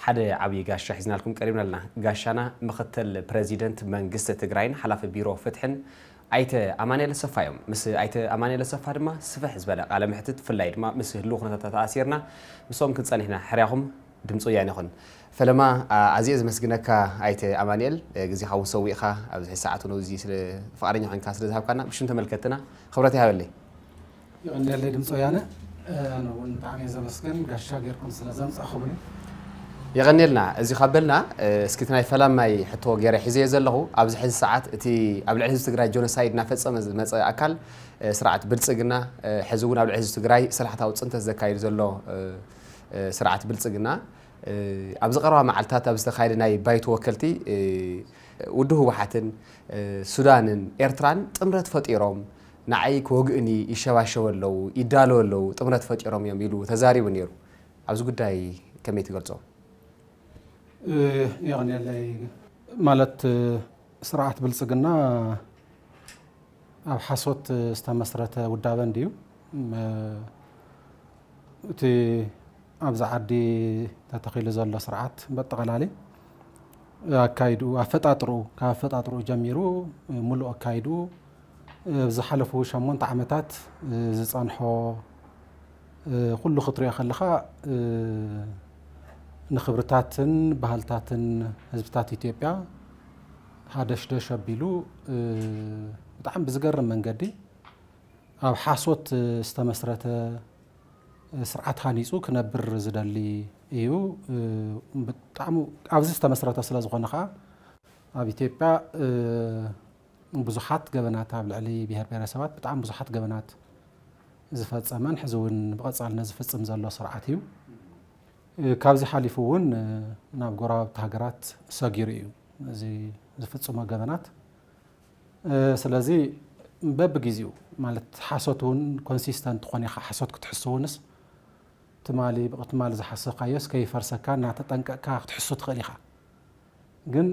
ሓደ ዓብዪ ጋሻ ሒዝናልኩም ቀሪብና ኣለና። ጋሻና ምኽትል ፕረዚደንት መንግስቲ ትግራይን ሓላፊ ቢሮ ፍትሕን ኣይተ ኣማኑኤል ኣሰፋ እዮም። ምስ ኣይተ ኣማኑኤል ኣሰፋ ድማ ስፍሕ ዝበለ ቃለ ምሕትት፣ ብፍላይ ድማ ምስ ህልው ኩነታት ተኣሲርና ምስኦም ክንጸንሕና ሕርያኹም ድምፂ ወያነ ይኹን። ፈለማ፣ ኣ-፣ ኣዝየ ዘመስግነካ ኣይተ ኣማኑኤል፣ እ፣ ግዜኻ እውን ሰዊእኻ ኣብዚ ሕጂ ሰዓት እውን እዚ ስለ ፍቓደኛ ኮይንካ ስለ ዝሃብካና ብሽም ተመልከትና ክብረት ይሃበለይ። የቐንየለይ ድምፂ ወያነ። ኣነ እውን ብጣዕሚ እየ ዘመስግን ጋሻ ጌርኩም ስለ ዘምፃእኹምኒ። የቐንየልና። እዚ ካብ በልና፣ እ፣ እስኪ እቲ ናይ ፈላማይ ሕቶ ገይረ ሒዘዮ ዘለኹ፣ ኣብዚ ሕዚ ሰዓት እቲ ኣብ ልዕሊ ህዝቢ ትግራይ ጆኖሳይድ እናፈጸመ ዝመጸ ኣካል፣ እ፣ ስርዓት ብልጽግና፣ እ፣ ሕዚ እውን ኣብ ልዕሊ ህዝቢ ትግራይ ሰላሕታዊ ጽንተት ዘካይድ ዘሎ፣ እ፣ እ፣ ስርዓት ብልጽግና፣ እ፣ ኣብዚ ቀረባ መዓልታት ኣብ ዝተኻየደ ናይ ባይቶ ወከልቲ፣ እ፣ ውድብ ህወሓትን፣ እ፣ ሱዳንን ኤርትራን ጥምረት ፈጢሮም ንዓይ ክወግእኒ ይሸባሸቡ ኣለዉ፣ ይዳለዉ ኣለዉ፣ ጥምረት ፈጢሮም እዮም ኢሉ ተዛሪቡ ነይሩ። ኣብዚ ጉዳይ ከመይ ትገልጾ? እ፣ የቐንየለይ። ማለት፣ እ፣ ስርዓት ብልጽግና ኣብ ሓሶት ዝተመስረተ ውዳበ እንድዩ። ም-፣ እቲ ኣብዚ ዓዲ ተተኺሉ ዘሎ ስርዓት በጠቓላሊ ኣካይድኡ፣ ኣፈጣጥርኡ፣ ካብ ኣፈጣጥርኡ ጀሚሩ፣ ምሉእ ኣካይድኡ፣ ኣብ ዝሓለፉ ሸሞንተ ዓመታት ዝጸንሖ፣ ኩሉ ክትሪኦ ከለኻ፣ ንኽብርታትን ባህልታትን ህዝብታት ኢትዮጵያ ሃደሽደሽ ኣቢሉ፣ ብጣዕሚ ብዝገርም መንገዲ ኣብ ሓሶት ዝተመስረተ ስርዓት ሃኒጹ ክነብር ዝደሊ እዩ። ብጣዕሚ ኣብዚ ዝተመስረተ ስለ ዝኾነ ኸኣ ኣብ ኢትዮጵያ ብዙሓት ገበናት ኣብ ልዕሊ ብሄር ብሄረሰባት ብጣዕሚ ብዙሓት ገበናት ዝፈጸመን ሕዚ እውን ብቐጻልነት ዝፍጽም ዘሎ ስርዓት እዩ። ካብዚ ሓሊፉ እውን ናብ ጎረባብቲ ሃገራት ሰጊሩ እዩ እዚ ዝፍጽሞ ገበናት። ስለዚ በብግዜኡ ማለት ሓሶት እውን ኮንሲስተንት ትኾን ኢኻ። ሓሶት ክትሕሱ እውንስ ትማሊ ብቅ-፣ ትማሊ ዝሓሰብካዮስ ከይፈርሰካ እናተጠንቀቅካ ክትሕሱ ትኽእል ኢኻ። ግን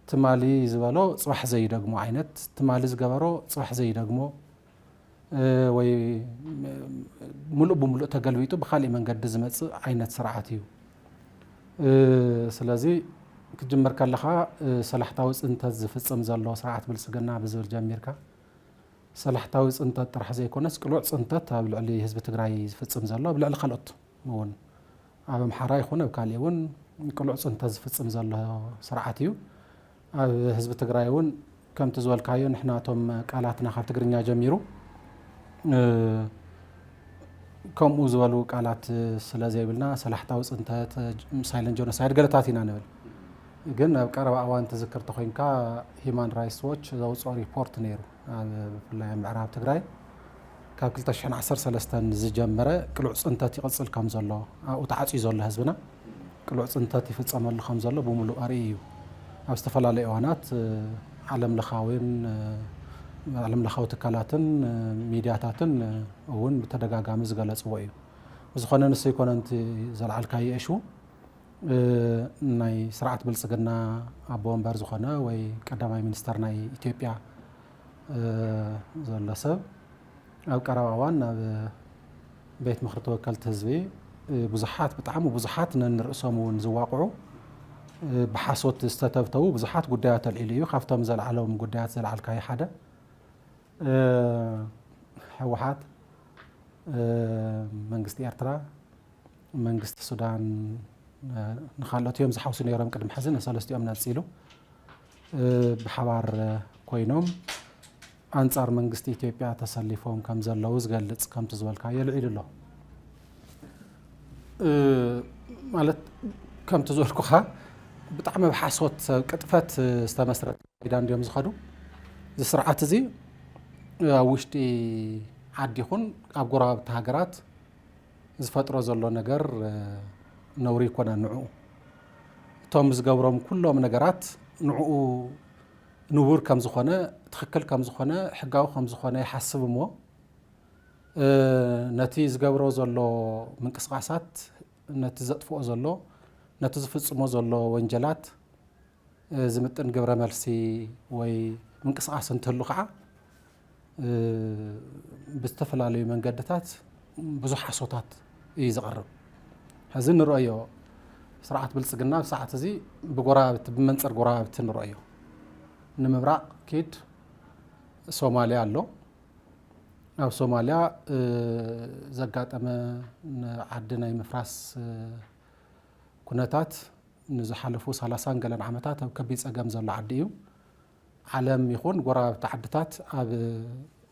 ትማሊ ዝበሎ ጽባሕ ዘይደግሞ ዓይነት፣ ትማሊ ዝገበሮ ጽባሕ ዘይደግሞ፣ እ፣ ወይ፣ እ፣ ምሉእ ብምሉእ ተገልቢጡ ብኻሊእ መንገዲ ዝመጽእ ዓይነት ስርዓት እዩ። እ፣ ስለዚ ክትጅምር ከለኻ፣ እ፣ ሰላሕታዊ ጽንተት ዝፍጽም ዘሎ ስርዓት ብልጽግና ብዝብል ጀሚርካ፣ ሰላሕታዊ ጽንተት ጥራሕ ዘይኮነስ ቅሉዕ ጽንተት ኣብ ልዕሊ ህዝቢ ትግራይ ዝፍጽም ዘሎ፣ ኣብ ልዕሊ ካልኦት እውን ኣብ ኣምሓራ ይኹን ኣብ ካሊእ እውን ቅሉዕ ጽንተት ዝፍጽም ዘሎ ስርዓት እዩ። ኣብ ህዝቢ ትግራይ እውን ከምቲ ዝበልካዮ ንሕና እቶም ቃላትና ካብ ትግርኛ ጀሚሩ፣ እ፣ ከምኡ ዝበሉ ቃላት ስለ ዘይብልና ሰላሕታዊ ጽንተት፣ ሳይለንት ጀኖሳይድ ገለታት ኢና ንብል። ግን ኣብ ቀረባ እዋን ትዝክር ተኾይንካ ሂማን ራይትስ ዎች ዘውፅኦ ሪፖርት ነይሩ። ኣብ ብፍላይ ኣብ ምዕራብ ትግራይ ካብ ክልተ ሽሕን ዓሰርተ ሰለስተን ዝጀመረ ቅሉዕ ጽንተት ይቕጽል ከም ዘሎ፣ ኣብኡ ተዓጽዩ ዘሎ ህዝብና ቅሉዕ ጽንተት ይፍጸመሉ ከም ዘሎ ብምሉእ ኣርኢ እዩ። ኣብ ዝተፈላለዩ እዋናት፣ እ፣ ዓለም ለኻዊን፣ እ፣ ዓለም ለኻዊ ትካላትን፣ እ፣ ሚድያታትን፣ እ፣ እውን ብተደጋጋሚ ዝገለጽዎ እዩ። ብዝኾነ ንሱ ኣይኮነን እቲ ዘልዓልካዮ እሹ፣ እ፣ ናይ ስርዓት ብልጽግና ኣቦ ወንበር ዝኾነ ወይ ቀዳማይ ሚኒስተር ናይ ኢትዮጵያ፣ እ፣ ዘሎ ሰብ ኣብ ቀረባ እዋን ናብ ቤት ምኽሪ ተወከልቲ ህዝቢ፣ እ፣ ብዙሓት፣ ብጣዕሚ ብዙሓት ነንርእሶም እውን ዝዋቕዑ፣ እ፣ ብሓሶት ዝተተብተቡ ብዙሓት ጉዳያት ኣልዒሉ እዩ። ካብቶም ዘልዓሎም ጉዳያት ዘልዓልካዮ ሓደ፣ እ፣ ህወሓት፣ እ፣ መንግስቲ ኤርትራ፣ መንግስቲ ሱዳን፣ እ፣ ንኻልኦት እዮም ዝሓውሱ ነይሮም ቅድሚ ሕዚ፣ ንሰለስቲኦም ነጺሉ፣ እ፣ ብሓባር ኮይኖም ኣንጻር መንግስቲ ኢትዮጵያ ተሰሊፎም ከም ዘለዉ ዝገልጽ፣ ከምቲ ዝበልካዮ ኣልዒሉ ኣሎ። እ፣ ማለት ከምቲ ዝበልኩኻ ብጣዕሚ ኣብ ሓሶት፣ ኣብ ቅጥፈት ዝተመስረተ ኣካይዳ እንድዮም ዝኸዱ። እዚ ስርዓት እዚ ኣብ ውሽጢ ዓዲ ይኹን ኣብ ጎረባብቲ ሃገራት ዝፈጥሮ ዘሎ ነገር፣ እ፣ ነውሪ ይኮነን ንዕኡ። እቶም ዝገብሮም ኩሎም ነገራት ንዕኡ ንቡር ከም ዝኾነ፣ ትኽክል ከም ዝኾነ፣ ሕጋዊ ከም ዝኾነ ይሓስብ እሞ፣ እ፣ ነቲ ዝገብሮ ዘሎ ምንቅስቓሳት፣ ነቲ ዘጥፍኦ ዘሎ፣ ነቲ ዝፍጽሞ ዘሎ ወንጀላት፣ እ፣ ዝምጥን ግብረ መልሲ ወይ ምንቅስቓስ እንትህሉ ከዓ፣ እ፣ ብዝተፈላለዩ መንገድታት ብዙሕ ሓሶታት እዩ ዝቐርብ። ሕዚ ንርእዮ፣ ስርዓት ብልጽግና ኣብ ሰዓት እዚ ብጎራብቲ፣ ብመንጽር ጎራብቲ ንረእዮ። ንምብራቕ ኪድ ሶማልያ ኣሎ። ኣብ ሶማልያ ዘጋጠመ ንዓዲ ናይ ምፍራስ ኩነታት ንዝሓለፉ ሰላሳን ገለን ዓመታት ኣብ ከቢድ ጸገም ዘሎ ዓዲ እዩ። ዓለም ይኹን ጎረባብቲ ዓድታት ኣብ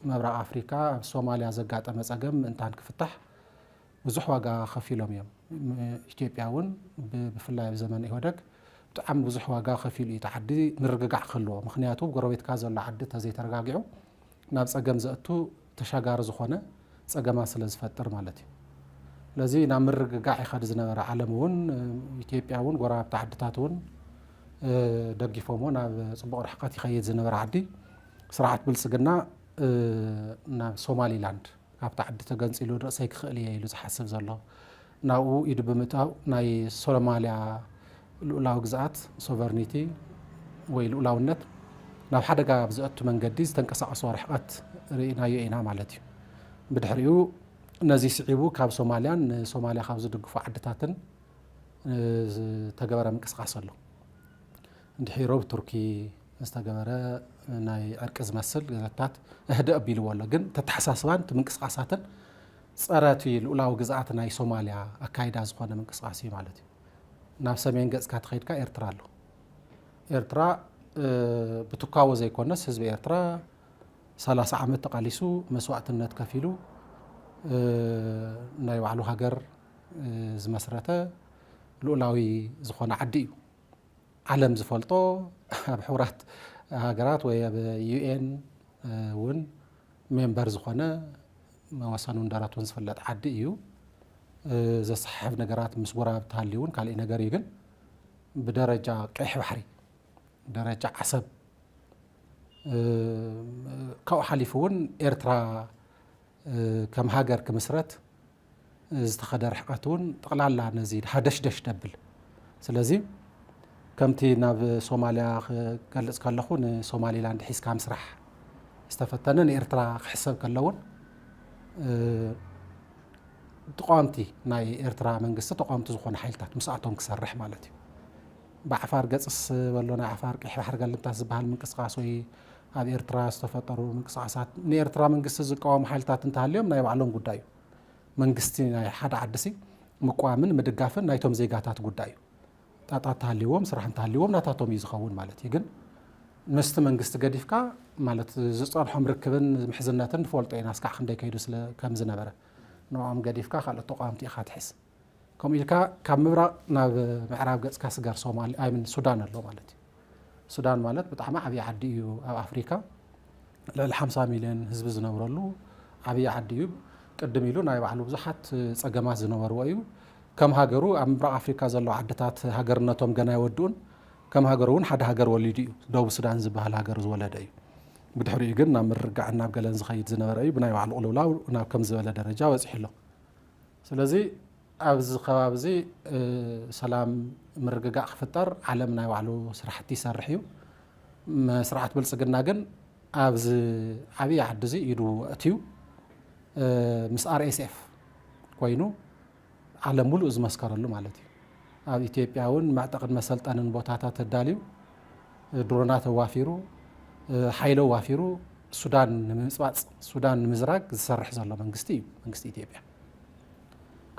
ምብራቕ ኣፍሪካ ኣብ ሶማልያ ዘጋጠመ ጸገም ምእንታን ክፍታሕ ብዙሕ ዋጋ ከፊሎም እዮም። ኢትዮጵያ እውን ብፍላይ ኣብ ዘመን ኢህወደግ ብጣዕሚ ብዙሕ ዋጋ ከፊሉ እዩ እቲ ዓዲ ምርግጋዕ ክህልዎ። ምክንያቱ ጎረቤትካ ዘሎ ዓዲ ተዘይተረጋጊዑ ናብ ጸገም ዘእቱ ተሻጋሪ ዝኾነ ጸገማት ስለ ዝፈጥር ማለት እዩ። ስለዚ ናብ ምርግጋዕ ይኸድ ዝነበረ ዓለም እውን ኢትዮጵያ እውን ጎረባብቲ ዓድታት እውን ደጊፎሞ ናብ ጽቡቕ ርሕቀት ይኸይድ ዝነበረ ዓዲ ስርዓት ብልጽግና ናብ ሶማሊላንድ ካብቲ ዓዲ ተገንጺሉ ርእሰይ ክኽእል እየ ኢሉ ዝሓስብ ዘሎ ናብኡ ኢዱ ብምእታው ናይ ሶማልያ ልኡላዊ ግዝኣት ሶቨርኒቲ ወይ ልኡላውነት ናብ ሓደጋ ኣብ ዘእቱ መንገዲ ዝተንቀሳቐሶ ርሕቀት ርኢናዮ ኢና ማለት እዩ። ብድሕሪኡ ነዚ ስዒቡ ካብ ሶማልያን ንሶማልያ ካብ ዝድግፉ ዓድታትን ዝተገበረ ምንቅስቃስ ኣሎ። እንድሒሮ ብቱርኪ ዝተገበረ ናይ ዕርቂ ዝመስል ገዛታት እህደ ኣቢልዎ ኣሎ። ግን ተተሓሳስባን እቲ ምንቅስቃሳትን ጸረ እቲ ልኡላዊ ግዝኣት ናይ ሶማልያ ኣካይዳ ዝኾነ ምንቅስቃስ እዩ ማለት እዩ። ናብ ሰሜን ገጽካ ተኸይድካ ኤርትራ ኣሎ። ኤርትራ ብትካቦ ዘይኮነስ ህዝቢ ኤርትራ ሰላሳ ዓመት ተቓሊሱ መስዋእትነት ከፊሉ ናይ ባዕሉ ሃገር ዝመስረተ ልኡላዊ ዝኾነ ዓዲ እዩ። ዓለም ዝፈልጦ ኣብ ሕቡራት ሃገራት ወይ ኣብ ዩኤን እውን ሜምበር ዝኾነ መወሰኑን ደረቱን ዝፍለጥ ዓዲ እዩ። ዘሰሓሕብ ነገራት ምስ ጎረባብቲ ሃልዩ እውን ካልእ ነገር እዩ። ግን ብደረጃ ቀይሕ ባሕሪ፣ ደረጃ ዓሰብ፣ ካብኡ ሓሊፉ እውን ኤርትራ ከም ሃገር ክምስረት ዝተኸደ ርሕቀት እውን ጠቕላላ ነዚ ሃደሽደሽ ደብል። ስለዚ ከምቲ ናብ ሶማልያ ክገልጽ ከለኹ ንሶማሊላንድ ሒዝካ ምስራሕ ዝተፈተነ ንኤርትራ ክሕሰብ ከለውን ተቃወምቲ ናይ ኤርትራ መንግስቲ ተቃወምቲ ዝኾኑ ሓይልታት ምስኣቶም ክሰርሕ ማለት እዩ። ብዓፋር ገጽስ በሎ ናይ ዓፋር ቀይሕ ባሕሪ ገልምታት ዝበሃል ምንቅስቃስ ወይ ኣብ ኤርትራ ዝተፈጠሩ ምንቅስቃሳት ንኤርትራ መንግስቲ ዝቃወሙ ሓይልታት እንተሃልዮም ናይ ባዕሎም ጉዳይ እዩ። መንግስቲ ናይ ሓደ ዓድሲ ምቋምን ምድጋፍን ናይቶም ዜጋታት ጉዳይ እዩ። ጣጣ እንተሃልዎም ስራሕ እንተሃልዎም ናታቶም እዩ ዝኸውን ማለት እዩ። ግን ምስቲ መንግስቲ ገዲፍካ ማለት ዝጸንሖም ርክብን ምሕዝነትን ንፈልጦ ኢና እስካዕ ክንደይ ከይዱ ስለ ከም ዝነበረ ንዕኦም ገዲፍካ ካልኦት ተቃወምቲ ኢኻ ትሕዝ። ከምኡ ኢልካ ካብ ምብራቕ ናብ ምዕራብ ገጽካ ስገር ሶማሊ ኣይምን ሱዳን ኣሎ ማለት እዩ። ሱዳን ማለት ብጣዕሚ ዓብዪ ዓዲ እዩ ኣብ ኣፍሪካ። ልዕሊ ሓምሳ ሚልዮን ህዝቢ ዝነብረሉ ዓብዪ ዓዲ እዩ። ቅድም ኢሉ ናይ ባዕሉ ብዙሓት ጸገማት ዝነበርዎ እዩ። ከም ሃገሩ ኣብ ምብራቕ ኣፍሪካ ዘለዉ ዓድታት ሃገርነቶም ገና ኣይወድኡን። ከም ሃገሩ እውን ሓደ ሃገር ወሊዱ እዩ። ደቡብ ሱዳን ዝበሃል ሃገር ዝወለደ እዩ። ብድሕሪኡ ግን ናብ ምርግጋዕን ናብ ገለን ዝኸይድ ዝነበረ እዩ። ብናይ ባዕሉ ቅልውላው ናብ ከም ዝበለ ደረጃ በፂሑ ኣሎ። ስለዚ ኣብዚ ከባቢ እዚ ሰላም ምርግጋእ ክፍጠር ዓለም ናይ ባዕሉ ስራሕቲ ይሰርሕ እዩ። ስርዓት ብልፅግና ግን ኣብዚ ዓብዪ ዓዲ እዚ ኢዱ ኣእትዩ ምስ ኣር ኤስ ኤፍ ኮይኑ ዓለም ሙሉእ ዝመስከረሉ ማለት እዩ። ኣብ ኢትዮጵያ እውን መዕጠቕን መሰልጠንን ቦታታት ኣዳልዩ ድሮናት ኣዋፊሩ ሓይሊ ኣዋፊሩ ሱዳን ንምምፅባፅ ሱዳን ንምዝራግ ዝሰርሕ ዘሎ መንግስቲ እዩ መንግስቲ ኢትዮጵያ።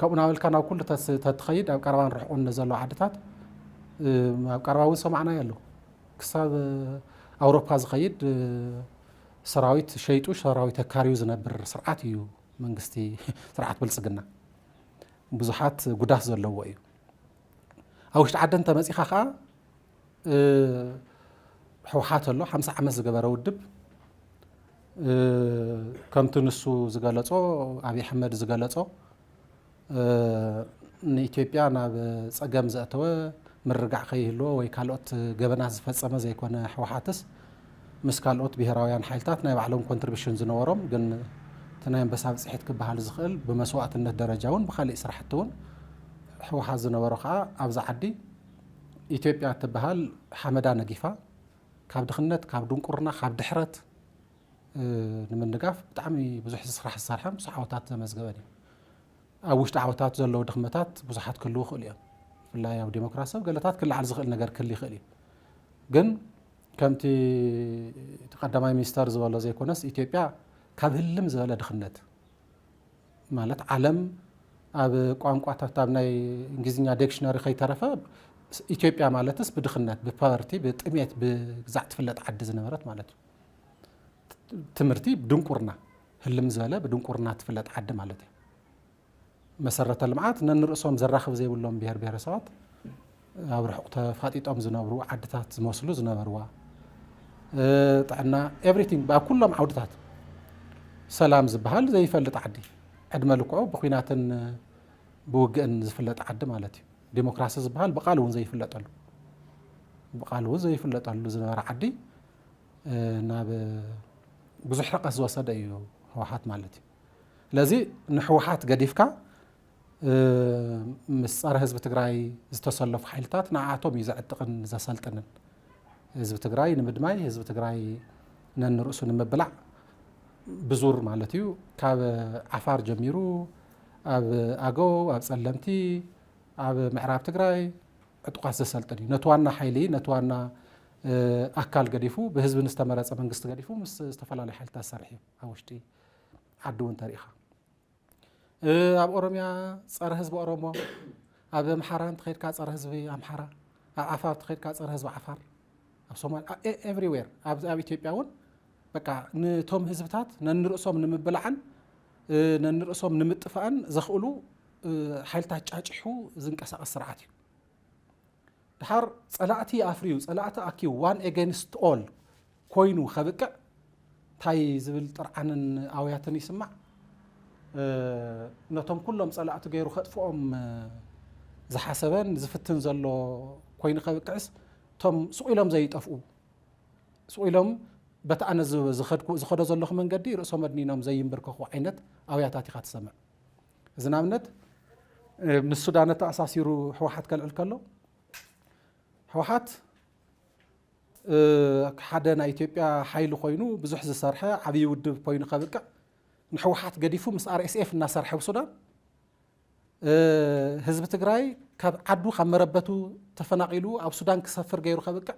ካብኡ ናበልካ ናብ ኩሉ ተትኸይድ ኣብ ቀረባን ርሕቁን ዘለዉ ዓድታት ኣብ ቀረባ እውን ሰማዕናዮ ኣሎ። ክሳብ ኣውሮፓ ዝኸይድ ሰራዊት ሸይጡ ሰራዊት ኣካርዩ ዝነብር ስርዓት እዩ መንግስቲ ስርዓት ብልፅግና። ብዙሓት ጉዳት ዘለዎ እዩ። ኣብ ውሽጢ ዓዲ እንተመፂኻ ከዓ ህወሓት ኣሎ ሓምሳ ዓመት ዝገበረ ውድብ ከምቲ ንሱ ዝገለፆ ኣብይ ኣሕመድ ዝገለፆ ንኢትዮጵያ ናብ ፀገም ዘእተወ ምርጋዕ ከይህልዎ ወይ ካልኦት ገበናት ዝፈፀመ ዘይኮነ ህወሓትስ ምስ ካልኦት ብሄራውያን ሓይልታት ናይ ባዕሎም ኮንትሪቢሽን ዝነበሮም ግን እቲ ናይ ኣንበሳ ብፅሒት ክበሃል ዝኽእል ብመስዋእትነት ደረጃ እውን ብካሊእ ስራሕቲ እውን ህወሓት ዝነበሮ ከዓ ኣብዚ ዓዲ ኢትዮጵያ እትበሃል ሓመዳ ነጊፋ ካብ ድኽነት ካብ ድንቁርና ካብ ድሕረት ንምንጋፍ ብጣዕሚ ብዙሕ ስራሕ ዝሰርሐን ብዙሕ ዓወታት ዘመዝገበን እዩ። ኣብ ውሽጢ ዓወታት ዘለዉ ድኽመታት ብዙሓት ክህልዉ ይኽእሉ እዮም። ብፍላይ ኣብ ዴሞክራሲያዊ ገለታት ክለዓል ዝኽእል ነገር ክህሉ ይኽእል እዩ። ግን ከምቲ እቲ ቀዳማይ ሚኒስተር ዝበሎ ዘይኮነስ፣ ኢትዮጵያ ካብ ህልም ዝበለ ድኽነት፣ ማለት ዓለም ኣብ ቋንቋታት፣ ኣብ ናይ እንግሊዝኛ ዲክሽነሪ ከይተረፈ፣ ኢትዮጵያ ማለትስ ብድኽነት፣ ብፖቨርቲ፣ ብጥሜት፣ ብግዛዕ ትፍለጥ ዓዲ ዝነበረት ማለት እዩ። ትምህርቲ ብድንቁርና፣ ህልም ዝበለ ብድንቁርና ትፍለጥ ዓዲ ማለት እዩ። መሰረተ ልምዓት ነንርእሶም ዘራኽብ ዘይብሎም ብሄር ብሄረሰባት ኣብ ርሑቕ ተፋጢጦም ዝነብሩ ዓድታት ዝመስሉ ዝነበርዋ፣ እ፣ ጥዕና፣ ኤቭሪቲንግ፣ ኣብ ኩሎም ዓውድታት፣ ሰላም ዝበሃል ዘይፈልጥ ዓዲ፣ ዕድመ ልክዑ ብኲናትን ብውግእን ዝፍለጥ ዓዲ ማለት እዩ። ዴሞክራሲ ዝበሃል ብቃል እውን ዘይፍለጠሉ፣ ብቃል እውን ዘይፍለጠሉ ዝነበረ ዓዲ፣ እ፣ ናብ ብዙሕ ርቀት ዝወሰደ እዩ ህወሓት ማለት እዩ። ስለዚ ንህወሓት ገዲፍካ፣ እ፣ ምስ ጸረ ህዝቢ ትግራይ ዝተሰለፉ ሓይልታት ንዓኣቶም እዩ ዘዕጥቕን ዘሰልጥንን። ህዝቢ ትግራይ ንምድማይ፣ ህዝቢ ትግራይ ነንርእሱ ንምብላዕ ብዙር ማለት እዩ። ካብ ዓፋር ጀሚሩ ኣብ ኣገው፣ ኣብ ጸለምቲ፣ ኣብ ምዕራብ ትግራይ ዕጡቓት ዘሰልጥን እዩ። ነቲ ዋና ሓይሊ፣ ነቲ ዋና፣ እ፣ ኣካል ገዲፉ፣ ብህዝቢ ንዝተመረጸ መንግስቲ ገዲፉ ምስ ዝተፈላለዩ ሓይልታት ዝሰርሕ እዩ። ኣብ ውሽጢ ዓዲ እውን ተሪኢኻ። እ፣ ኣብ ኦሮሚያ ጸረ ህዝቢ ኦሮሞ፣ ኣብ ኣምሓራ እንተኸይድካ ጸረ ህዝቢ ኣምሓራ፣ ኣብ ዓፋር እንተኸይድካ ጸረ ህዝቢ ዓፋር፣ ኣብ ሶማል፣ አ-፣ ኤ-፣ ኤቭሪዌር፣ ኣብ፣ ኣብ ኢትዮጵያ እውን በቃ ነቶም ህዝብታት ነንርእሶም ንምብላዕን፣ እ፣ ነንርእሶም ንምጥፋእን ዘኽእሉ፣ እ፣ ሓይልታት ጫጭሑ ዝንቀሳቐስ ስርዓት እዩ። ድሓር ጸላእቲ ኣፍርዩ፣ ጸላእቲ ኣኪቡ፣ ዋን ኤገንስት ኦል ኮይኑ ከብቅዕ እንታይ ዝብል ጥርዓንን ኣውያትን ይስማዕ? እ፣ ነቶም ኩሎም ጸላእቲ ገይሩ ከጥፍኦም፣ እ፣ ዝሓሰበን ዝፍትን ዘሎ ኮይኑ ከብቅዕስ፣ እቶም ስቕ ኢሎም ዘይጠፍኡ፣ ስቕ ኢሎም በቲ ኣነ ዝ-፣ ዝኸድኩ-፣ ዝኸዶ ዘለኹ መንገዲ ርእሶም ኣድኒኖም ዘይንብርከኹ ዓይነት ኣውያታት ኢኻ ትሰምዕ። እዚ ንኣብነት፣ እ፣ ምስ ሱዳን ኣተኣሳሲሩ ህወሓት ከልዕል ከሎ፣ ህወሓት፣ እ፣ ሓደ ናይ ኢትዮጵያ ሓይሊ ኮይኑ ብዙሕ ዝሰርሐ ዓብዪ ውድብ ኮይኑ ከብቅዕ፣ ንህወሓት ገዲፉ ምስ ኣር ኤስ ኤፍ እናሰርሐ ኣብ ሱዳን፣ እ፣ ህዝቢ ትግራይ ካብ ዓዱ፣ ካብ መረበቱ ተፈናቒሉ ኣብ ሱዳን ክሰፍር ገይሩ ከብቅዕ፣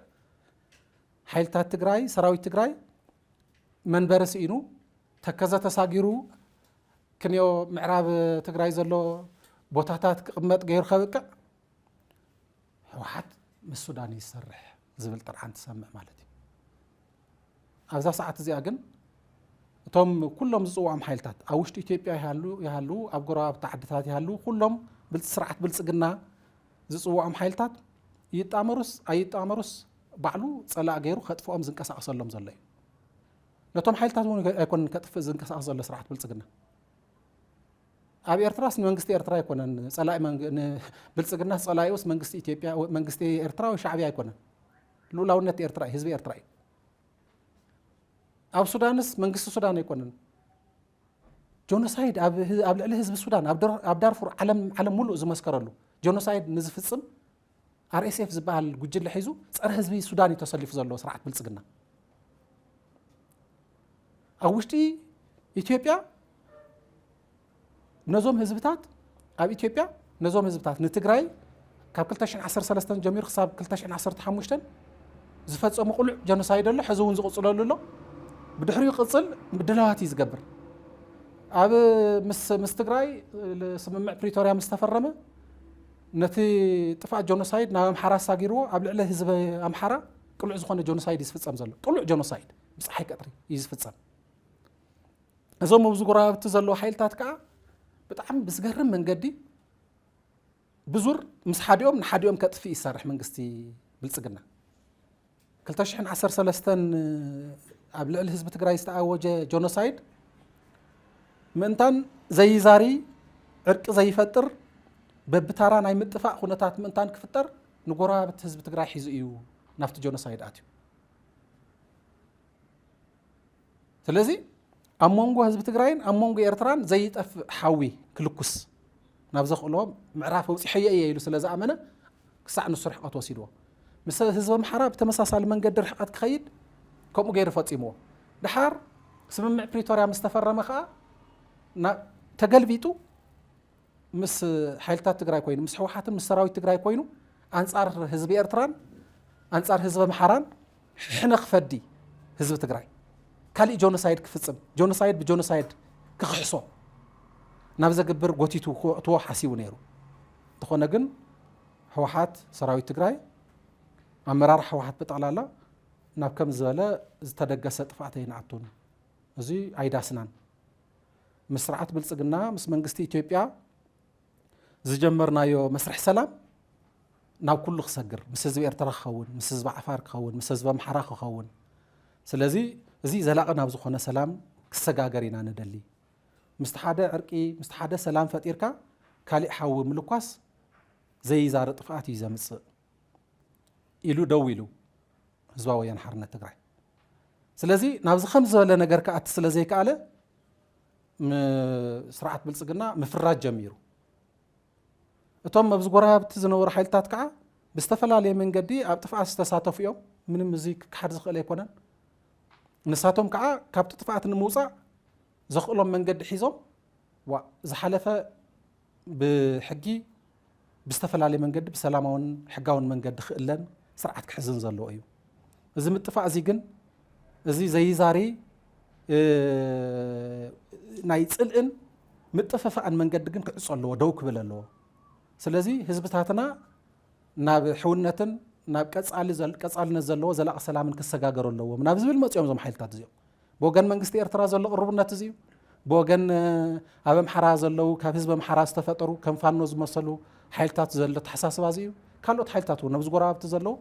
ሓይልታት ትግራይ፣ ሰራዊት ትግራይ መንበሪ ስኢኑ፣ ተከዘ ተሳጊሩ፣ ክንዮ ምዕራብ ትግራይ ዘሎ ቦታታት ክቕመጥ ገይሩ ከብቅዕ፣ ህወሓት ምስ ሱዳን እዩ ዝሰርሕ ዝብል ጥርዓን ትሰምዕ ማለት እዩ። ኣብዛ ሰዓት እዚኣ ግን እቶም ኩሎም ዝጽውዖም ሓይልታት ኣብ ውሽጢ ኢትዮጵያ ይሃሉ፣ ይሃሉ፣ ኣብ ጎረባብቲ ዓድታት ይሃሉ፣ ኩሎም ብልጽ-፣ ስርዓት ብልጽግና ዝጽውዖም ሓይልታት ይጣመሩስ ኣይጣመሩስ ባዕሉ ጸላእ ገይሩ ከጥፍኦም ዝንቀሳቐሰሎም ዘሎ እዩ። ነቶም ሓይልታት እውን ኣይኮነን ከጥፍእ ዝንቀሳቐስ ዘሎ ስርዓት ብልጽግና። ኣብ ኤርትራስ ንመንግስቲ ኤርትራ ኣይኮነን ጸላኢ መንግ-፣ ን-፣ ብልጽግናስ ጸላኢኡስ መንግስቲ ኢትዮጵያ፣ መንግስቲ ኤርትራ ወይ ሻዕብያ ኣይኮነን። ልኡላውነት ኤርትራ እዩ፣ ህዝቢ ኤርትራ እዩ። ኣብ ሱዳንስ መንግስቲ ሱዳን ኣይኮነን። ጆኖሳይድ ኣብ ህ-፣ ኣብ ልዕሊ ህዝቢ ሱዳን፣ ኣብ ደር-፣ ኣብ ዳርፉር ዓለም፣ ዓለም ሙሉእ ዝመስከረሉ ጆኖሳይድ ንዝፍጽም ኣር ኤስ ኤፍ ዝበሃል ጉጅለ ሒዙ ጸረ ህዝቢ ሱዳን እዩ ተሰሊፉ ዘሎ ስርዓት ብልጽግና። ኣብ ውሽጢ ኢትዮጵያ ነዞም ህዝብታት፣ ኣብ ኢትዮጵያ ነዞም ህዝብታት ንትግራይ ካብ ክልተ ሽሕን ዓሰርተ ሰለስተን ጀሚሩ ክሳብ ክልተ ሽሕን ዓሰርተ ሓሙሽተን ዝፈጸሙ ቅሉዕ ጀኖሳይድ ኣሎ፣ ሕዚ እውን ዝቕጽለሉ ኣሎ። ብድሕሪኡ ክቕጽል ምድላዋት እዩ ዝገብር። ኣብ ምስ፣ ምስ ትግራይ ስምምዕ ፕሪቶርያ ምስ ተፈረመ ነቲ ጥፍኣት ጀኖሳይድ ናብ ኣምሓራ ኣሳጊርዎ ኣብ ልዕሊ ህዝቢ ኣምሓራ ቅሉዕ ዝኾነ ጀኖሳይድ እዩ ዝፍጸም ዘሎ። ቅሉዕ ጀኖሳይድ ብፀሓይ ቀትሪ እዩ ዝፍጸም። እዞም ኣብዚ ጎረባብቲ ዘለዉ ሓይልታት ከዓ ብጣዕሚ ብዝገርም መንገዲ ብዙር ምስ ሓዲኦም ንሓዲኦም ከጥፍእ ይሰርሕ መንግስቲ ብልጽግና። ክልተ ሽሕን ዓሰርተ ሰለስተን ኣብ ልዕሊ ህዝቢ ትግራይ ዝተኣወጀ ጀኖሳይድ ምእንታን ዘይዛሪ፣ ዕርቂ ዘይፈጥር፣ በብታራ ናይ ምጥፋእ ኩነታት ምእንታን ክፍጠር ንጎረባብቲ ህዝቢ ትግራይ ሒዙ እዩ ናብቲ ጀኖሳይድ ኣትዩ። ስለዚ ኣብ መንጎ ህዝቢ ትግራይን ኣብ መንጎ ኤርትራን ዘይጠፍእ ሓዊ ክልኩስ ናብ ዘኽእሎ ምዕራፍ ኣውፂሐዮ እየ ኢሉ ስለ ዝኣመነ ክሳዕ ንሱ ርሕቀት ወሲድዎ። ምስ ህዝቢ ኣምሓራ ብተመሳሳሊ መንገዲ ርሕቀት ክኸይድ ከምኡ ገይሩ ፈፂምዎ። ድሓር ስምምዕ ፕሪቶርያ ምስ ተፈረመ ከዓ ና-፣ ተገልቢጡ ምስ ሓይልታት ትግራይ ኮይኑ፣ ምስ ህወሓትን ምስ ሰራዊት ትግራይ ኮይኑ ኣንጻር ህዝቢ ኤርትራን ኣንጻር ህዝቢ ኣምሓራን ሕነ ክፈዲ ህዝቢ ትግራይ ካሊእ ጆኖሳይድ ክፍጽም፣ ጆኖሳይድ ብጆኖሳይድ ክኽሕሶ ናብ ዘግብር ጎቲቱ ክእትዎ ሓሲቡ ነይሩ። እንተኾነ ግን ህወሓት፣ ሰራዊት ትግራይ፣ ኣመራርሓ ህወሓት ብጠቕላላ ናብ ከም ዝበለ ዝተደገሰ ጥፍኣት ኣይንኣቱን። እዚ ኣይዳስናን። ምስ ስርዓት ብልጽግና፣ ምስ መንግስቲ ኢትዮጵያ ዝጀመርናዮ መስርሕ ሰላም ናብ ኩሉ ክሰግር፣ ምስ ህዝቢ ኤርትራ ክኸውን፣ ምስ ህዝቢ ዓፋር ክኸውን፣ ምስ ህዝቢ ኣምሓራ ክኸውን። ስለዚ እዚ ዘላቒ ናብ ዝኾነ ሰላም ክሰጋገር ኢና ንደሊ። ምስቲ ሓደ ዕርቂ፣ ምስቲ ሓደ ሰላም ፈጢርካ ካሊእ ሓዊ ምልኳስ ዘይዛሪ ጥፍኣት እዩ ዘምጽእ ኢሉ ደው ኢሉ ህዝባዊ ወያነ ሓርነት ትግራይ። ስለዚ ናብዚ ከም ዝበለ ነገር ክኣቲ ስለ ዘይከኣለ ም-፣ ስርዓት ብልጽግና ምፍራጅ ጀሚሩ። እቶም ኣብዚ ጎረባብቲ ዝነበሩ ሓይልታት ከዓ ብዝተፈላለየ መንገዲ ኣብ ጥፍኣት ዝተሳተፉ እዮም። ምንም እዚ ክከሓድ ዝኽእል ኣይኮነን። ንሳቶም ከዓ ካብቲ ጥፍኣት ንምውፃእ ዘኽእሎም መንገዲ ሒዞም፣ ዋ፣ ዝሓለፈ ብሕጊ ብዝተፈላለየ መንገዲ ብሰላማውን ሕጋውን መንገዲ ክእለን ስርዓት ክሕዝን ዘለዎ እዩ። እዚ ምጥፋእ እዚ ግን፣ እዚ ዘይዛሪ፣ እ፣ ናይ ጽልእን ምጥፍፋእን መንገዲ ግን ክዕጾ ኣለዎ፣ ደው ክብል ኣለዎ። ስለዚ ህዝብታትና ናብ ሕውነትን ናብ ቀጻሊ ዘል-፣ ቀጻልነት ዘለዎ ዘላቂ ሰላምን ክሰጋገሩ ኣለዎም ናብ ዝብል መጺኦም እዞም ሓይልታት እዚኦም። ብወገን መንግስቲ ኤርትራ ዘሎ ቅርቡነት እዚ እዩ። ብወገን፣ እ፣ ኣብ ኣምሓራ ዘለዉ፣ ካብ ህዝቢ ኣምሓራ ዝተፈጠሩ ከም ፋኖ ዝመሰሉ ሓይልታት ዘሎ ተሓሳስባ እዚ እዩ። ካልኦት ሓይልታት እውን ኣብዚ ጎረባብቲ ዘለዉ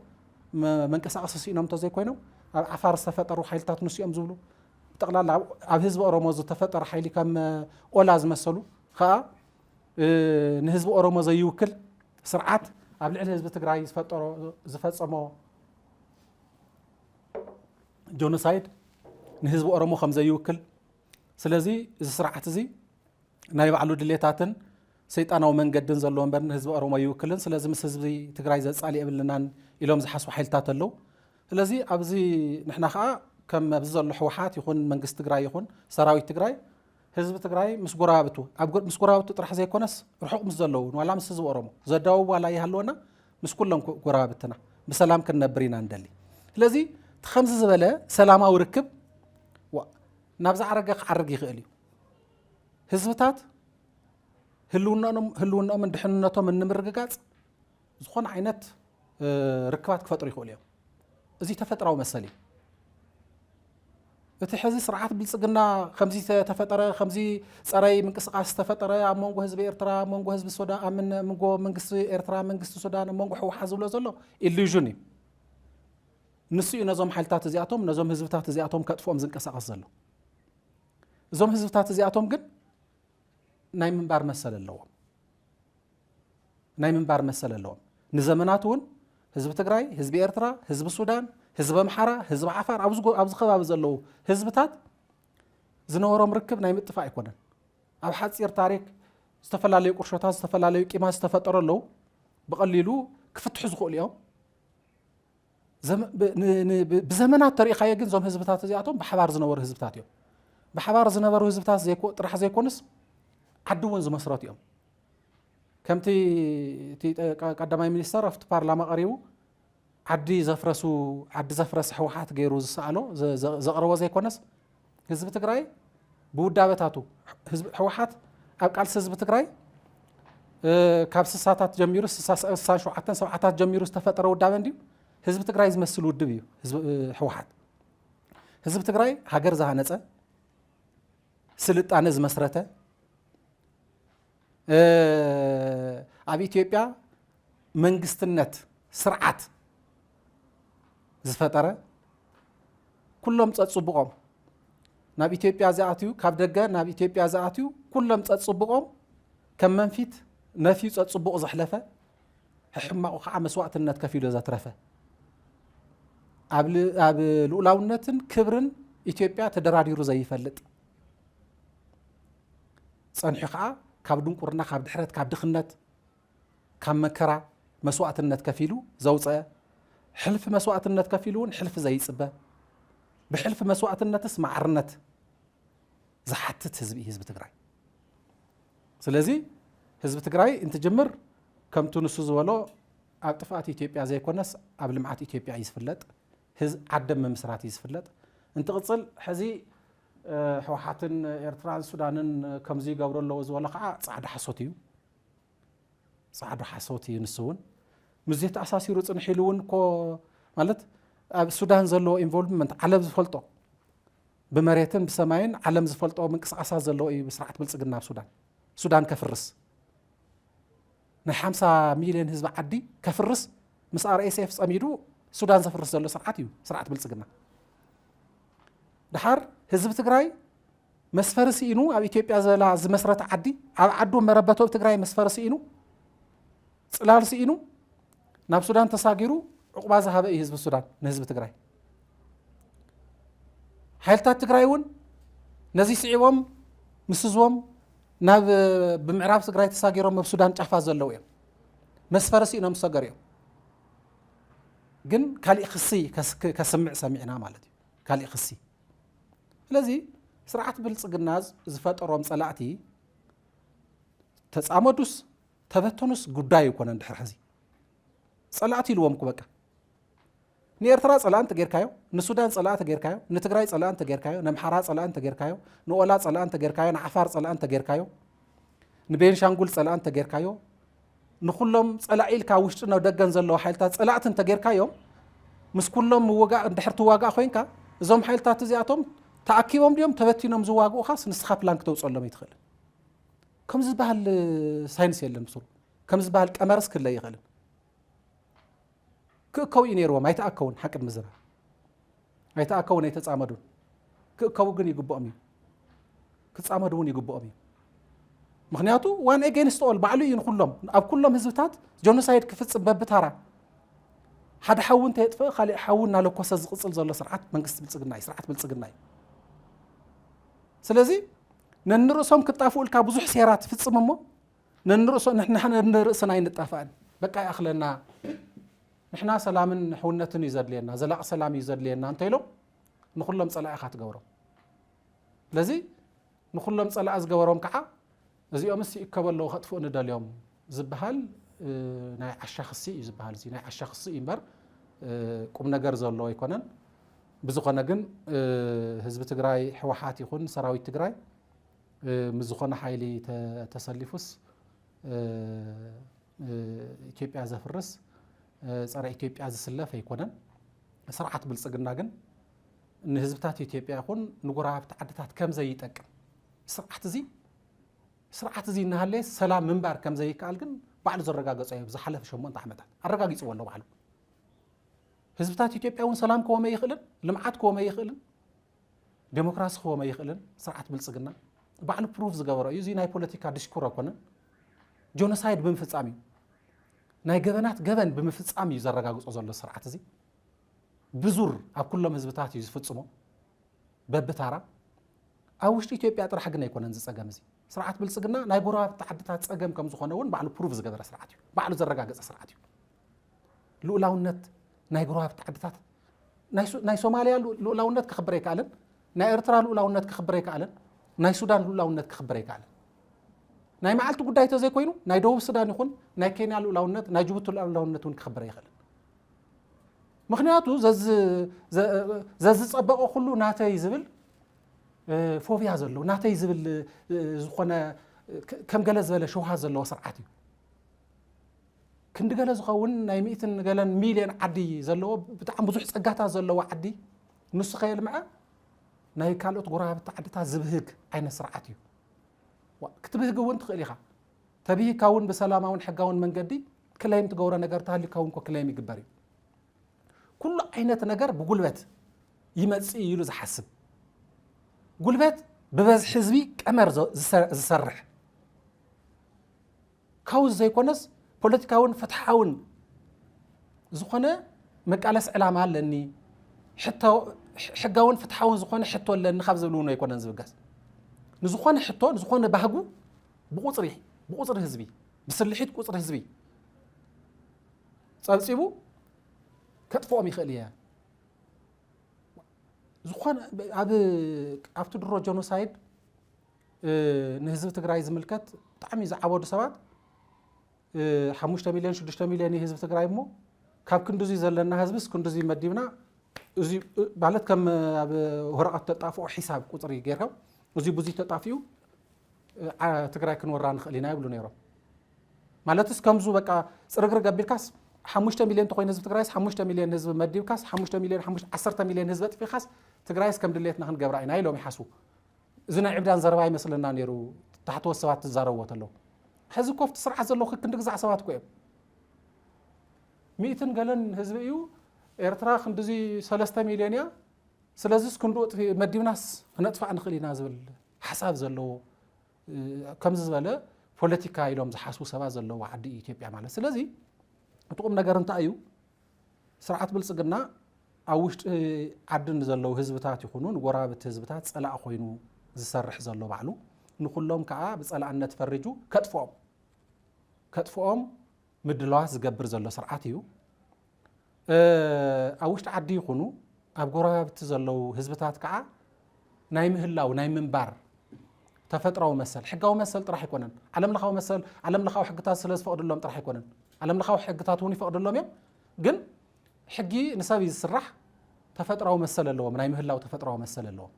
መ-፣ መንቀሳቐሲ ስኢኖም እንተዘይኮይኖም ኣብ ዓፋር ዝተፈጠሩ ሓይልታት ንሱ እዮም ዝብሉ። ብጠቕላላ ኣብ፣ ኣብ ህዝቢ ኦሮሞ ዝተፈጠረ ሓይሊ ከም፣ እ፣ ኦላ ዝመሰሉ ኸኣ፣ እ፣ ንህዝቢ ኦሮሞ ዘይውክል ስርዓት ኣብ ልዕሊ ህዝቢ ትግራይ ዝፈጠሮ፣ ዝፈጸሞ ጆኖሳይድ ንህዝቢ ኦሮሞ ከም ዘይውክል፣ ስለዚ እዚ ስርዓት እዚ ናይ ባዕሉ ድሌታትን ሰይጣናዊ መንገድን ዘለዎ እምበር ንህዝቢ ኦሮሞ ኣይውክልን፣ ስለዚ ምስ ህዝቢ ትግራይ ዘጻሊ የብልናን ኢሎም ዝሓስቡ ሓይልታት ኣለዉ። ስለዚ ኣብዚ ንሕና ኸኣ ከም ኣብዚ ዘሎ ህወሓት ይኹን መንግስቲ ትግራይ ይኹን ሰራዊት ትግራይ ህዝቢ ትግራይ ምስ ጎረባብቱ፣ ኣብ ጎ-፣ ምስ ጎረባብቱ ጥራሕ ዘይኮነስ ርሑቕ ምስ ዘለዉ ዋላ ምስ ህዝቢ ኦሮሞ ዘዳውብ ዋላ ይሃልወና፣ ምስ ኩሎም ጎ-፣ ጎረባብትና ብሰላም ክንነብር ኢና ንደሊ። ስለዚ እቲ ከምዚ ዝበለ ሰላማዊ ርክብ ዋ-፣ ናብ ዝዓረገ ክዓርግ ይኽእል እዩ። ህዝብታት ህልውናኦም፣ ህልውናኦምን ድሕንነቶምን ንምርግጋጽ ዝኾነ ዓይነት፣ እ፣ ርክባት ክፈጥሩ ይኽእሉ እዮም። እዚ ተፈጥራዊ መሰል እዩ። እቲ ሕዚ ስርዓት ብልጽግና ከምዚ ተፈጠረ፣ ከምዚ ጸራይ ምንቅስቃስ ዝተፈጠረ ኣብ መንጎ ህዝቢ ኤርትራ፣ ኣብ መንጎ ህዝቢ ሱዳን፣ ኣብ ምን-፣ መንጎ መንግስቲ ኤርትራ፣ መንግስቲ ሱዳን፣ ኣብ መንጎ ህወሓት ዝብሎ ዘሎ ኢሉዥን እዩ። ንሱ እዩ ነዞም ሓይልታት እዚኣቶም፣ ነዞም ህዝብታት እዚኣቶም ከጥፍኦም ዝንቀሳቐስ ዘሎ። እዞም ህዝብታት እዚኣቶም ግን ናይ ምንባር መሰል ኣለዎም። ናይ ምንባር መሰል ኣለዎም። ንዘመናት እውን ህዝቢ ትግራይ፣ ህዝቢ ኤርትራ፣ ህዝቢ ሱዳን፣ ህዝቢ ኣምሓራ፣ ህዝቢ ዓፋር፣ ኣብዚ ጎ-፣ ኣብዚ ከባቢ ዘለዉ ህዝብታት ዝነበሮም ርክብ ናይ ምጥፋእ ኣይኮነን። ኣብ ሓጺር ታሪክ ዝተፈላለዩ ቁርሾታት፣ ዝተፈላለዩ ቂማት ዝተፈጠሩ ኣለዉ። ብቐሊሉ ክፍትሑ ዝኽእሉ እዮም። ዘመ-፣ ብ-፣ ን-፣ ን-፣ ብ-፣ ብዘመናት ተሪእኻዮ ግን እዞም ህዝብታት እዚኣቶም ብሓባር ዝነበሩ ህዝብታት እዮም። ብሓባር ዝነበሩ ህዝብታት ዘይኮ-፣ ጥራሕ ዘይኮኑስ ዓዲ እውን ዝመስረቱ እዮም። ከምቲ እቲ ጠ-፣ ቀ-፣ ቀዳማይ ሚኒስተር ኣብቲ ፓርላማ ቀሪቡ ዓዲ ዘፍረሱ፣ ዓዲ ዘፍረሰ ህወሓት ገይሩ ዝሰኣሎ፣ ዘ-፣ ዘ-፣ ዘቕረቦ ዘይኮነስ ህዝቢ ትግራይ ብውዳበታቱ፣ ህዝቢ፣ ህወሓት ኣብ ቃልሲ ህዝቢ ትግራይ፣ እ፣ ካብ ስሳታት ጀሚሩ፣ ስሳ፣ ስሳን ሸውዓተን ሰብዓታት ጀሚሩ ዝተፈጠረ ውዳበ እንድዩ። ህዝቢ ትግራይ ዝመስል ውድብ እዩ ህዝቢ፣ እ፣ ህወሓት። ህዝቢ ትግራይ ሃገር ዝሃነጸ፣ ስልጣነ ዝመስረተ፣ እ፣ ኣብ ኢትዮጵያ መንግስትነት ስርዓት ዝፈጠረ፣ ኩሎም ጸጽብቖም ናብ ኢትዮጵያ ዝኣትዩ፣ ካብ ደገ ናብ ኢትዮጵያ ዝኣትዩ ኩሎም ጸጽብቖም ከም መንፊት ነፍዩ ጸጽብቑ ዘሕለፈ፣ ሕማቑ ከዓ መስዋእትነት ከፊሉ ዘትረፈ፣ ኣብ ል-፣ ኣብ ልኡላውነትን ክብርን ኢትዮጵያ ተደራዲሩ ዘይፈልጥ፣ ጸኒሑ ከዓ ካብ ድንቁርና፣ ካብ ድሕረት፣ ካብ ድኽነት፣ ካብ መከራ መስዋእትነት ከፊሉ ዘውፀአ፣ ሕልፊ መስዋእትነት ከፊሉ እውን ሕልፊ ዘይፅበ፣ ብሕልፊ መስዋእትነትስ ማዕርነት ዝሓትት ህዝቢ እዩ ህዝቢ ትግራይ። ስለዚ ህዝቢ ትግራይ እንትጅምር ከምቱ ንሱ ዝበሎ ኣብ ጥፍኣት ኢትዮጵያ ዘይኮነስ ኣብ ልምዓት ኢትዮጵያ እዩ ዝፍለጥ። ህዝ ዓደም ምምስራት እዩ ዝፍለጥ። እንትቕፅል ሕዚ ህወሓትን ኤርትራን ሱዳንን ከምዚ ይገብሩ ኣለዎ ዝበሎ ከዓ ፃዕዳ ሓሶት እዩ። ፃዕዳ ሓሶት እዩ። ንሱ እውን ምስ ተኣሳሲሩ ፅንሕ ኢሉ እውን እኮ ማለት ኣብ ሱዳን ዘለዎ ኢንቮልቭመንት ዓለም ዝፈልጦ ብመሬትን ብሰማይን ዓለም ዝፈልጦ ምንቅስቃሳት ዘለዎ እዩ። ብስርዓት ብልፅግና ኣብ ሱዳን ሱዳን ከፍርስ ናይ ሓምሳ ሚልዮን ህዝቢ ዓዲ ከፍርስ ምስ ኣርኤስኤፍ ፀሚዱ ሱዳን ዘፍርስ ዘሎ ስርዓት እዩ ስርዓት ብልፅግና። ድሓር ህዝቢ ትግራይ መስፈሪ ስኢኑ ኣብ ኢትዮጵያ ዘላ ዝመስረት ዓዲ ኣብ ዓዱ መረበቱ ኣብ ትግራይ መስፈሪ ስኢኑ ፅላል ስኢኑ ናብ ሱዳን ተሳጊሩ ዕቑባ ዝሃበ እዩ ህዝቢ ሱዳን ንህዝቢ ትግራይ። ሓይልታት ትግራይ እውን ነዚ ስዒቦም ምስ ህዝቦም ናብ ብምዕራብ ትግራይ ተሳጊሮም ኣብ ሱዳን ጫፋት ዘለዉ እዮም። መስፈሪ ስኢኖም ዝሰገሩ እዮም። ግን ካሊእ ክሲ ከስምዕ ሰሚዕና ማለት እዩ። ካሊእ ክሲ። ስለዚ ስርዓት ብልፅግና ዝፈጠሮም ፀላእቲ ተፃመዱስ ተበተኑስ ጉዳይ ኣይኮነን። ድሕሪ ሕዚ ፀላእቲ ኢልዎም እኮ በቃ ንኤርትራ ጸላእ እንተጌርካዮ፣ ንሱዳን ጸላእ እንተጌርካዮ፣ ንትግራይ ጸላእ እንተጌርካዮ፣ ነምሓራ ጸላእ እንተጌርካዮ፣ ንኦላ ጸላእ እንተጌርካዮ፣ ንዓፋር ጸላእ እንተጌርካዮ፣ ንቤንሻንጉል ጸላእ እንተጌርካዮ፣ ንኹሎም ጸላኢ ኢልካ ውሽጥን ደገን ዘለዉ ሓይልታት ጸላእቲ እንተጌርካዮም፣ ምስ ኩሎም ምውጋእ እንድሕር ትዋጋእ ኮይንካ፣ እዞም ሓይልታት እዚኣቶም ተኣኪቦም ድዮም ተበቲኖም ዝዋግኡኻስ ንስኻ ፕላን ክተውፅኣሎም ኣይትኽእልን። ከም ዝበሃል ሳይንስ የለን ብስሩ። ከም ዝበሃል ቀመርስ ክለ ይኽእልን። ክእከቡ እዩ ነይርዎም፣ ኣይተኣከቡን። ሓቂ ንምዝራብ ኣይተኣከቡን፣ ኣይተፃመዱን። ክእከቡ ግን ይግብኦም እዩ፣ ክፃመዱ እውን ይግብኦም እዩ። ምክንያቱ ዋን ኤጌንስት ኦል ባዕሉ እዩ ንኩሎም ኣብ ኩሎም ህዝብታት ጀኖሳይድ ክፍፅም በብታራ ሓደ ሓዊ እንተየጥፈእ ካሊእ ሓዊ እናለኮሰ ዝቅፅል ዘሎ ስርዓት መንግስቲ ብልፅግና እዩ፣ ስርዓት ብልፅግና እዩ። ስለዚ ነንርእሶም ክጣፍኡ ኢልካ ብዙሕ ሴራ ትፍፅም እሞ ነንርእሶ ንሕና ነንርእስና ኣይንጣፋእን። በቃ ይኣኽለና፣ ንሕና ሰላምን ሕውነትን እዩ ዘድልየና፣ ዘላቂ ሰላም እዩ ዘድልየና እንተኢሎም ንኩሎም ፀላኢ ኢኻ ትገብሮም። ስለዚ ንኩሎም ፀላኢ ዝገበሮም ከዓ እዚኦምስ ይእከቡ ኣለዉ ከጥፍኡኒ ደልዮም ዝበሃል ናይ ዓሻ ክሲ እዩ ዝበሃል። እዚ ናይ ዓሻ ክሲ እዩ እምበር ቁም ነገር ዘለዎ ኣይኮነን። ብዝኾነ ግን ህዝቢ ትግራይ ህወሓት ይኹን ሰራዊት ትግራይ ምስ ዝኾነ ሓይሊ ተሰሊፉስ ኢትዮጵያ ዘፍርስ ጸረ ኢትዮጵያ ዝስለፍ ኣይኮነን። ስርዓት ብልፅግና ግን ንህዝብታት ኢትዮጵያ ይኹን ንጎረባብቲ ዓድታት ከም ዘይጠቅም ስርዓት እዚ ስርዓት እዚ እናሃለየ ሰላም ምንባር ከም ዘይከኣል ግን ባዕሉ ዘረጋገጾ እዩ። ዝሓለፈ ሸሞንተ ዓመታት ኣረጋጊጽዎ ኣሎ ባዕሉ። ህዝብታት ኢትዮጵያ እውን ሰላም ክህቦም ኣይኽእልን፣ ልምዓት ክህቦም ኣይኽእልን፣ ዴሞክራሲ ክህቦም ኣይኽእልን። ስርዓት ብልፅግና ባዕሉ ፕሩፍ ዝገበሮ እዩ። እዚ ናይ ፖለቲካ ዲስኩር ኣይኮነን። ጆኖሳይድ ብምፍፃም እዩ፣ ናይ ገበናት ገበን ብምፍፃም እዩ ዘረጋግጾ ዘሎ ስርዓት እዚ። ብዙር ኣብ ኩሎም ህዝብታት እዩ ዝፍፅሞ በብታራ። ኣብ ውሽጢ ኢትዮጵያ ጥራሕ ግን ኣይኮነን ዝፀገም እዚ። ስርዓት ብልፅግና ናይ ጎረባብቲ ዓድታት ፀገም ከም ዝኾነ እውን ባዕሉ ፕሩቭ ዝገበረ ስርዓት እዩ፣ ባዕሉ ዘረጋገፀ ስርዓት እዩ። ልኡላውነት ናይ ጎረባብቲ ዓድታት ናይ ሶማልያ ልኡላውነት ክኽብር ኣይከኣልን፣ ናይ ኤርትራ ልኡላውነት ክኽብር ኣይከኣልን፣ ናይ ሱዳን ልኡላውነት ክኽብር ኣይከኣልን። ናይ መዓልቲ ጉዳይ ተዘይኮይኑ ናይ ደቡብ ሱዳን ይኹን ናይ ኬንያ ልኡላውነት ናይ ጅቡቲ ልኡላውነት እውን ክኽብር ኣይኽእልን። ምክንያቱ ዘዝፀበቐ ኩሉ ናተይ ዝብል ፎብያ ዘለዎ ናተይ ዝብል ዝኾነ ከም ገለ ዝበለ ሸውሃት ዘለዎ ስርዓት እዩ። ክንዲ ገለ ዝኸውን ናይ ሚእትን ገለን ሚልዮን ዓዲ ዘለዎ ብጣዕሚ ብዙሕ ፀጋታት ዘለዎ ዓዲ ንሱ ከየልምዐ ናይ ካልኦት ጎረባብቲ ዓድታት ዝብህግ ዓይነት ስርዓት እዩ። ክትብህግ እውን ትኽእል ኢኻ። ተብሂካ እውን ብሰላማውን ሕጋውን መንገዲ ክለይም ትገብሮ ነገር ተሃሊካ እውን እኮ ክለይም ይግበር እዩ። ኩሉ ዓይነት ነገር ብጉልበት ይመፅእ ኢሉ ዝሓስብ ጉልበት ብበዝሒ ህዝቢ ቀመር ዝሰርሕ ካውዝ ዘይኮነስ ፖለቲካውን ፍትሓውን ዝኾነ መቃለስ ዕላማ ኣለኒ፣ ሕጋውን ፍትሓውን ዝኾነ ሕቶ ኣለኒ ካብ ዝብል እውን ኣይኮነን ዝብገስ። ንዝኾነ ሕቶ ንዝኾነ ባህጉ ብቁፅሪ ብቁፅሪ ህዝቢ ብስልሒት ቁፅሪ ህዝቢ ፀብፂቡ ከጥፍኦም ይኽእል እየ። ዝኾነ ኣብቲ ድሮ ጀኖሳይድ ንህዝቢ ትግራይ ዝምልከት ብጣዕሚ ዝዓበዱ ሰባት ሓሙሽተ ሚልዮን ሽዱሽተ ሚልዮን ህዝቢ ትግራይ እሞ ካብ ክንድዙይ ዘለና ህዝብስ ክንድዙይ መዲብና እዚ ማለት ከም ኣብ ወረቐት ተጣፍኦ ሒሳብ ቁፅሪ ጌርካ እዚ ብዙይ ተጣፊኡ ትግራይ ክንወራ ንኽእል ኢና ይብሉ ነይሮም። ማለትስ ከምዙ በቃ ፅርግርግ ኣቢልካስ ሓሙሽተ ሚልዮን ተኮይነ ህዝቢ ትግራይስ ሓሙሽተ ሚልዮን ህዝቢ መዲብካስ ሓሙሽተ ሚልዮን ዓሰርተ ሚልዮን ህዝቢ ኣጥፊኻስ ትግራይስ ከም ድሌትና ክንገብራ ኢና ኢሎም ይሓስቡ። እዚ ናይ ዕብዳን ዘረባ ይመስለና ነይሩ። ታሕተዎት ሰባት ትዛረብዎ ተለዉ ሕዚ ኮፍቲ ስርዓት ዘለዉ ክንዲ ግዛዕ ሰባት እኮ እዮም። ሚእትን ገለን ህዝቢ እዩ። ኤርትራ ክንድዚ ሰለስተ ሚልዮን እያ። ስለዚስ ክንዱ መዲብናስ ክነጥፋእ ንኽእል ኢና ዝብል ሓሳብ ዘለዎ ከምዚ ዝበለ ፖለቲካ ኢሎም ዝሓስቡ ሰባት ዘለዎ ዓዲ እዩ ኢትዮጵያ ማለት። ስለዚ እቲ ቁም ነገር እንታይ እዩ? ስርዓት ብልፅግና ኣብ ውሽጢ ዓዲ ንዘለዉ ህዝብታት ይኹኑ ንጎረባብቲ ህዝብታት ፀላእ ኮይኑ ዝሰርሕ ዘሎ ባዕሉ ንኩሎም ከዓ ብፀላእነት ፈሪጁ ከጥፍኦም ከጥፍኦም ምድላዋት ዝገብር ዘሎ ስርዓት እዩ። ኣብ ውሽጢ ዓዲ ይኹኑ ኣብ ጎረባብቲ ዘለዉ ህዝብታት ከዓ ናይ ምህላው ናይ ምንባር ተፈጥራዊ መሰል ሕጋዊ መሰል ጥራሕ ኣይኮነን። ዓለምለኻዊ መሰል ዓለምለኻዊ ሕግታት ስለ ዝፈቕድሎም ጥራሕ ኣይኮነን። ዓለምለኻዊ ሕግታት እውን ይፈቕድሎም እዮም። ግን ሕጊ ንሰብ እዩ ዝስራሕ። ተፈጥራዊ መሰል ኣለዎም ናይ ምህላው ተፈጥራዊ መሰል ኣለዎም።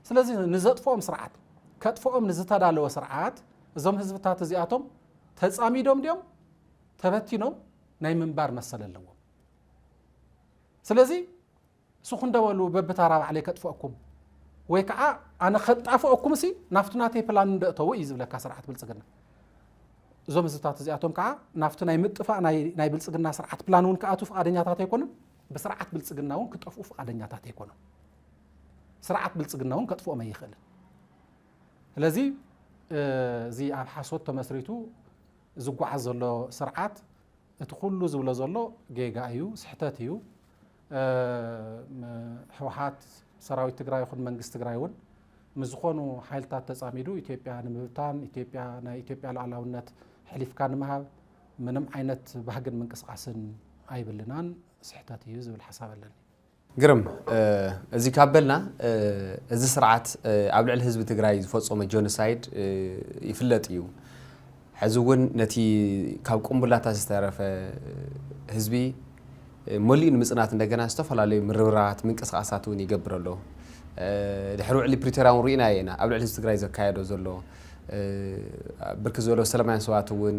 ስለዚ ንዘጥፍኦም ስርዓት ከጥፍኦም ንዝተዳለወ ስርዓት እዞም ህዝብታት እዚኣቶም ተፃሚዶም ድዮም ተበቲኖም ናይ ምንባር መሰል ኣለዎም። ስለዚ ስኹ እንደበሉ በብታራ ባዕለይ ከጥፍአኩም ወይ ከዓ ኣነ ከጣፍአኩም ሲ ናብቲ ናተይ ፕላን እንደእተው እዩ ዝብለካ ስርዓት ብልፅግና። እዞም ህዝብታት እዚኣቶም ከዓ ናብቲ ናይ ምጥፋእ ናይ ብልፅግና ስርዓት ፕላን እውን ክኣትዉ ፍቓደኛታት ኣይኮኑን። ብስርዓት ብልፅግና እውን ክጠፍኡ ፍቓደኛታት ኣይኮኑን። ስርዓት ብልፅግና እውን ከጥፍኦም ኣይኽእልን። ስለዚ እዚ ኣብ ሓሶት ተመስሪቱ ዝጓዓዝ ዘሎ ስርዓት እቲ ኩሉ ዝብሎ ዘሎ ጌጋ እዩ፣ ስሕተት እዩ። ህወሓት ሰራዊት ትግራይ ይኹን መንግስቲ ትግራይ እውን ምስ ዝኾኑ ሓይልታት ተፃሚዱ ኢትዮጵያ ንምብታን ኢትዮጵያ ናይ ኢትዮጵያ ሉዓላውነት ሕሊፍካ ንምሃብ ምንም ዓይነት ባህግን ምንቅስቃስን ኣይብልናን፣ ስሕተት እዩ ዝብል ሓሳብ ኣለኒ። ግርም፣ እዚ ካብ በልና እዚ ስርዓት ኣብ ልዕሊ ህዝቢ ትግራይ ዝፈፀሞ ጆኖሳይድ ይፍለጥ እዩ። ሕዚ እውን ነቲ ካብ ቁምቡላታት ዝተረፈ ህዝቢ መሊኡ ንምፅናት እንደገና ዝተፈላለዩ ምርብራባት ምንቅስቃሳት እውን ይገብር ኣሎ። ድሕሪ ውዕሊ ፕሪቶርያ እውን ርኢናዮ ኢና ኣብ ልዕሊ ህዝቢ ትግራይ ዘካየዶ ዘሎ ብርክት ዝበለ ሰላማውያን ሰባት እውን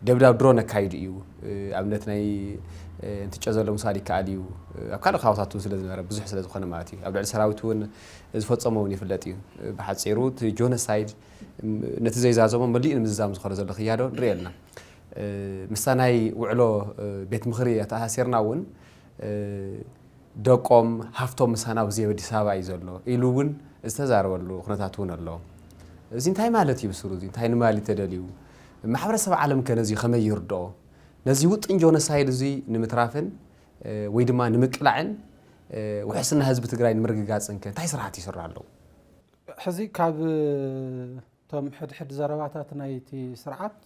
ደብዳብ ድሮን ኣካይዱ እዩ። ኣብነት ናይ እንትጨ ዘሎ ምሳል ይከኣል እዩ። ኣብ ካልእ ከባብታት እውን ስለ ዝነበረ ብዙሕ ስለ ዝኾነ ማለት እዩ። ኣብ ልዕሊ ሰራዊት እውን ዝፈፀሞ እውን ይፍለጥ እዩ። ብሓፂሩ እቲ ጆኖሳይድ ነቲ ዘይዛዘሞ መሊኡ ንምዝዛም ዝኾነ ዘሎ ክያዶ ንርኢ ኣለና። ምስታ ናይ ውዕሎ ቤት ምኽሪ ኣተኣሳሲርና እውን ደቆም ሃፍቶም ምሳና ኣብዚ ኣብ ኣዲስ ኣበባ እዩ ዘሎ ኢሉ እውን ዝተዛረበሉ ኩነታት እውን ኣሎ። እዚ እንታይ ማለት እዩ? ብስሩ እዚ እንታይ ንማል ተደልዩ? ማሕበረሰብ ዓለም ከ ነዚ ከመይ ይርድኦ? ነዚ ውጥን ጆኖሳይድ እዚ ንምትራፍን ወይ ድማ ንምቅላዕን ውሕስና ህዝቢ ትግራይ ንምርግጋፅን ከ እንታይ ስራሕቲ ይስራ ኣለዉ? ሕዚ ካብ እቶም ሕድሕድ ዘረባታት ናይቲ ስርዓት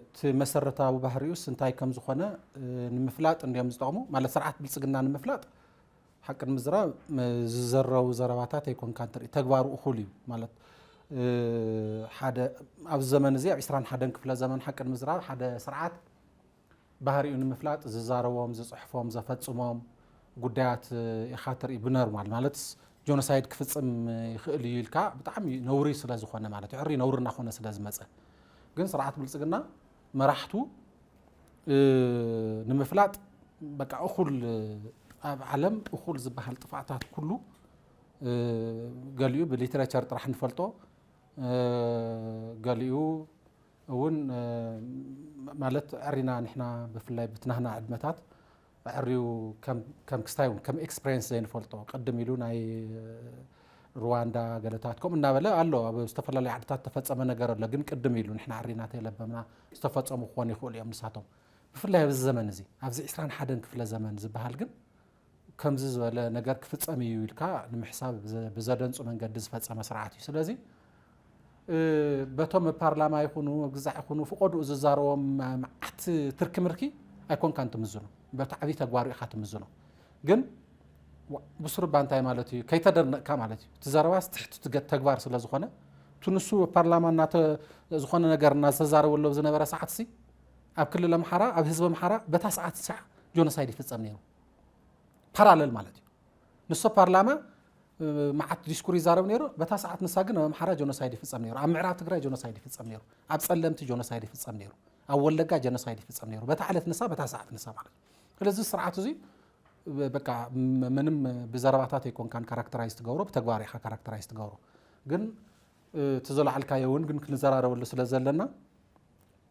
እቲ መሰረታዊ ባህሪኡስ እንታይ ከም ዝኾነ ንምፍላጥ እንዲዮም ዝጠቕሙ። ማለት ስርዓት ብልፅግና ንምፍላጥ ሓቂ ንምዝራብ ዝዘረቡ ዘረባታት ኣይኮንካ እንትርኢ ተግባሩ እኹል እዩ። ማለት ሓደ ኣብዚ ዘመን እዚ ኣብ ዕስራን ሓደን ክፍለ ዘመን ሓቂ ንምዝራብ ሓደ ስርዓት ባህሪኡ ንምፍላጥ ዝዛረቦም፣ ዝፅሕፎም፣ ዘፈፅሞም ጉዳያት ኢኻ ትርኢ ብኖርማል ማለት ጆኖሳይድ ክፍፅም ይኽእል እዩ ኢልካ ብጣዕሚ ነውሪ ስለ ዝኾነ ማለት እዩ። ሕሪ ነውሪ እናኾነ ስለ ዝመፀ ግን ስርዓት ብልፅግና መራሕቱ ንምፍላጥ በቃ እኹል ኣብ ዓለም እኹል ዝበሃል ጥፋእታት ኩሉ ገሊኡ ብሊትሬቸር ጥራሕ ንፈልጦ ገሊኡ እውን ማለት ዕሪና ንሕና ብፍላይ ብትናህና ዕድመታት ዕርዩ ከም ክስታይ እውን ከም ኤክስፕሬንስ ዘይንፈልጦ ቅድም ኢሉ ናይ ሩዋንዳ ገለታት ከምኡ እናበለ ኣሎ ኣብ ዝተፈላለዩ ዓድታት ተፈፀመ ነገር ኣሎ ግን ቅድም ኢሉ ንሕና ዕሪና ተየለበምና ዝተፈፀሙ ክኾኑ ይኽእሉ እዮም ንሳቶም ብፍላይ ኣብዚ ዘመን እዚ ኣብዚ ዕስራን ሓደን ክፍለ ዘመን ዝበሃል ግን ከምዚ ዝበለ ነገር ክፍፀም እዩ ኢልካ ንምሕሳብ ብዘደንፁ መንገዲ ዝፈፀመ ስርዓት እዩ። ስለዚ በቶም ኣብ ፓርላማ ይኹኑ ኣብ ግዛዕ ይኹኑ ፍቆድኡ ዝዛረቦም መዓት ትርኪ ምርኪ ኣይኮንካን ትምዝኖ፣ በቲ ዓብዪ ተግባሩ ኢኻ ትምዝኖ። ግን ብስሩ እባ እንታይ ማለት እዩ ከይተደነቕካ ማለት እዩ። እቲ ዘረባስ ትሕቲ ተግባር ስለ ዝኾነ እቲ ንሱ ኣብ ፓርላማ እናተ ዝኾነ ነገር እናተዛረበ ኣሎ ዝነበረ ሰዓት ሲ ኣብ ክልል ኣምሓራ ኣብ ህዝቢ ኣምሓራ በታ ሰዓት ሳዕ ጆኖሳይድ ይፍጸም ነይሩ። ፓራለል ማለት እዩ። ንሶ ፓርላማ መዓት ዲስኩር ይዛረብ ነይሩ። በታ ሰዓት ንሳ ግን ኣብ ኣምሓራ ጆኖሳይድ ይፍጸም ነይሩ። ኣብ ምዕራብ ትግራይ ጆኖሳይድ ይፍጸም ነይሩ። ኣብ ጸለምቲ ጆኖሳይድ ይፍጸም ነይሩ። ኣብ ወለጋ ጆኖሳይድ ይፍጸም ነይሩ። በታ ዕለት ንሳ በታ ሰዓት ንሳ ማለት እዩ። ስለዚ ስርዓት እዚ በቃ ምንም ብዘረባታት ኣይኮንካን ካራክተራይዝ ትገብሮ፣ ብተግባር ኢኻ ካራክተራይዝ ትገብሮ። ግን እቲ ዘለዓልካዮ እውን ግን ክንዘራረበሉ ስለ ዘለና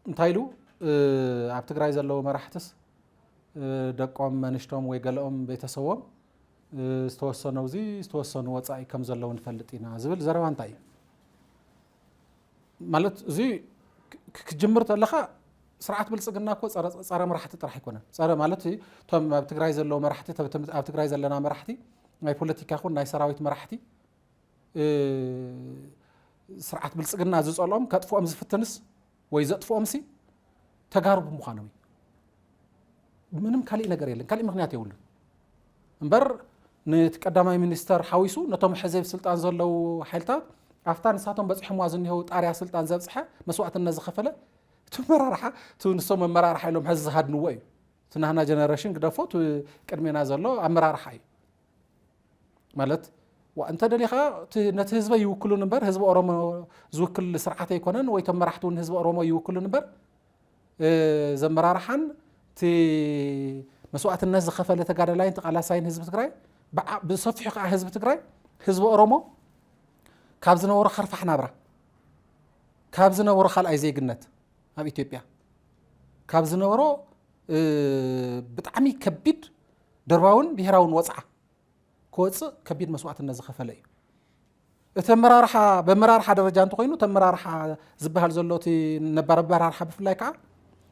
እንታይ ኢሉ ኣብ ትግራይ ዘለዉ መራሕትስ ደቆም መንሽቶም ወይ ገለኦም ቤተሰቦም ዝተወሰነው እዚ ዝተወሰኑ ወፃኢ ከም ዘለዉ ንፈልጥ ኢና ዝብል ዘረባ እንታይ እዩ? ማለት እዚ ክጅምር ተለኻ ስርዓት ብልፅግና እኮ ፀረ መራሕቲ ጥራሕ ኣይኮነን። ፀረ ማለት እቶም ኣብ ትግራይ ዘለዉ መራሕቲ ኣብ ትግራይ ዘለና መራሕቲ ናይ ፖለቲካ ይኹን ናይ ሰራዊት መራሕቲ ስርዓት ብልፅግና ዝፀልኦም ከጥፍኦም ዝፍትንስ ወይ ዘጥፍኦም ሲ ተጋሩ ብምዃኖም እዩ። ምንም ካሊእ ነገር የለን፣ ካሊእ ምክንያት የብሉን። እምበር ነቲ ቀዳማይ ሚኒስተር ሓዊሱ ነቶም ሕዚ ኣብ ስልጣን ዘለዉ ሓይልታት ኣብታ ንሳቶም በፂሖምዋ ዝኒሀው ጣርያ ስልጣን ዘብፅሐ መስዋእትነት ዝኸፈለ እቲ መራርሓ እቲ ንሶም መመራርሓ ኢሎም ሕዚ ዝሃድንዎ እዩ። እቲ ናህና ጀነሬሽን ግደፎ እቲ ቅድሜና ዘሎ ኣመራርሓ እዩ። ማለት እንተ ደሊኻ ነቲ ህዝበ ይውክሉን እምበር ህዝቢ ኦሮሞ ዝውክል ስርዓት ኣይኮነን ወይ ቶም መራሕቲ እውን ህዝቢ ኦሮሞ ይውክሉን እምበር ዘመራርሓን እቲ መስዋእትነት ዝኸፈለ ተጋደላይን ተቃላሳይን ህዝቢ ትግራይ ብሰፊሑ ከዓ ህዝቢ ትግራይ ህዝቢ ኦሮሞ ካብ ዝነበሮ ከርፋሕ ናብራ ካብ ዝነበሮ ካልኣይ ዜግነት ኣብ ኢትዮጵያ ካብ ዝነበሮ ብጣዕሚ ከቢድ ደርባውን ብሄራውን ወፅዓ ክወፅእ ከቢድ መስዋእትነት ዝኸፈለ እዩ። እቲ ኣመራርሓ በመራርሓ ደረጃ እንተኮይኑ እቲ ኣመራርሓ ዝበሃል ዘሎ እቲ ነባር ኣመራርሓ ብፍላይ ከዓ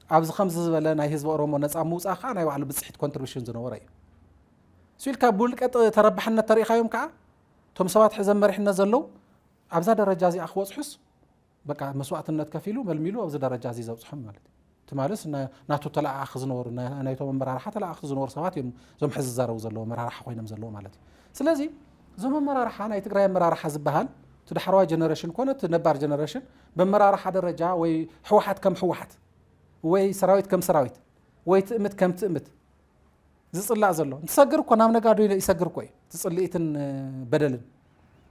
ኣብዚ ከምዚ ዝበለ ናይ ህዝቢ ኦሮሞ ነፃ ምውፃእ ከዓ ናይ ባዕሉ ብፅሒት ኮንትሪቢሽን ዝነበረ እዩ። ስኢልካ ብውልቀ ተረባሕነት ተሪኢኻዮም ከዓ እቶም ሰባት ሕዘ መሪሕነት ዘለዉ ኣብዛ ደረጃ እዚኣ ክወፅሑስ በቃ መስዋእትነት ከፊሉ መልሚሉ ኣብዚ ደረጃ እዚ ዘብፅሖም ማለት እዩ። ትማልስ ናቱ ተለኣኣኺ ዝነበሩ ናይቶም ኣመራርሓ ተለኣኣኺ ዝነበሩ ሰባት እዮም እዞም ሕዚ ዝዛረቡ ዘለዉ ኣመራርሓ ኮይኖም ዘለዉ ማለት እዩ። ስለዚ እዞም ኣመራርሓ ናይ ትግራይ ኣመራርሓ ዝበሃል እቲ ዳሕረዋይ ጀነሬሽን ኮነ እቲ ነባር ጀነሬሽን በመራርሓ ደረጃ ወይ ህወሓት ከም ህወሓት ወይ ሰራዊት ከም ሰራዊት ወይ ትእምት ከም ትእምት ዝፅላእ ዘሎ እንትሰግር እኮ ናብ ነጋዶ ይሰግር እኮ እዩ። እቲ ፅልኢትን በደልን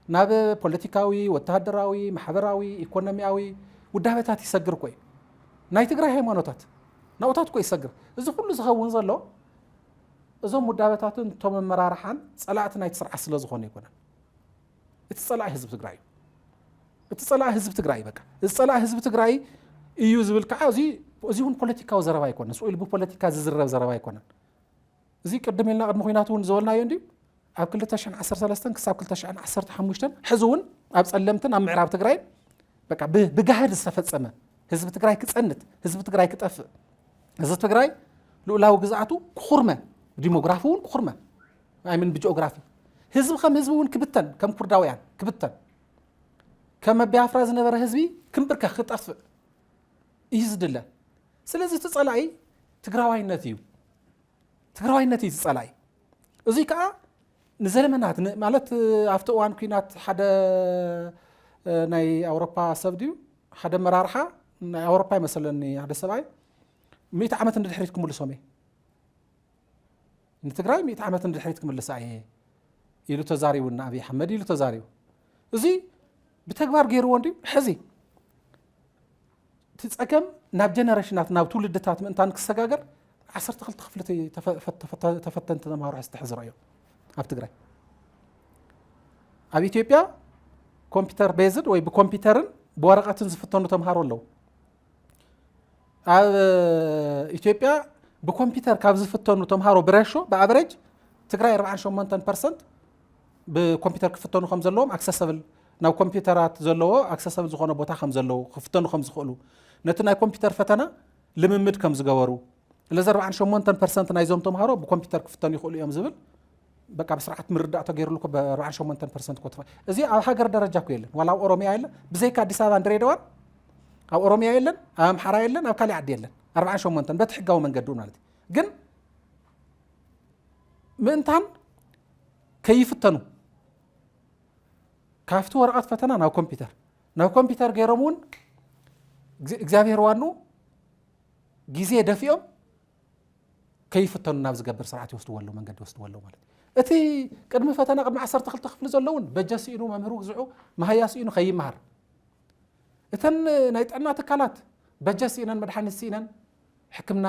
ናብ ፖለቲካዊ፣ ወተሃደራዊ፣ ማሕበራዊ፣ ኢኮኖሚያዊ ውዳበታት ይሰግር እኮ እዩ። ናይ ትግራይ ሃይማኖታት ናብኡታት እኮ ይሰግር። እዚ ኩሉ ዝኸውን ዘሎ እዞም ውዳበታትን እቶም ኣመራርሓን ፀላእቲ ናይቲ ስርዓት ስለ ዝኾኑ ኣይኮነን። እቲ ፀላኢ ህዝቢ ትግራይ እዩ። እቲ ፀላኢ ህዝቢ ትግራይ እዩ። በቃ እዚ ፀላኢ ህዝቢ ትግራይ እዩ ዝብል ከዓ እዚ እውን ፖለቲካዊ ዘረባ ኣይኮነን። ስኢሉ ብፖለቲካ ዝዝረብ ዘረባ ኣይኮነን። እዚ ቅድም ኢልና ቅድሚ ኩናት እውን ዝበልናዮ እንድዩ። ኣብ ክልተ ሽሕን ዓሰርተ ሰለስተን ክሳብ ክልተ ሽሕን ዓሰርተ ሓሙሽተን ሕዚ እውን ኣብ ፀለምትን ኣብ ምዕራብ ትግራይ በቃ ብጋህድ ዝተፈፀመ ህዝቢ ትግራይ ክፀንት ህዝቢ ትግራይ ክጠፍእ ህዝቢ ትግራይ ልኡላዊ ግዝኣቱ ክኹርመ ብዲሞግራፊ እውን ክኹርመ ኣይምን ብጂኦግራፊ ህዝቢ ከም ህዝቢ እውን ክብተን ከም ኩርዳውያን ክብተን ከም ኣብ ቢያፍራ ዝነበረ ህዝቢ ክምብርከኽ ክጠፍእ እዩ ዝድለ። ስለዚ እቲ ፀላኢ ትግራዋይነት እዩ። ትግራዋይነት እዩ ዝፀላኢ። እዙይ ከዓ ንዘለመናት ማለት ኣብቲ እዋን ኩናት ሓደ ናይ ኣውሮፓ ሰብ ድዩ ሓደ መራርሓ ናይ ኣውሮፓ ይመሰለኒ ሓደ ሰብኣይ ሚእቲ ዓመት ንድሕሪት ክምልሶም እየ ንትግራይ ሚእቲ ዓመት ንድሕሪት ክምልሳ እየ ኢሉ ተዛሪቡ እና ኣብይ ኣሕመድ ኢሉ ተዛሪቡ። እዚ ብተግባር ገይርዎ እንድዩ ሕዚ እቲ ፀገም ናብ ጀነሬሽናት ናብ ትውልድታት ምእንታን ክሰጋገር ዓሰርተ ክልተ ክፍሊ ተፈተንቲ ተምሃሮ ሕዚ ተሕዝሮ እዮም ኣብ ትግራይ። ኣብ ኢትዮጵያ ኮምፒውተር ቤዝድ ወይ ብኮምፒውተርን ብወረቐትን ዝፍተኑ ተምሃሮ ኣለዉ። ኣብ ኢትዮጵያ ብኮምፒውተር ካብ ዝፍተኑ ተምሃሮ ብረሾ ብኣቨሬጅ ትግራይ ኣርባዓን ሸሞንተን ፐርሰንት ብኮምፒውተር ክፍተኑ ከም ዘለዎም ኣክሰሰብል ናብ ኮምፒውተራት ዘለዎ ኣክሰሰብል ዝኾነ ቦታ ከም ዘለዉ ክፍተኑ ከም ዝኽእሉ ነቲ ናይ ኮምፒውተር ፈተና ልምምድ ከም ዝገበሩ ስለዚ ኣርባዓን ሸሞንተን ፐርሰንት ናይዞም ተምሃሮ ብኮምፒውተር ክፍተኑ ይኽእሉ እዮም ዝብል በቃ ብስርዓት ምርዳእ ተገይርሉ እኮ ብ48% እኮ ተፋ- እዚ ኣብ ሃገር ደረጃ እኮ የለን ዋላ ኣብ ኦሮሚያ የለን ብዘይካ ኣዲስ ኣበባን ድሬዳዋን ኣብ ኦሮሚያ የለን ኣብ ኣምሓራ የለን ኣብ ካሊእ ዓዲ የለን ኣርባዓን ሸሞንተን በቲ ሕጋዊ መንገዲ እውን ማለት እዩ ግን ምእንታን ከይፍተኑ ካብቲ ወረቐት ፈተና ናብ ኮምፒውተር ናብ ኮምፒውተር ገይሮም እውን እግዚኣብሔር ዋኑ ግዜ ደፊኦም ከይፍተኑ ናብ ዝገብር ስርዓት ይወስድዎ ኣለዉ፣ መንገዲ ይወስድዎ ኣለዉ ማለት እዩ። እቲ ቅድሚ ፈተና ቅድሚ ዓሰርተ ክልተ ክፍሊ ዘለውን በጀት ስኢኑ መምህር ውግዝዑ መሃያ ስኢኑ ከይመሃር፣ እተን ናይ ጥዕና ትካላት በጀት ስኢነን መድሓኒት ስኢነን ሕክምና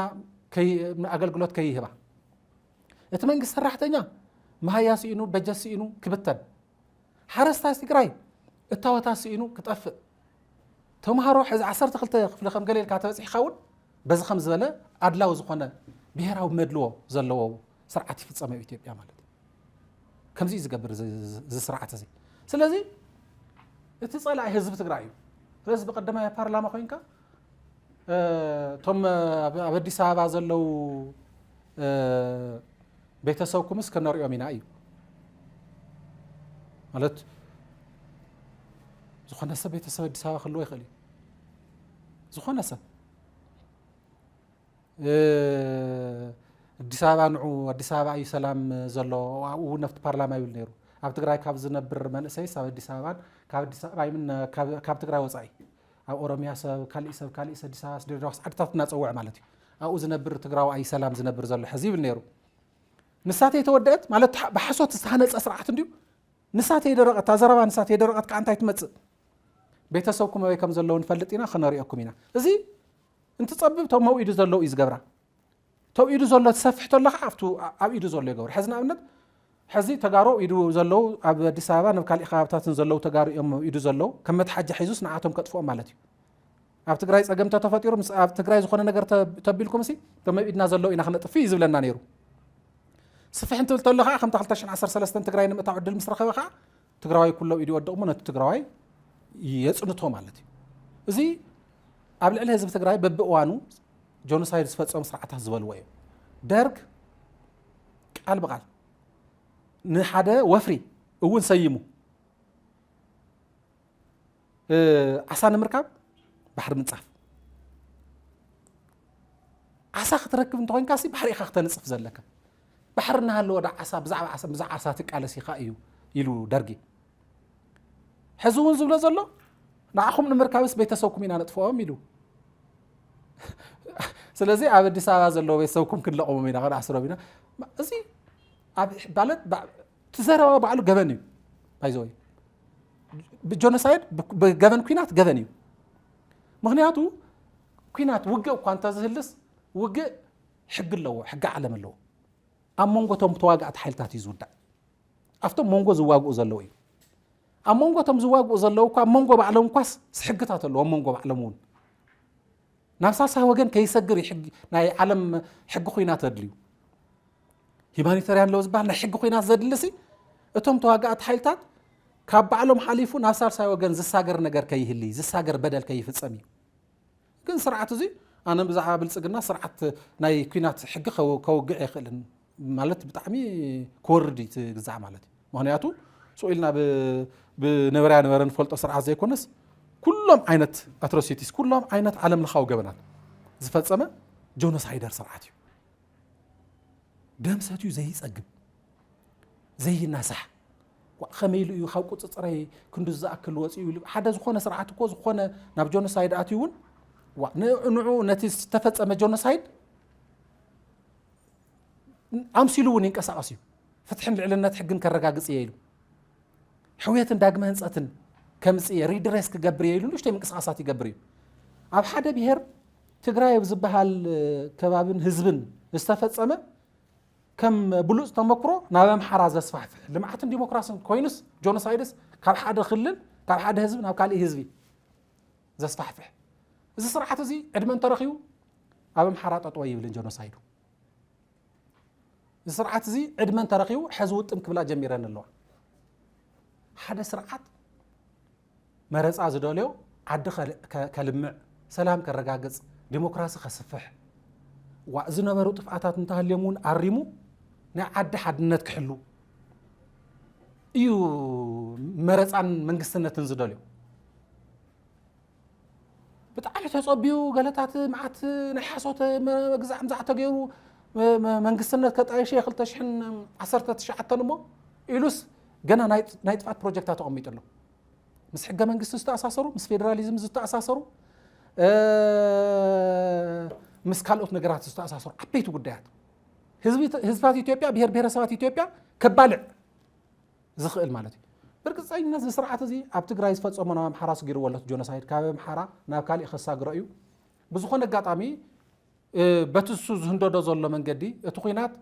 ኣገልግሎት ከይህባ፣ እቲ መንግስቲ ሰራሕተኛ መሃያ ስኢኑ በጀት ስኢኑ ክብተን፣ ሓረስታይ ትግራይ እታወታት ስኢኑ ክጠፍእ፣ ተምሃሮ ሕዚ ዓሰርተ ክልተ ክፍሊ ከም ገለ ኢልካ ተበፂሕካ እውን በዚ ከም ዝበለ ኣድላዊ ዝኾነ ብሄራዊ መድልዎ ዘለዎ ስርዓት ይፍፀም ኣብ ኢትዮጵያ ማለት እዩ። ከምዚ እዩ ዝገብር እዚ ስርዓት እዚ። ስለዚ እቲ ፀላኢ ህዝቢ ትግራይ እዩ። ስለዚ ብቀዳማይ ፓርላማ ኮይንካ እቶም ኣብ ኣዲስ ኣበባ ዘለዉ ቤተሰብኩምስ ከነሪኦም ኢና እዩ ማለት። ዝኾነ ሰብ ቤተሰብ ኣዲስ ኣበባ ክህልዎ ይኽእል እዩ። ዝኾነ ሰብ ኣዲስ ኣበባ ንዑ፣ ኣዲስ ኣበባ እዩ ሰላም ዘሎ። ኣብኡ እውን ኣብቲ ፓርላማ ይብል ነይሩ። ኣብ ትግራይ ካብ ዝነብር መንእሰይስ ኣብ ኣዲስ ኣበባን ካብ ኣዲስ ኣበባ ይምን ካብ ትግራይ ወፃኢ ኣብ ኦሮሚያ ሰብ ካሊእ ሰብ ካሊእ ኣዲስ ኣበባ ድሬዳዋ ዓድታት እናፀውዐ ማለት እዩ። ኣብኡ ዝነብር ትግራዋይ ሰላም ዝነብር ዘሎ ሕዚ ይብል ነይሩ። ንሳተይ ተወደአት ማለት ብሓሶት ዝተሃነፀ ስርዓት እንድዩ። ንሳተይ ደረቐት፣ ኣዘረባ ንሳተይ ደረቐት ከዓ እንታይ ትመፅእ? ቤተሰብኩም ኣበይ ከም ዘለዉ ንፈልጥ ኢና፣ ክነሪኦኩም ኢና። እዚ እንትፀብብ እቶም መውኢዱ ዘለዉ እዩ ዝገብራ። ተውኢዱ ዘሎ ትሰፍሕ ተሎ ከዓ ኣብቱ ኣብ ኢዱ ዘሎ ይገብሩ። ሕዚ ንኣብነት ሕዚ ተጋሩ ኢዱ ዘለዉ ኣብ ኣዲስ ኣበባ ናብ ካሊእ ከባብታትን ዘለዉ ተጋሩ እዮም ኢዱ ዘለዉ ከም መትሓጃ ሒዙስ ንዓቶም ከጥፍኦም ማለት እዩ። ኣብ ትግራይ ፀገም ተተፈጢሩ ምስ ኣብ ትግራይ ዝኾነ ነገር ተቢልኩም ሲ እቶም ኣብ ኢድና ዘለዉ ኢና ክነጥፍ እዩ ዝብለና ነይሩ። ስፍሕ እንትብል ተሎ ከዓ ከምታ ክልተ ሽሕን ዓሰርተ ሰለስተን ትግራይ ንምእታው ዕድል ምስ ረኸበ ከዓ ትግራዋይ ኩሎ ኢዱ ወደቕሞ ነቲ ትግራዋይ የፅንቶ ማለት እዩ። እዚ ኣብ ልዕሊ ህዝቢ ትግራይ በብእዋኑ ጆኖሳይድ ዝፈፀሙ ስርዓታት ዝበልዎ እዩ። ደርግ ቃል ብቃል ንሓደ ወፍሪ እውን ሰይሙ ዓሳ ንምርካብ ባሕሪ ምንፃፍ። ዓሳ ክትረክብ እንተኮይንካ ሲ ባሕሪ ኢኻ ክተንፅፍ ዘለካ። ባሕሪ እናሃለወ ዶ ዓሳ ብዛዕባ ዓሳ ብዛዕባ ዓሳ ትቃለስ ኢኻ እዩ ኢሉ ደርጊ። ሕዚ እውን ዝብሎ ዘሎ ንዓኹም ንምርካብስ ቤተሰብኩም ኢና ነጥፍኦም ኢሉ። ስለዚ ኣብ ኣዲስ ኣበባ ዘለዎ ቤተሰብኩም ክንለቕሞም ኢና ከነኣስሮም ኢና። እዚ ኣብ ማለት ትዘረባ ባዕሉ ገበን እዩ። ባይዘወይ ብጆኖሳይድ ብገበን ኩናት ገበን እዩ። ምክንያቱ ኩናት ውግእ እኳ እንተዝህልስ ውግእ ሕጊ ኣለዎ፣ ሕጊ ዓለም ኣለዎ። ኣብ መንጎ እቶም ተዋጋእቲ ሓይልታት እዩ ዝውዳእ። ኣብቶም መንጎ ዝዋግኡ ዘለዉ እዩ። ኣብ መንጎ እቶም ዝዋግኡ ዘለዉ እኳ ኣብ መንጎ ባዕሎም እኳስ ሕግታት ኣለዎ ኣብ መንጎ ባዕሎም እውን። ናብ ሳልሳይ ወገን ከይሰግር እዩ ናይ ዓለም ሕጊ ኩናት ዘድልዩ። ሂማኒተርያን ኣለዎ ዝበሃል ናይ ሕጊ ኩናት ዘድሊ ሲ እቶም ተዋጋእቲ ሓይልታት ካብ ባዕሎም ሓሊፉ ናብ ሳልሳይ ወገን ዝሳገር ነገር ከይህሊ ዝሳገር በደል ከይፍፀም እዩ። ግን ስርዓት እዚ ኣነ ብዛዕባ ብልፅግና ስርዓት ናይ ኩናት ሕጊ ከውግዕ የኽእልን ማለት ብጣዕሚ ክወርድ እዩ እቲ ግዛዕ ማለት እዩ። ምክንያቱ ስቕ ኢልና ብነበረያ ነበረ ንፈልጦ ስርዓት ዘይኮነስ ኩሎም ዓይነት ኣትሮሲቲስ ኩሎም ዓይነት ዓለም ለኻዊ ገበናት ዝፈፀመ ጆኖሳይደር ስርዓት እዩ። ደም ሰትዩ ዘይፀግብ ዘይናሳሕ ከመይ ኢሉ እዩ ካብ ቁፅፅረይ ክንዱ ዝኣክል ወፂኡ ኢሉ ሓደ ዝኾነ ስርዓት እኮ ዝኾነ ናብ ጆኖሳይድ ኣትዩ እውን ንዑ ነቲ ዝተፈፀመ ጆኖሳይድ ኣምሲሉ እውን ይንቀሳቐስ እዩ። ፍትሕን ልዕልነት ሕግን ከረጋግፅ እየ ኢሉ ሕውየትን ዳግመ ህንፀትን ከምፅእ እየ ሪድሬስ ክገብር እየ ኢሉ ንእሽተይ ምንቅስቃሳት ይገብር እዩ። ኣብ ሓደ ብሄር ትግራይ ኣብ ዝበሃል ከባብን ህዝብን ዝተፈፀመ ከም ብሉፅ ተመክሮ ናብ ኣምሓራ ዘስፋሕፍሕ ልምዓትን ዲሞክራስን ኮይኑስ ጆኖሳይድስ ካብ ሓደ ክልል ካብ ሓደ ህዝቢ ናብ ካሊእ ህዝቢ ዘስፋሕፍሕ እዚ ስርዓት እዚ ዕድመ እንተረኺቡ ኣብ ኣምሓራ ጠጠወ ይብልን ጆኖሳይዱ እዚ ስርዓት እዚ ዕድመ እንተረኺቡ ሕዚ ውጥም ክብላ ጀሚረን ኣለዋ። ሓደ ስርዓት መረፃ ዝደልዮ ዓዲ ከልምዕ ሰላም ከረጋግፅ ዲሞክራሲ ከስፍሕ ዋ ዝነበሩ ጥፍኣታት እንተሃልዮም እውን ኣሪሙ ናይ ዓዲ ሓድነት ክሕሉ እዩ መረፃን መንግስትነትን ዝደልዮ። ብጣዕሚ ተፀቢዩ ገለታት መዓት ናይ ሓሶት መግዛዕ ምዛዕ ተገይሩ መንግስትነት ከጣየሸ ክልተ ሽሕን ዓሰርተ ትሽዓተን እሞ ኢሉስ ገና ናይ ጥፍኣት ፕሮጀክታት ተቐሚጡ ኣሎ። ምስ ሕገ መንግስቲ ዝተኣሳሰሩ ምስ ፌዴራሊዝም ዝተኣሳሰሩ እ፣ ምስ ካልኦት ነገራት ዝተኣሳሰሩ ዓበይቲ ጉዳያት ህዝቢ፣ ህዝብታት ኢትዮጵያ፣ ብሔር ብሔረሰባት ኢትዮጵያ ከባልዕ ዝኽእል ማለት እዩ። ብርግፀኝነት እዚ ስርዓት እዚ ኣብ ትግራይ ዝፈፀሞ ናብ ኣምሓራ ስጊርዎ ኣሎ ጆኖሳይድ፣ ካብ ኣምሓራ ናብ ካሊእ ከሳግሮ እዩ። ብዝኾነ ኣጋጣሚ፣ እ፣ በቲ እሱ ዝህንደዶ ዘሎ መንገዲ እቲ ኹናት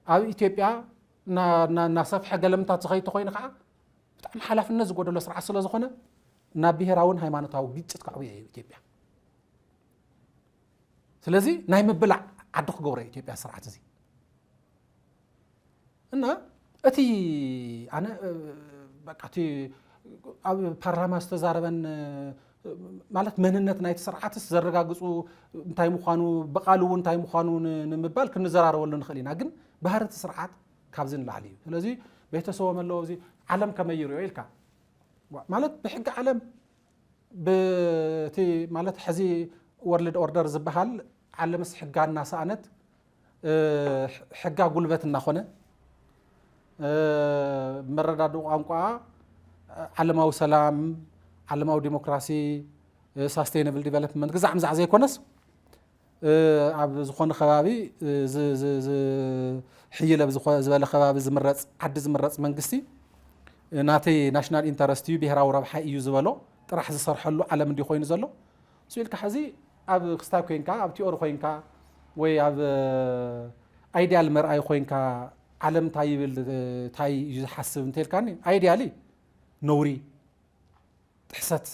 ኣብ ኢትዮጵያ እና- እና- እናሰፍሐ ገለምታት ዝኸይድ ተኾይኑ ከዓ ብጣዕሚ ሓላፍነት ዝጎደሎ ስርዓት ስለ ዝኾነ ናብ ብሔራውን ሃይማኖታዊ ግጭት ከዕብዮ እዩ ኢትዮጵያ። ስለዚ ናይ ምብላዕ ዓዲ ክገብሮ እዩ ኢትዮጵያ ስርዓት እዚ። እና እቲ ኣነ፣ እ፣ በቃ እቲ ኣብ ፓርላማ ዝተዛረበን፣ እ፣ ማለት መንነት ናይቲ ስርዓትስ ዘረጋግፁ እንታይ ምዃኑ፣ ብቓሉ እውን እንታይ ምዃኑ ን- ንምባል ክንዘራረበሉ ንኽእል ኢና። ግን ባህሪ እቲ ስርዓት ካብዚ ንላዕሊ እዩ። ስለዚ ቤተሰቦም ኣለዎ፣ እዚ ዓለም ከመይ ይሪኦ ኢልካ፣ ዋ- ማለት ብሕጊ ዓለም ብቲ ማለት ሕዚ ወርልድ ኦርደር ዝበሃል ዓለምስ ሕጋ እናሰኣነት፣ እ፣ ሕጋ ጉልበት እናኾነ፣ እ፣ መረዳድኡ ቋንቋ ዓለማዊ ሰላም፣ ዓለማዊ ዲሞክራሲ፣ እ፣ ሳስቴይነብል ዲቨሎፕመንት ግዛዕ ምዛዕ ዘይኮነስ፣ እ፣ ኣብ ዝኾነ ከባቢ፣ እ፣ ዝ- ዝ- ዝ- ሕይል ኣብ ዝኾ- ዝበለ ከባቢ ዝምረፅ ዓዲ ዝምረፅ መንግስቲ፣ እ፣ ናተይ ናሽናል ኢንተረስት እዩ፣ ብሄራዊ ረብሓ እዩ ዝበሎ ጥራሕ ዝሰርሐሉ ዓለም እንዲ ኮይኑ ዘሎ። እሱ ኢልካ ሕዚ ኣብ ክስታይ ኮይንካ፣ ኣብ ቲዮሪ ኮይንካ፣ ወይ ኣብ፣ እ፣ ኣይዲያል መርኣይ ኮይንካ፣ ዓለም እንታይ ይብል፣ እ፣ እንታይ እዩ ዝሓስብ እንተልካኒ፣ ኣይዲያሊ ነውሪ፣ ጥሕሰት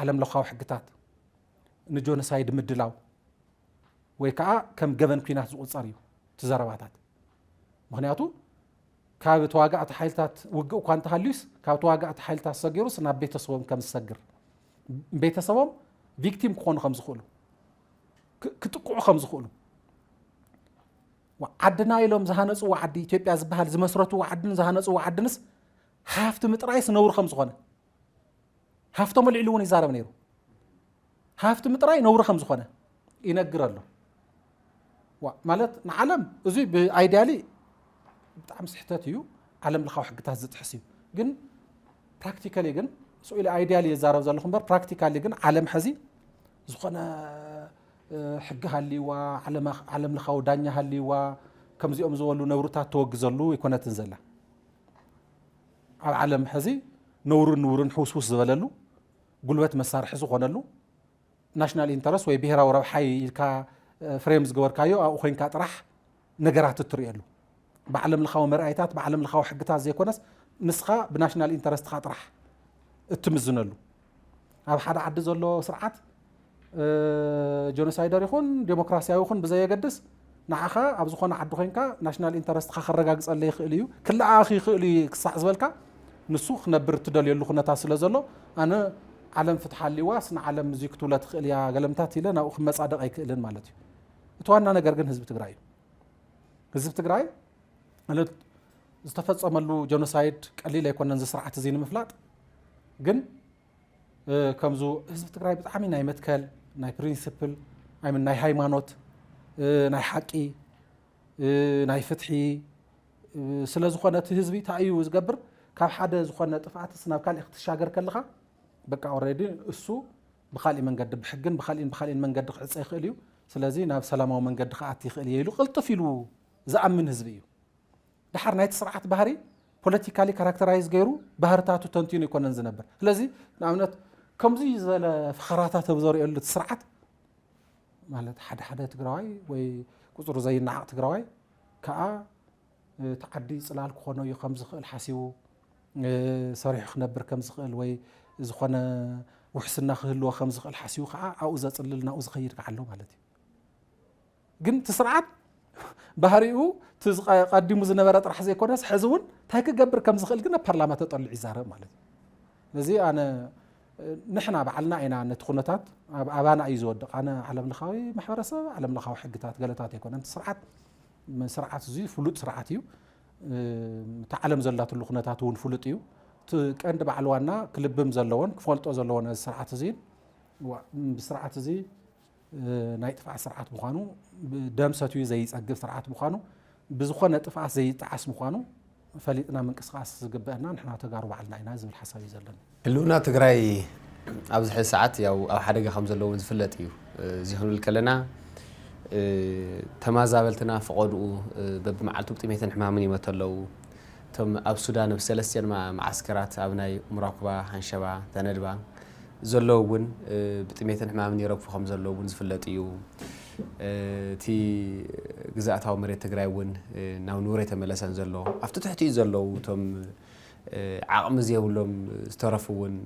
ዓለም ለኻዊ ሕግታት፣ ንጆኖሳይድ ምድላው ወይ ከዓ ከም ገበን ኲናት ዝቑፀር እዩ እቲ ዘረባታት። ምኽንያቱ ካብ ተዋጋእቲ ሓይልታት ውግእ እኳ እንተሃልዩስ፣ ካብ ተዋጋእቲ ሓይልታት ሰጊሩስ ናብ ቤተሰቦም ከም ዝሰግር፣ ቤተሰቦም ቪክቲም ክኾኑ ከም ዝኽእሉ፣ ክ- ክጥቅዑ ከም ዝኽእሉ፣ ዋ- ዓድና ኢሎም ዝሃነፅዎ ዓዲ፣ ኢትዮጵያ ዝበሃል ዝመስረትዎ ዓድን ዝሃነፅዎ ዓድንስ ሃፍቲ ምጥራይስ ነውሪ ከም ዝኾነ ሃፍቶም ኣልዒሉ እውን ይዛረብ ነይሩ። ሃፍቲ ምጥራይ ነውሪ ከም ዝኾነ ይነግር ኣሎ። ዋ- ማለት ንዓለም እዚ ብኣይዲያሊ ብጣዕሚ ስሕተት እዩ፣ ዓለም ለኻዊ ሕግታት ዝጥሕስ እዩ። ግን ፕራክቲካሊ ግን ስኢሉ ኣይዲያሊ የዛረብ ዘለኹ እምበር፣ ፕራክቲካሊ ግን ዓለም ሕዚ ዝኾነ፣ እ፣ ሕጊ ሃልይዋ፣ ዓለም- ዓለም ለኻዊ ዳኛ ሃልይዋ፣ ከምዚኦም ዝበሉ ነውርታት ተወግዘሉ ኣይኮነትን ዘላ። ኣብ ዓለም ሕዚ ነውርን ንውርን ሕውስውስ ዝበለሉ፣ ጉልበት መሳርሒ ዝኾነሉ፣ ናሽናል ኢንተረስት ወይ ብሄራዊ ረብሓይ ኢልካ፣ እ፣ ፍሬም ዝገበርካዮ ኣብኡ ኮይንካ ጥራሕ ነገራት እትርእየሉ፣ ብዓለም ለኻዊ መርኣይታት፣ ብዓለም ለኻዊ ሕግታት ዘይኮነስ፣ ንስኻ ብናሽናል ኢንተረስትኻ ጥራሕ እትምዝነሉ። ኣብ ሓደ ዓዲ ዘሎ ስርዓት፣ እ፣ ጀኖሳይደር ይኹን ዴሞክራሲያዊ ይኹን ብዘየገድስ፣ ንዓኻ ኣብ ዝኾነ ዓዲ ኮይንካ ናሽናል ኢንተረስትኻ ከረጋግጸለይ ይኽእል እዩ፣ ክለኣኽ ይኽእል እዩ ክሳዕ ዝበልካ፣ ንሱ ክነብር እትደልየሉ ኩነታት ስለ ዘሎ፣ ኣነ ዓለም ፍትሒ ኣልዋስ ንዓለም እዚ ክትብሎ ትኽእል እያ ገለምታት ኢለ ናብኡ ክመጻደቕ ኣይክእልን ማለት እዩ። እቲ ዋና ነገር ግን ህዝቢ ትግራይ እዩ። ህዝቢ ትግራይ ማለት ዝተፈጸመሉ ጀኖሳይድ ቀሊል ኣይኮነን፣ እዚ ስርዓት እዚ ንምፍላጥ። ግን፣ እ፣ ከምዙ ህዝቢ ትግራይ ብጣዕሚ ናይ መትከል፣ ናይ ፕሪንሲፕል፣ ኣይ ሚን ናይ ሃይማኖት፣ እ፣ ናይ ሓቂ፣ እ፣ ናይ ፍትሒ፣ እ፣ ስለ ዝኾነ እቲ ህዝቢ እንታይ እዩ ዝገብር? ካብ ሓደ ዝኾነ ጥፍኣትስ ናብ ካሊእ ክትሻገር ከለኻ በቃ ኦልሬዲ እሱ ብኻሊእ መንገዲ፣ ብሕግን ብኻሊእን ብኻሊእን መንገዲ ክዕፀ ይኽእል እዩ። ስለዚ ናብ ሰላማዊ መንገዲ ክኣቲ ይኽእል እየ ኢሉ ቅልጥፍ ኢሉ ዝኣምን ህዝቢ እዩ። ድሓር ናይቲ ስርዓት ባህሪ ፖለቲካሊ ካራክተራይዝ ገይሩ ባህርታቱ ተንቲኑ ኣይኮነን ዝነብር። ስለዚ ንኣብነት ከምዚ ዝበለ ፈኸራታት ኣብ ዘርእየሉ እቲ ስርዓት ማለት ሓደ ሓደ ትግራዋይ ወይ ቁፅሩ ዘይነዓቕ ትግራዋይ ከዓ እቲ ዓዲ ፅላል ክኾኖ እዩ ከም ዝኽእል ሓሲቡ፣ እ፣ ሰሪሑ ክነብር ከም ዝኽእል ወይ ዝኾነ ውሕስና ክህልዎ ከም ዝኽእል ሓሲቡ ከዓ ኣብኡ ዘፅልል ናብኡ ዝኸይድ ከዓ ኣሎ ማለት እዩ። ግን እቲ ስርዓት ባህሪኡ እቲ ዝቐ- ቀዲሙ ዝነበረ ጥራሕ ዘይኮነስ ሕዚ እውን እንታይ ክገብር ከም ዝኽእል ግን ኣብ ፓርላማ ተጠሊዑ ይዛረብ ማለት እዩ። ስለዚ ኣነ ንሕና ባዕልና ኢና ነቲ ኩነታት ኣብ ኣባና እዩ ዝወድቕ። ኣነ ዓለም ለኻዊ ማሕበረሰብ፣ ዓለም ለኻዊ ሕግታት ገለታት ኣይኮነን። እቲ ስርዓት ስርዓት እዚ ፍሉጥ ስርዓት እዩ። እቲ ዓለም ዘላትሉ ኩነታት እውን ፍሉጥ እዩ። እቲ ቀንዲ በዓል ዋና ክልብም ዘለዎን ክፈልጦ ዘለዎን እዚ ስርዓት እዚ ዋ- ብስርዓት እዚ ናይ ጥፍኣት ስርዓት ምዃኑ፣ ደም ሰትዩ ዘይፀግብ ስርዓት ምዃኑ፣ ብዝኾነ ጥፍኣት ዘይጠዓስ ምዃኑ ፈሊጥና ምንቅስቃስ ዝግበአና ንሕና ተጋሩ ባዕልና ኢና ዝብል ሓሳብ እዩ ዘለኒ። ህልውና ትግራይ ኣብዚ ሕዚ ሰዓት ያው ኣብ ሓደጋ ከም ዘለዉ እውን ዝፍለጥ እዩ። እዚ ክንብል ከለና ተማዛበልትና ፈቐድኡ በብመዓልቱ ብጥሜትን ሕማምን ይመቱ ኣለዉ። እቶም ኣብ ሱዳን ኣብ ሰለስቲኦን መዓስከራት ኣብ ናይ ኡምራኩባ፣ ሃንሸባ፣ ተነድባ ዘለዉ እውን ብጥሜትን ሕማምን ይረግፉ ከም ዘለዉ እውን ዝፍለጥ እዩ። እቲ ግዝኣታዊ መሬት ትግራይ እውን ናብ ንቡር ኣይተመለሰን ዘሎ። ኣብቲ ትሕቲኡ ዘለዉ እቶም ዓቕሚ ዘይብሎም ዝተረፉ እውን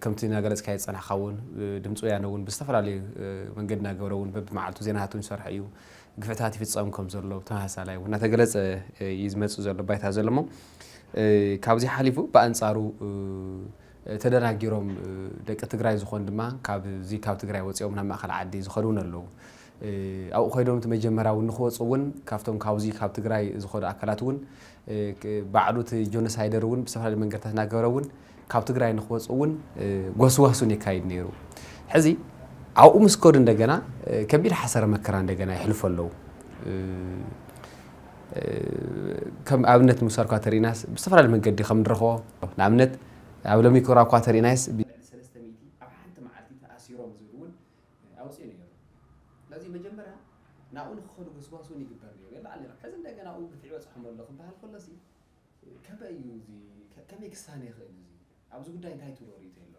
ከምቲ እናገለፅካዮ ዝፀናሕካ እውን ድምፂ ወያነ እውን ብዝተፈላለዩ መንገዲ እናገበረ እውን በብመዓልቱ ዜናታት እውን ይሰርሕ እዩ። ግፍዕታት ይፍፀም ከም ዘሎ ብተመሳሳላይ እውን እናተገለፀ እዩ ዝመፅእ ዘሎ ባይታ ዘሎ እሞ ካብዚ ሓሊፉ ብኣንፃሩ ተደናጊሮም ደቂ ትግራይ ዝኾን ድማ ካብዚ ካብ ትግራይ ወፂኦም ናብ ማእኸል ዓዲ ዝኸዱ እውን ኣለዉ። ኣብኡ ኮይዶም እቲ መጀመርያ እውን ንክወፁ እውን ካብቶም ካብዚ ካብ ትግራይ ዝኸዱ ኣካላት እውን ባዕሉ እቲ ጆኖሳይደር እውን ብዝተፈላለዩ መንገድታት እናገበረ እውን ካብ ትግራይ ንክወፁ እውን ጎስጓሱን የካይድ ነይሩ። ሕዚ ኣብኡ ምስ ከዱ እንደገና ከቢድ ሓሰረ መከራ እንደገና የሕልፉ ኣለዉ። ከም ኣብነት ምውሳድ እኳ ተሪእናስ ብዝተፈላለዩ መንገዲ ከም ንረኽቦ ንኣብነት ኣብ ሎሚ ክብራ እኳ ተሪእናስ ሰለስተ ሚእቲ ኣብ ሓንቲ መዓልቲ ተኣሲሮም ዝብል እውን ኣውፅኡ ነይሩ። ስለዚ መጀመርያ ናብኡ ንክኸዱ ጎስጓስ እውን ይግበር ነይሩ። የለዓል ነይሮም። ሕዚ እንደገና ኣብኡ ግፍዒ ይበፅሖም ኣሎ ክበሃል ከሎሲ ከመይ እዩ እዚ ከመይ ክሳነ ይኽእል እዚ ኣብዚ ጉዳይ እንታይ ትብሎ ርእይቶ ኣሎ?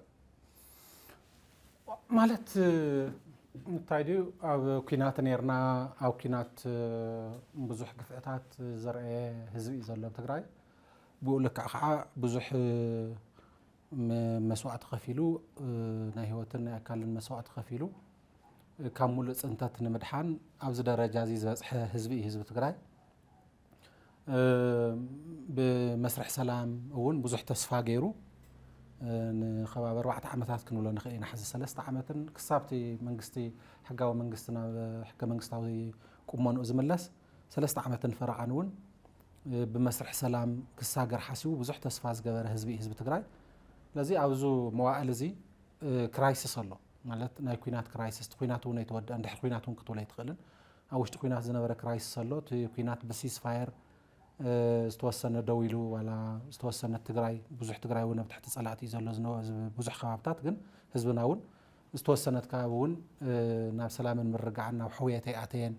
ማለት እንታይ ድዩ ኣብ ኩናት ነርና ኣብ ኩናት ብዙሕ ግፍዕታት ዘርአየ ህዝቢ እዩ ዘሎ ኣብ ትግራይ። ብኡ ልክዕ ከዓ ብዙሕ መስዋእቲ ከፊሉ ናይ ህይወትን ናይ ኣካልን መስዋእቲ ከፊሉ ካብ ሙሉእ ፅንተት ንምድሓን ኣብዚ ደረጃ እዚ ዝበፅሐ ህዝቢ እዩ ህዝቢ ትግራይ። ብመስርሕ ሰላም እውን ብዙሕ ተስፋ ገይሩ ንከባቢ ኣርባዕተ ዓመታት ክንብሎ ንኽእል ኢና። ሕዚ ሰለስተ ዓመትን ክሳብቲ መንግስቲ ሕጋዊ መንግስቲ ናብ ሕገ መንግስታዊ ቁመንኡ ዝምለስ ሰለስተ ዓመትን ፈረቓን እውን ብመስርሕ ሰላም ክሳገር ሓሲቡ ብዙሕ ተስፋ ዝገበረ ህዝቢ እዩ ህዝቢ ትግራይ። ስለዚ ኣብዚ መዋእል እዚ ክራይሲስ ኣሎ ማለት ናይ ኩናት ክራይሲስ እቲ ኩናት እውን ኣይተወደአን ድሕሪ ኩናት እውን ክትብል ኣይትኽእልን። ኣብ ውሽጢ ኩናት ዝነበረ ክራይሲስ ኣሎ። እቲ ኩናት ብሲስፋየር ዝተወሰነ ደው ኢሉ ዋላ ዝተወሰነ ትግራይ ብዙሕ ትግራይ እውን ኣብ ትሕቲ ፀላእቲ እዩ ዘሎ ብዙሕ ከባብታት ግን ህዝብና እውን ዝተወሰነት ከባቢ እውን ናብ ሰላምን ምርግጋዕን ናብ ሕውየት ኣይኣተየን።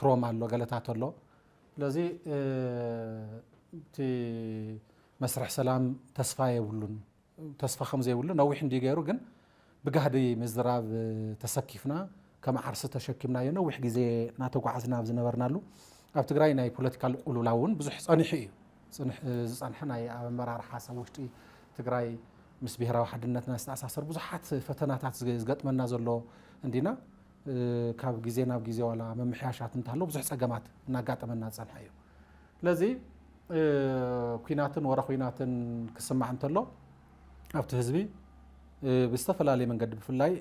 ትሮማ ኣሎ ገለታት ኣሎ። ስለዚ እቲ መስርሕ ሰላም ተስፋ የብሉን። ተስፋ ከም ዘይብሉ ነዊሕ እንድዩ ገይሩ ግን ብጋህዲ ምዝራብ ተሰኪፍና ከም ዓርሲ ተሸኪምናዮ ነዊሕ ግዜ እናተጓዓዝና ኣብ ዝነበርናሉ ኣብ ትግራይ ናይ ፖለቲካል ቁልውላው እውን ብዙሕ ፀኒሑ እዩ። ዝፀንሐ ናይ ኣመራርሓ ሰብ ውሽጢ ትግራይ ምስ ብሄራዊ ሓድነትና ዝተኣሳሰር ብዙሓት ፈተናታት ዝገጥመና ዘሎ እንዲና ካብ ግዜ ናብ ግዜ ዋላ ምምሕያሻት እንተሃለዉ ብዙሕ ፀገማት እናጋጠመና ዝፀንሐ እዩ። ስለዚ ኩናትን ወረ ኩናትን ክስማዕ እንተሎ ኣብቲ ህዝቢ ብዝተፈላለየ መንገዲ ብፍላይ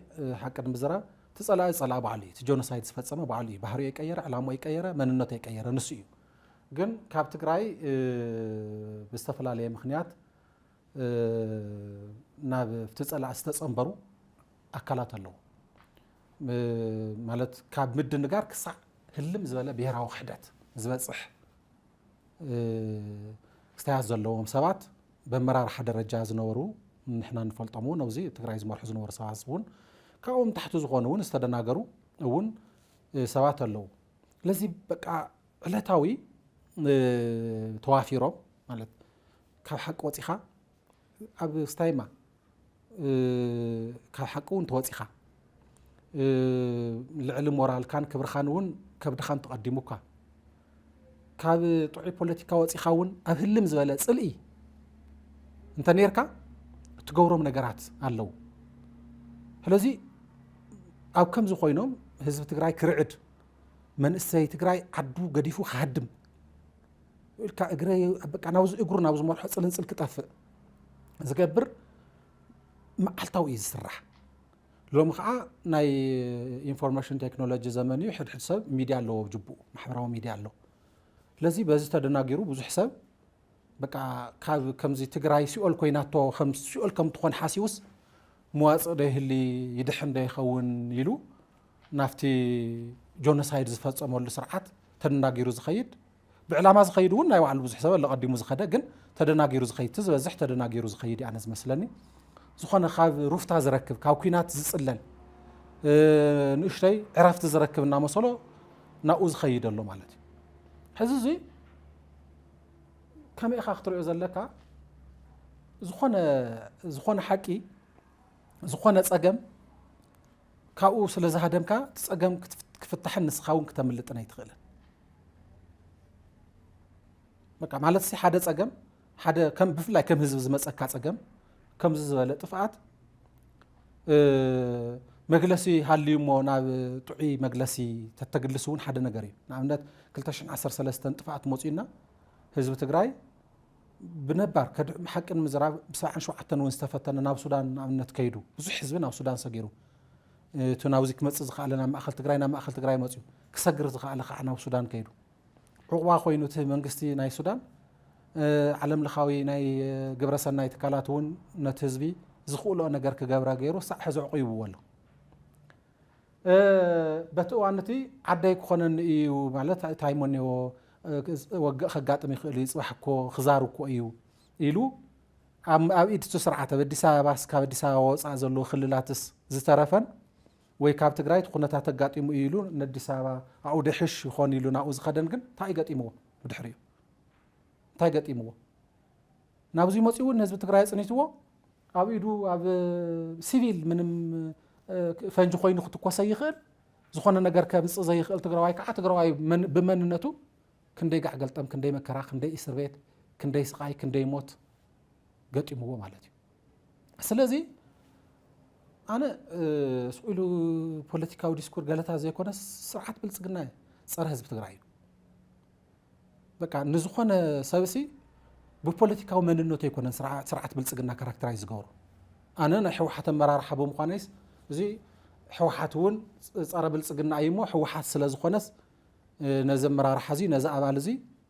ሓቂ ንምዝራብ እቲ ፀላኢ ፀላኢ ባዕሉ እዩ። እቲ ጆኖሳይድ ዝፈፀመ ባዕሉ እዩ። ባህሪኡ የቀየረ፣ ዕላምኡ የቀየረ፣ መንነቱ የቀየረ ንሱ እዩ። ግን ካብ ትግራይ ብዝተፈላለየ ምክንያት ናብ እቲ ፀላኢ ዝተፀንበሩ ኣካላት ኣለዉ። ማለት ካብ ምድንጋር ክሳዕ ህልም ዝበለ ብሄራዊ ክሕደት ዝበፅሕ ክስታያት ዘለዎም ሰባት ብኣመራርሓ ደረጃ ዝነበሩ ንሕና ንፈልጦም እውን ኣብዚ ትግራይ ዝመርሑ ዝነበሩ ሰባት እውን ካብኦም ታሕቲ ዝኾኑ እውን ዝተደናገሩ እውን ሰባት ኣለዉ። ስለዚ በቃ ዕለታዊ ተዋፊሮም ማለት ካብ ሓቂ ወፂኻ ኣብ ስታይማ ካብ ሓቂ እውን ተወፂኻ ልዕሊ ሞራልካን ክብርኻን እውን ከብድኻን ተቐዲሙካ ካብ ጥዑይ ፖለቲካ ወፂኻ እውን ኣብ ህልም ዝበለ ፅልኢ እንተ ነርካ እትገብሮም ነገራት ኣለዉ። ስለዚ ኣብ ከምዚ ኮይኖም ህዝቢ ትግራይ ክርዕድ መንእሰይ ትግራይ ዓዱ ገዲፉ ክሃድም ኢልካ እግረ በቃ ናብዚ እግሩ ናብ ዝመርሖ ፅልንፅል ክጠፍእ ዝገብር መዓልታዊ እዩ ዝስራሕ። ሎሚ ከዓ ናይ ኢንፎርሜሽን ቴክኖሎጂ ዘመን እዩ። ሕድሕድ ሰብ ሚድያ ኣለዎ ኣብ ጅቡኡ ማሕበራዊ ሚድያ ኣሎ። ስለዚ በዚ ተደናጊሩ ብዙሕ ሰብ በቃ ካብ ከምዚ ትግራይ ሲኦል ኮይናቶ ከም ሲኦል ከም ትኾን ሓሲቡስ መዋፅእ ዶ ይህሊ ይድሕን ዶ ይኸውን ኢሉ ናብቲ ጆኖሳይድ ዝፈፀመሉ ስርዓት ተደናጊሩ ዝኸይድ ብዕላማ ዝኸይድ እውን ናይ ባዕሉ ብዙሕ ሰብ ኣሎ ቀዲሙ ዝኸደ ግን ተደናጊሩ ዝኸይድ እቲ ዝበዝሕ ተደናጊሩ ዝኸይድ ኣነ ዝመስለኒ። ዝኾነ ካብ ሩፍታ ዝረክብ፣ ካብ ኲናት ዝጽለል፣ እ፣ ንእሽተይ ዕረፍቲ ዝረክብ እናመሰሎ ናብኡ ዝኸይድ ኣሎ ማለት እዩ። ሕዚ እዙይ ከመይ ኢኻ ክትሪኦ ዘለካ? ዝኾነ፣ ዝኾነ ሓቂ፣ ዝኾነ ጸገም ካብኡ ስለ ዝሃደምካ፣ እቲ ጸገም ክትፍ-፣ ክፍታሕን ንስኻ እውን ክተምልጥን ኣይትኽእልን። በቃ፣ ማለት ሲ ሓደ ጸገም፣ ሓደ ከም፣ ብፍላይ ከም ህዝቢ ዝመጸካ ጸገም፣ ከምዚ ዝበለ ጥፍኣት፣ እ፣ መግለሲ ሃልዩ እሞ ናብ ጥዑይ መግለሲ ተተግልስ እውን ሓደ ነገር እዩ። ንኣብነት፣ ክልተ ሽሕን ዓሰርተ ሰለስተን ጥፍኣት መጺኡና፣ ህዝቢ ትግራይ ብነባር ከድ-፣ ሓቂ ንምዝራብ ብሰብዓን ሸውዓተን እውን ዝተፈተነ ናብ ሱዳን ንኣብነት ከይዱ፣ ብዙሕ ህዝቢ ናብ ሱዳን ሰጊሩ፣ እቲ ናብዚ ክመጽእ ዝኸኣለ፣ ናብ ማእከል ትግራይ፣ ናብ ማእከል ትግራይ መጺኡ፣ ክሰግር ዝኸኣለ ከዓ ናብ ሱዳን ከይዱ። ዕቑባ ኮይኑ እቲ መንግስቲ ናይ ሱዳን፣ እ፣ ዓለም ለኻዊ ናይ፣ እ፣ ግብረሰናይ ትካላት እውን ነቲ ህዝቢ ዝኽእልኦ ነገር ክገብራ ገይሩ፣ ሳዕ ሕዚ ዕቑ ይብዎ ኣሎ። እ፣ በቲ እዋን እቲ ዓደይ ክኾነኒ እዩ ማለት እንታይ እሞ እኒኦ፣ እ፣ ወግእ ከጋጥም ይኽእል እዩ፣ ጽባሕ እኮ ክዛር እኮ እዩ ኢሉ ኣብ፣ ኣብ ኢድ እቲ ስርዓት፣ ኣብ ኣዲስ ኣበባስ፣ ካብ ኣዲስ ኣበባ ወፃእ ዘለዎ ክልላትስ ዝተረፈን ወይ ካብ ትግራይ እቲ ኩነታት ተጋጢሙ እዩ ኢሉ ንኣዲስ ኣበባ ኣብኡ ደሕሽ ይኾን ኢሉ ናብኡ ዝኸደን ግን እንታይ ገጢምዎ? ብድሕሪኡ እንታይ ገጢምዎ? ናብዚ መፂኡ እውን ንህዝቢ ትግራይ ኣፅኒትዎ፣ ኣብ ኢዱ ኣብ ሲቪል ምንም፣ እ፣ ፈንጂ ኮይኑ ክትኮሰ ይኽእል፣ ዝኾነ ነገር ከምፅእ ዘይኽእል ትግራዋይ ከዓ ትግራዋይ መን-፣ ብመንነቱ ክንደይ ጋዕ ገልጠም፣ ክንደይ መከራ፣ ክንደይ እስር ቤት፣ ክንደይ ስቓይ፣ ክንደይ ሞት ገጢምዎ ማለት እዩ። ስለዚ ኣነ፣ እ፣ ስቕ ኢሉ ፖለቲካዊ ዲስኩር ገለታ ዘይኮነ፣ ስርዓት ብልጽግና ጸረ ህዝቢ ትግራይ እዩ። በቃ ንዝኾነ ሰብሲ ብፖለቲካዊ መንነቱ ኣይኮነን ስርዓ-፣ ስርዓት ብልጽግና ካራክተራይዝ ዝገብሮ። ኣነ ናይ ህወሓት ኣመራርሓ ብምዃነይስ፣ እዚ ህወሓት እውን ጸረ ብልጽግና እዩ እሞ፣ ህወሓት ስለ ዝኾነስ፣ እ፣ ነዚ ኣመራርሓ እዚ፣ ነዚ ኣባል እዚ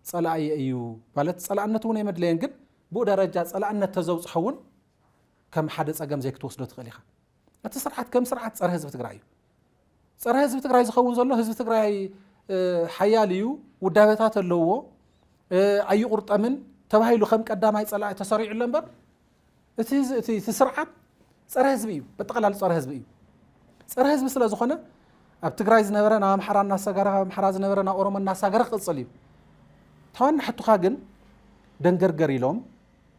ጸላእየ እዩ ማለት፣ ጸላእነት እውን ኣይመድለየን፣ ግን ብኡ ደረጃ ጸላእነት ተዘብጽሖ እውን ከም ሓደ ጸገም ዘይክትወስዶ ትኽእል ኢኻ። እቲ ስርዓት ከም ስርዓት ጸረ ህዝቢ ትግራይ እዩ። ጸረ ህዝቢ ትግራይ ዝኸውን ዘሎ፣ ህዝቢ ትግራይ፣ እ፣ ሓያል እዩ፣ ውዳበታት ኣለዎ፣ እ፣ ኣይቑርጠምን ተባሂሉ ከም ቀዳማይ ጸላኢ ተሰሪዑ ኣሎ እምበር፣ እቲ፣ እቲ፣ እቲ ስርዓት ጸረ ህዝቢ እዩ፣ በጠቕላላ ጸረ ህዝቢ እዩ። ጸረ ህዝቢ ስለ ዝኾነ፣ ኣብ ትግራይ ዝነበረ ናብ ኣምሓራ እናሳገረ፣ ኣብ ኣምሓራ ዝነበረ ናብ ኦሮሞ እናሳገረ ክቕጽል እዩ። ተዋና ሕቱኻ ግን ደንገርገር ኢሎም፣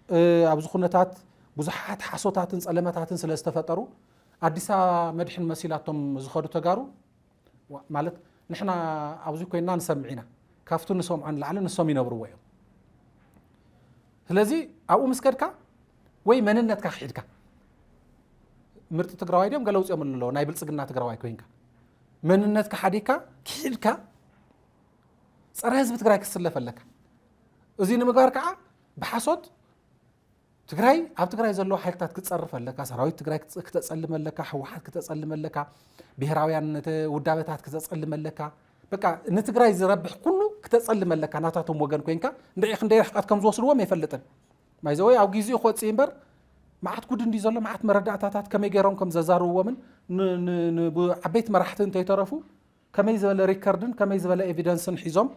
እ፣ ኣብዚ ኩነታት ብዙሓት ሓሶታትን ጸለመታትን ስለ ዝተፈጠሩ፣ ኣዲስ ኣበባ መድሕን መሲላቶም ዝኸዱ ተጋሩ፣ ዋ-፣ ማለት ንሕና ኣብዚ ኮይንና ንሰምዕ ኢና፣ ካብቱ ንሰምዖ ንላዕሊ ንሶም ይነብርዎ እዮም። ስለዚ ኣብኡ ምስ ከድካ ወይ መንነትካ ክሒድካ፣ ምርጢ ትግራዋይ ድዮም ገለ ውፅኦም ኣለዎ፣ ናይ ብልጽግና ትግራዋይ ኮይንካ፣ መንነትካ ሓዲግካ ክሒድካ ጸረ ህዝቢ ትግራይ ክትስለፍ ኣለካ። እዚ ንምግባር ከዓ ብሓሶት ትግራይ፣ ኣብ ትግራይ ዘለዉ ሓይልታት ክትጸርፍ ኣለካ፣ ሰራዊት ትግራይ ክተ-፣ ክተጸልም ኣለካ፣ ህወሓት ክተጸልም ኣለካ፣ ብሄራውያን ነተ-፣ ውዳበታት ክተጸልም ኣለካ። በቃ ንትግራይ ዝረብሕ ኩሉ ክተጸልም ኣለካ፣ ናታቶም ወገን ኮይንካ። እንድዒ ክንደይ ርሕቀት ከም ዝወስድዎም ኣይፈልጥን። ማይዘወይ ኣብ ግዜኡ ክወፅእ እምበር፣ መዓት ጉድ እንዲ ዘሎ፣ መዓት መረዳእታታት ከመይ ገይሮም ከም ዘዛርብዎምን ን-፣ ን-፣ ን-፣ ብ-፣ ዓበይቲ መራሕቲ እንተይተረፉ ከመይ ዝበለ ሪከርድን ከመይ ዝበለ ኤቪደንስን ሒዞም፣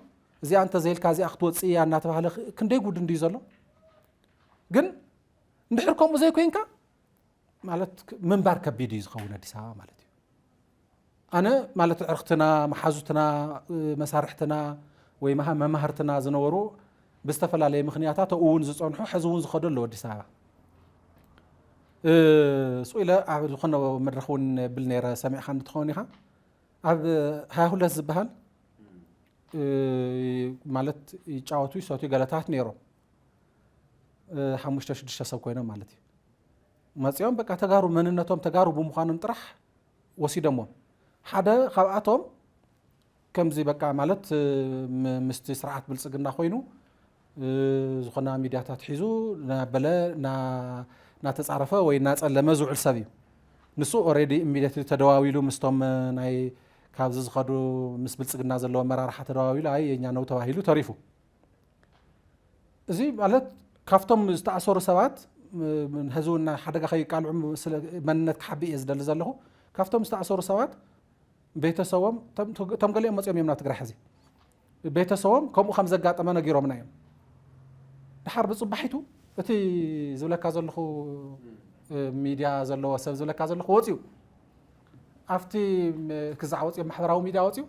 እዚኣ እንተዘይልካ እዚኣ ክትወፅእ እያ እናተባህለ ክ-፣ ክንደይ ጉድ እንድዩ ዘሎ። ግን እንድሕር ከምኡ ዘይኮይንካ፣ ማለት ክ-፣ ምንባር ከቢድ እዩ ዝኸውን ኣዲስ ኣበባ ማለት እዩ። ኣነ ማለት ኣዕርኽትና፣ መሓዙትና፣ እ፣ መሳርሕትና ወይ መሃ-፣ መማህርትና ዝነበሩ ብዝተፈላለየ ምኽንያታት ኣብኡ እውን ዝጸንሑ፣ ሕዚ እውን ዝኸዱ ኣለዉ ኣዲስ ኣበባ። እ፣ ስቕ ኢለ ኣብ ዝኾነ መድረኽ እውን ብል ነይረ፣ ሰሚዕካ እንትኸውን ኢኻ። ኣብ ሃያ ሁለት ዝበሃል፣ እ፣ ማለት ይጫወቱ ይሰትዩ ገለታት ነይሮም። እ፣ ሓሙሽተ ሽዱሽተ ሰብ ኮይኖም ማለት እዩ። መጺኦም በቃ ተጋሩ መንነቶም ተጋሩ ብምዃኖም ጥራሕ ወሲዶምዎም። ሓደ ካብኣቶም ከምዚ በቃ ማለት፣ እ፣ ም-፣ ምስቲ ስርዓት ብልጽግና ኮይኑ፣ እ፣ ዝኾና ሚድያታት ሒዙ እናበለ እና-፣ እናተጻረፈ ወይ እናጸለመ ዝውዕል ሰብ እዩ። ንሱ ኦሬዲ ኢሚድየትሊ ተደዋዊሉ ምስቶም፣ እ፣ ናይ ካብዚ ዝኸዱ ምስ ብልጽግና ዘለዎ ኣመራርሓ ተደዋዊሉ፣ ኣይ የኛ ነው ተባሂሉ ተሪፉ። እዚ ማለት ካብቶም ዝተኣሰሩ ሰባት፣ ም-፣ ም-፣ ሕዚ እውን ሓደጋ ከይቃልዑ ስለ መንነት ክሓብእ እየ ዝደሊ ዘለኹ። ካብቶም ዝተኣሰሩ ሰባት ቤተሰቦም፣ እቶም፣ እቶም ገሊኦም መፂኦም እዮም ናብ ትግራይ ሕዚ። ቤተሰቦም ከምኡ ከም ዘጋጠመ ነጊሮምና እዮም። ድሓር ብፅባሒቱ እቲ ዝብለካ ዘለኹ ሚድያ ዘለዎ ሰብ ዝብለካ ዘለኹ ወፂኡ ኣብቲ ክዛዕ ወፂኡ ማሕበራዊ ሚድያ ወፂኡ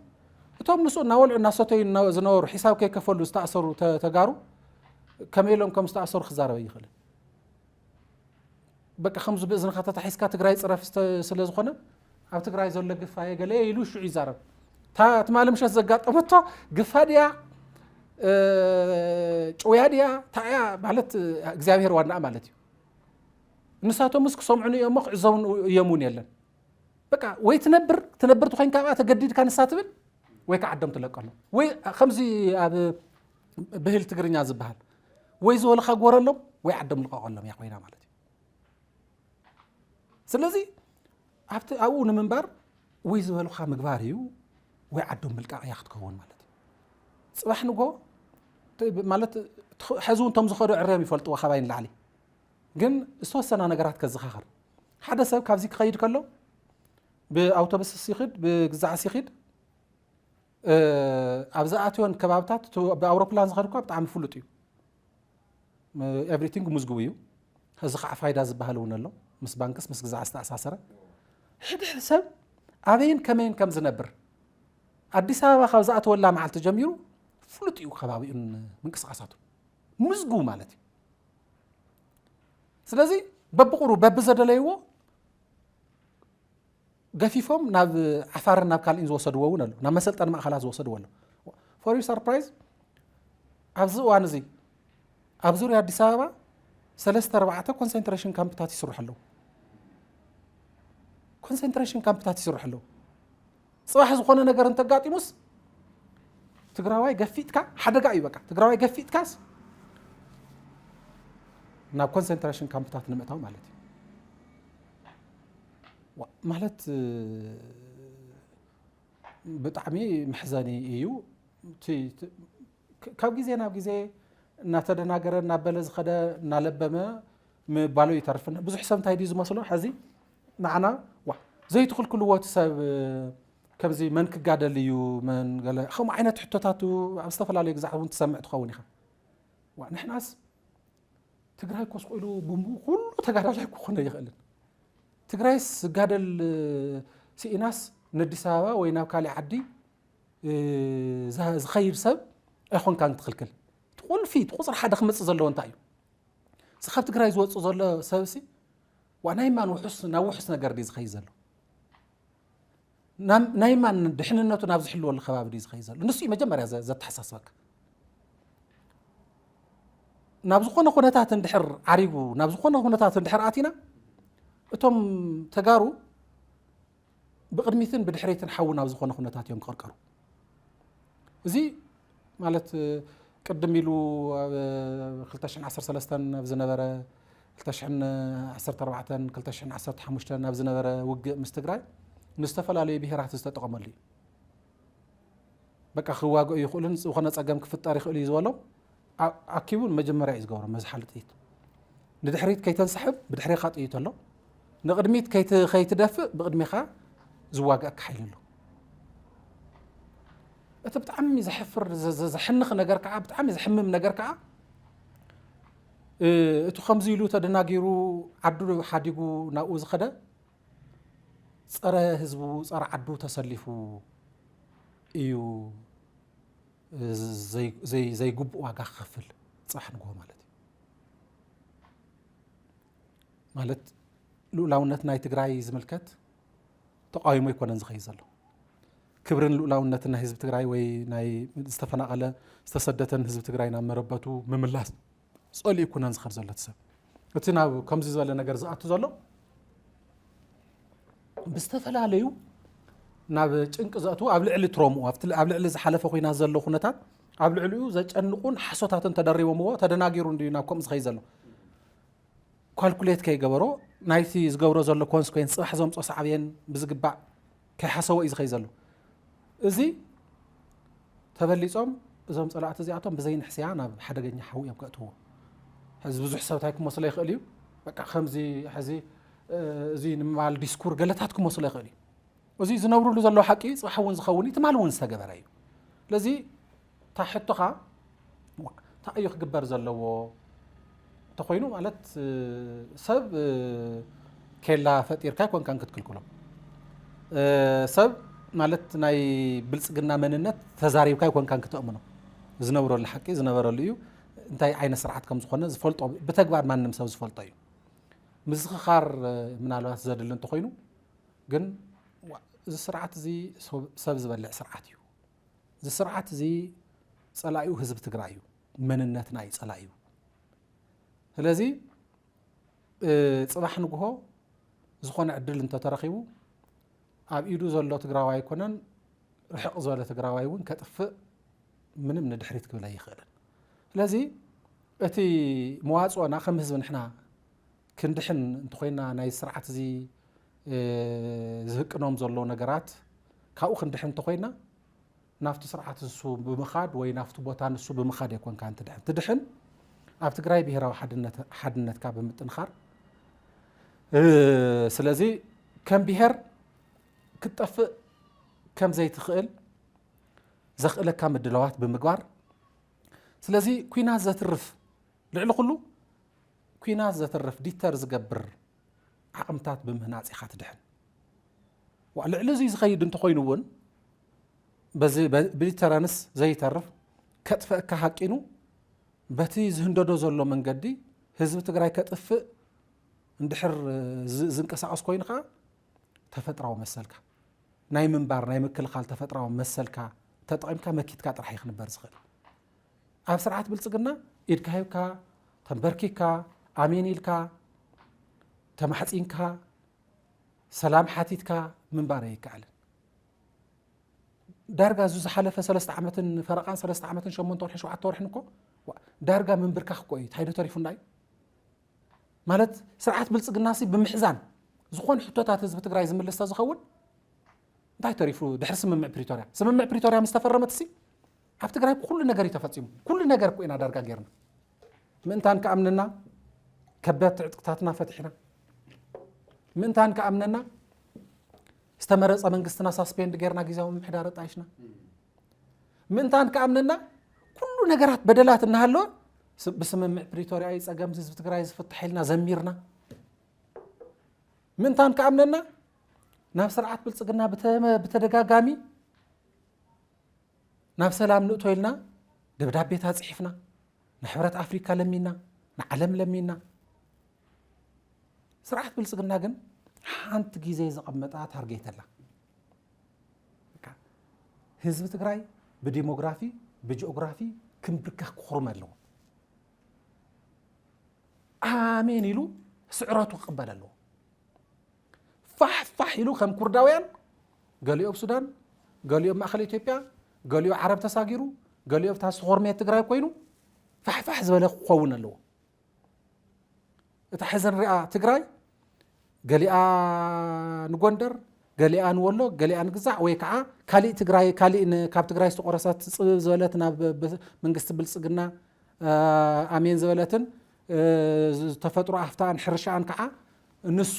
እቶም ምስኡ እናበልዑ እናሰተዩ ዝነበሩ ሒሳብ ከይከፈሉ ዝተኣሰሩ ተጋሩ ከመይ ኢሎም ከም ዝተኣሰሩ ክዛረበ ይኽእል። በቃ ከምዚ ብእዝንኻ ተታሒዝካ ትግራይ ፅረፍ ስለዝኾነ ኣብ ትግራይ ዘሎ ግፋ የገለ ኢሉ ሽዑ ይዛረብ። ትማሊ ምሸት ዘጋጠመቶ ግፋ ድያ ጭውያ ድያ ታያ ማለት እግዚኣብሔር ዋናኣ ማለት እዩ። ንሳቶምስ ክሰምዑ እዮም ክዕዘቡ እዮም እውን የለን። በቃ ወይ ትነብር ትነብር ትኾይን ካብኣ ተገዲድካ ንሳ ትብል ወይ ከዓ ዓዶም ትለቀሎም ወይ ከምዚ ኣብ ብህል ትግርኛ ዝበሃል ወይ ዝበልኻ ጎረሎም ወይ ዓዶም ልቀቀሎም እያ ኮይና ማለት እዩ። ስለዚ ኣብቲ ኣብኡ ንምንባር ወይ ዝበልኻ ምግባር እዩ ወይ ዓዶም ምልቃቕ እያ ክትከውን ማለት እዩ። ፅባሕ ንጎ ማለት ሕዚ እውን ቶም ዝኸዱ ዕርዮም ይፈልጥዎ ካባይ ንላዕሊ ግን ዝተወሰና ነገራት ከዘኻኸር ሓደ ሰብ ካብዚ ክኸይድ ከሎ ብኣውቶቡስ ይኽድ ብግዛዕስ ይኽድ ኣብ ዝኣትዮን ከባብታት ብኣውሮፕላን ዝኸድ እኳ ብጣዕሚ ፍሉጥ እዩ። ኤቭሪቲንግ ምዝግቡ እዩ። እዚ ከዓ ፋይዳ ዝበሃል እውን ኣሎ ምስ ባንክስ ምስ ግዛዕ ዝተኣሳሰረ ሕድሕድ ሰብ ኣበይን ከመይን ከም ዝነብር ኣዲስ ኣበባ ካብ ዝኣተወላ መዓልቲ ጀሚሩ ፍሉጥ እዩ ከባቢኡን ምንቅስቃሳቱ ምዝግቡ ማለት እዩ። ስለዚ በብቁሩ በብዘደለይዎ ገፊፎም ናብ ዓፋርን ናብ ካልእን ዝወሰድዎ እውን ኣሎ ናብ መሰልጠኒ ማእኸላት ዝወሰድዎ ኣሎ። ፎር ዩ ሰርፕራይዝ ኣብዚ እዋን እዚ ኣብ ዙርያ ኣዲስ ኣበባ ሰለስተ ኣርባዕተ ኮንሰንትሬሽን ካምፕታት ይስርሑ ኣለዉ። ኮንሰንትሬሽን ካምፕታት ይስርሑ ኣለዉ። ፅባሕ ዝኾነ ነገር እንተጋጢሙስ ትግራዋይ ገፊጥካ ሓደጋ እዩ በቃ ትግራዋይ ገፊጥካስ ናብ ኮንሰንትሬሽን ካምፕታት ንምእታው ማለት እዩ። ማለት ብጣዕሚ መሕዘኒ እዩ። ካብ ግዜ ናብ ግዜ እናተደናገረ እናበለ ዝኸደ እናለበመ ምባሉ ይተርፍና ብዙሕ ሰብ እንታይ ድዩ ዝመስሎ ሕዚ ንዓና ዋ ዘይትኽልክልዎ እቲ ሰብ ከምዚ መን ክጋደል እዩ መን ገለ ከምኡ ዓይነት ሕቶታት ኣብ ዝተፈላለዩ ግዛዕ እውን ትሰምዕ ትኸውን ኢኻ። ዋ ንሕናስ ትግራይ ኮስ ኢሉ ብንቡ ኩሉ ተጋዳላይ ክኾነ ይኽእልን ትግራይስ ዝጋደል ስኢናስ ንኣዲስ ኣበባ ወይ ናብ ካሊእ ዓዲ ዝኸይድ ሰብ ኣይኮንካን ትኽልክል። እቲ ቁልፊ እቲ ቁፅሪ ሓደ ክመፅእ ዘለዎ እንታይ እዩ? እዚ ካብ ትግራይ ዝወፅእ ዘሎ ሰብሲ ዋ ናይ ማን ውሑስ ናብ ውሑስ ነገር ድዩ ዝኸይድ ዘሎ? ናይ ማን ድሕንነቱ ናብ ዝሕልወሉ ከባቢ ድዩ ዝኸይድ ዘሎ? ንሱ እዩ መጀመርያ ዘተሓሳስበካ። ናብ ዝኾነ ኩነታት እንድሕር ዓሪጉ ናብ ዝኾነ ኩነታት እንድሕር ኣቲና እቶም ተጋሩ ብቕድሚትን ብድሕሪትን ሓዊ ናብ ዝኾነ ኩነታት እዮም ክቕርቀሩ። እዚ ማለት ቅድም ኢሉ ኣብ ክልተ ሽሕን ዓሰርተ ሰለስተን ኣብ ዝነበረ ክልተ ሽሕን ዓሰርተ ኣርባዕተን ክልተ ሽሕን ዓሰርተ ሓሙሽተን ኣብ ዝነበረ ውግእ ምስ ትግራይ ንዝተፈላለዩ ብሄራት ዝተጠቐመሉ እዩ። በቃ ክዋግኡ ይኽእሉን ዝኾነ ፀገም ክፍጠር ይኽእል እዩ ዝበሎም ኣኪቡ መጀመርያ እዩ ዝገብሮ መዝሓሊ ጥይት ንድሕሪት ከይተንስሕብ ብድሕሬኻ ጥይት ኣሎ ንቕድሚት ከይትደፍእ ብቕድሜኻ ዝዋግኣካ ሓይሊ ኣሎ። እቲ ብጣዕሚ ዘሕፍር ዘሕንኽ ነገር ከዓ ብጣዕሚ ዘሕምም ነገር ከዓ እቲ ከምዚ ኢሉ ተደናጊሩ ዓዱ ሓዲጉ ናብኡ ዝኸደ ፀረ ህዝቡ ፀረ ዓዱ ተሰሊፉ እዩ ዘይግቡእ ዋጋ ክኸፍል ፅባሕ ንግሆ ማለት እዩ። ማለት ልኡላውነት ናይ ትግራይ ዝምልከት ተቃዊሞ ኣይኮነን ዝኸይድ ዘሎ። ክብርን ልኡላውነትን ናይ ህዝቢ ትግራይ ወይ ናይ ዝተፈናቐለ ዝተሰደተን ህዝቢ ትግራይ ናብ መረበቱ ምምላስ ፀሊኡ ኩነን ዝኸድ ዘሎ ሰብ እቲ ናብ ከምዚ ዝበለ ነገር ዝኣቱ ዘሎ ብዝተፈላለዩ ናብ ጭንቂ ዘእትዉ ኣብ ልዕሊ ትሮምኡ ኣብ ልዕሊ ዝሓለፈ ኮይና ዘሎ ኩነታት ኣብ ልዕሊኡ ዘጨንቁን ሓሶታትን ተደሪቦምዎ ተደናጊሩ እንድዩ ናብ ከምኡ ዝኸይ ዘሎ ካልኩሌት ከይገበሮ ናይቲ ዝገብሮ ዘሎ ኮንስኮንስ ፅባሕ ዘምፆ ሳዕብየን ብዝግባእ ከይሓሰቦ እዩ ዝኸይ ዘሎ። እዚ ተበሊፆም እዞም ፀላእቲ እዚኣቶም ብዘይንሕስያ ናብ ሓደገኛ ሓዊ እዮም ከእትዎ። ሕዚ ብዙሕ ሰብ እንታይ ክመስሎ ይኽእል እዩ በቃ ከምዚ ሕዚ እዚ ንምባል ዲስኩር ገለታት ክመስሎ ይኽእል እዩ። እዚ ዝነብርሉ ዘለዉ ሓቂ ፅባሕ እውን ዝኸውን እዩ ትማል እውን ዝተገበረ እዩ። ስለዚ እታ ሕቶኻ እንታይ እዩ ክግበር ዘለዎ እንተኾይኑ ማለት ሰብ ኬላ ፈጢርካ ኣይኮንካን ክትክልክሎ። ሰብ ማለት ናይ ብልጽግና መንነት ተዛሪብካ ኣይኮንካን ክተእምኖ። ዝነብረሉ ሓቂ ዝነበረሉ እዩ። እንታይ ዓይነት ስርዓት ከም ዝኾነ ዝፈልጦ፣ ብተግባር ማንም ሰብ ዝፈልጦ እዩ። ምዝኽኻር ምናልባት ዘድሊ እንተኾይኑ ግን፣ እዚ ስርዓት እዚ ሰብ ዝበልዕ ስርዓት እዩ። እዚ ስርዓት እዚ ጸላኢኡ ህዝቢ ትግራይ እዩ። መንነትና እዩ ጸላኢኡ። ስለዚ ጽባሕ ንግሆ ዝኾነ ዕድል እንተተረኺቡ ኣብ ኢዱ ዘሎ ትግራዋይ ኣይኮነን፣ ርሕቕ ዝበለ ትግራዋይ እውን ከጥፍእ ምንም ንድሕሪት ክብል ኣይኽእልን። ስለዚ እቲ መዋፅኦና ከም ህዝቢ ንሕና ክንድሕን እንተኾይና፣ ናይ ስርዓት እዚ ዝህቅኖም ዘሎ ነገራት ካብኡ ክንድሕን እንተኾይና፣ ናብቲ ስርዓት ንሱ ብምኻድ ወይ ናብቲ ቦታ ንሱ ብምኻድ ኣይኮንካን ትድሕን። ትድሕን ኣብ ትግራይ ብሄራዊ ሓድነትካ ብምጥንኻር። ስለዚ ከም ብሄር ክትጠፍእ ከም ዘይትኽእል ዘኽእለካ ምድላዋት ብምግባር፣ ስለዚ ኲናት ዘትርፍ፣ ልዕሊ ኩሉ ኲናት ዘትርፍ፣ ዲተር ዝገብር ዓቕምታት ብምህናፅ ኢኻ ትድሕን። ልዕሊ እዚ ዝኸይድ እንተኾይኑ እውን፣ ብዲተራንስ ዘይተርፍ፣ ከጥፈእካ ሃቂኑ በቲ ዝህንደዶ ዘሎ መንገዲ ህዝቢ ትግራይ ከጥፍእ እንድሕር ዝንቀሳቐስ ኮይኑ ከዓ፣ ተፈጥራዊ መሰልካ ናይ ምንባር ናይ ምክልኻል ተፈጥራዊ መሰልካ ተጠቒምካ መኪትካ ጥራሕ እዩ ክንበር ዝኽእል። ኣብ ስርዓት ብልጽግና ኢድካ ሂብካ፣ ተንበርኪካ፣ ኣሜን ኢልካ፣ ተማሕጺንካ፣ ሰላም ሓቲትካ ምንባር ኣይከኣልን። ዳርጋ እዚ ዝሓለፈ ሰለስተ ዓመትን ፈረቓን፣ ሰለስተ ዓመትን ሸሞንተ ወርሕን ሸውዓተ ወርሕን እኮ ዳርጋ ምንብርካኽ እኮ እዩ። እንታይ ዶ ተሪፉና እዩ? ማለት ስርዓት ብልጽግናሲ ብምሕዛን ዝኾነ ሕቶታት ህዝቢ ትግራይ ዝምልስ ተዝኸውን እንታይ ተሪፉ? ድሕሪ ስምምዕ ፕሪቶርያ፣ ስምምዕ ፕሪቶርያ ምስ ተፈረመትሲ ኣብ ትግራይ ኩሉ ነገር እዩ ተፈጺሙ። ኩሉ ነገር እኮ ኢና ዳርጋ ጌርና። ምእንታን ከኣምነና ከበድቲ ዕጥቅታትና ፈቲሕና። ምእንታን ከኣምነና ዝተመረጸ መንግስትና ሳስፔንድ ጌርና ግዜያዊ ምምሕዳር ኣጣይሽና። ምእንታን ከኣምነና ኩሉ ነገራት በደላት እናሃለወ ብስምምዕ ፕሪቶርያ እዩ ጸገም ህዝቢ ትግራይ ዝፍታሕ ኢልና ዘሚርና። ምእንታን ከኣምነና ናብ ስርዓት ብልጽግና ብተደጋጋሚ ናብ ሰላም ንእቶ ኢልና ደብዳቤታት ጽሒፍና፣ ንሕብረት ኣፍሪካ ለሚና፣ ንዓለም ለሚና። ስርዓት ብልጽግና ግን ሓንቲ ግዜ ዘቐመጣ ታርጌት ኣላ። ህዝቢ ትግራይ ብዲሞግራፊ ብጂኦግራፊ ክምብርከኽ ክኹርም ኣለዎ። ኣሜን ኢሉ ስዕረቱ ክቕበል ኣለዎ። ፋሕ ፋሕ ኢሉ ከም ኩርዳውያን ገሊኦ ኣብ ሱዳን፣ ገሊኦ ኣብ ማእኸል ኢትዮጵያ፣ ገሊኦ ዓረብ ተሳጊሩ፣ ገሊኦ ኣብታ ዝተኾርመየት ትግራይ ኮይኑ ፋሕ ፋሕ ዝበለ ክኸውን ኣለዎ። እታ ሕዚ ንሪኣ ትግራይ ገሊኣ ንጎንደር፣ ገሊኣ ንወሎ፣ ገሊኣ ንግዛዕ ወይ ከዓ ካሊእ ትግራይ፣ ካሊእ ን-፣ ካብ ትግራይ ዝተቆረሰት ጽብብ ዝበለት ናብ ብ-፣ መንግስቲ ብልጽግና ኣሜን ዝበለትን ዝተፈጥሮ ሃፍታኣን ሕርሻኣን ከዓ ንሱ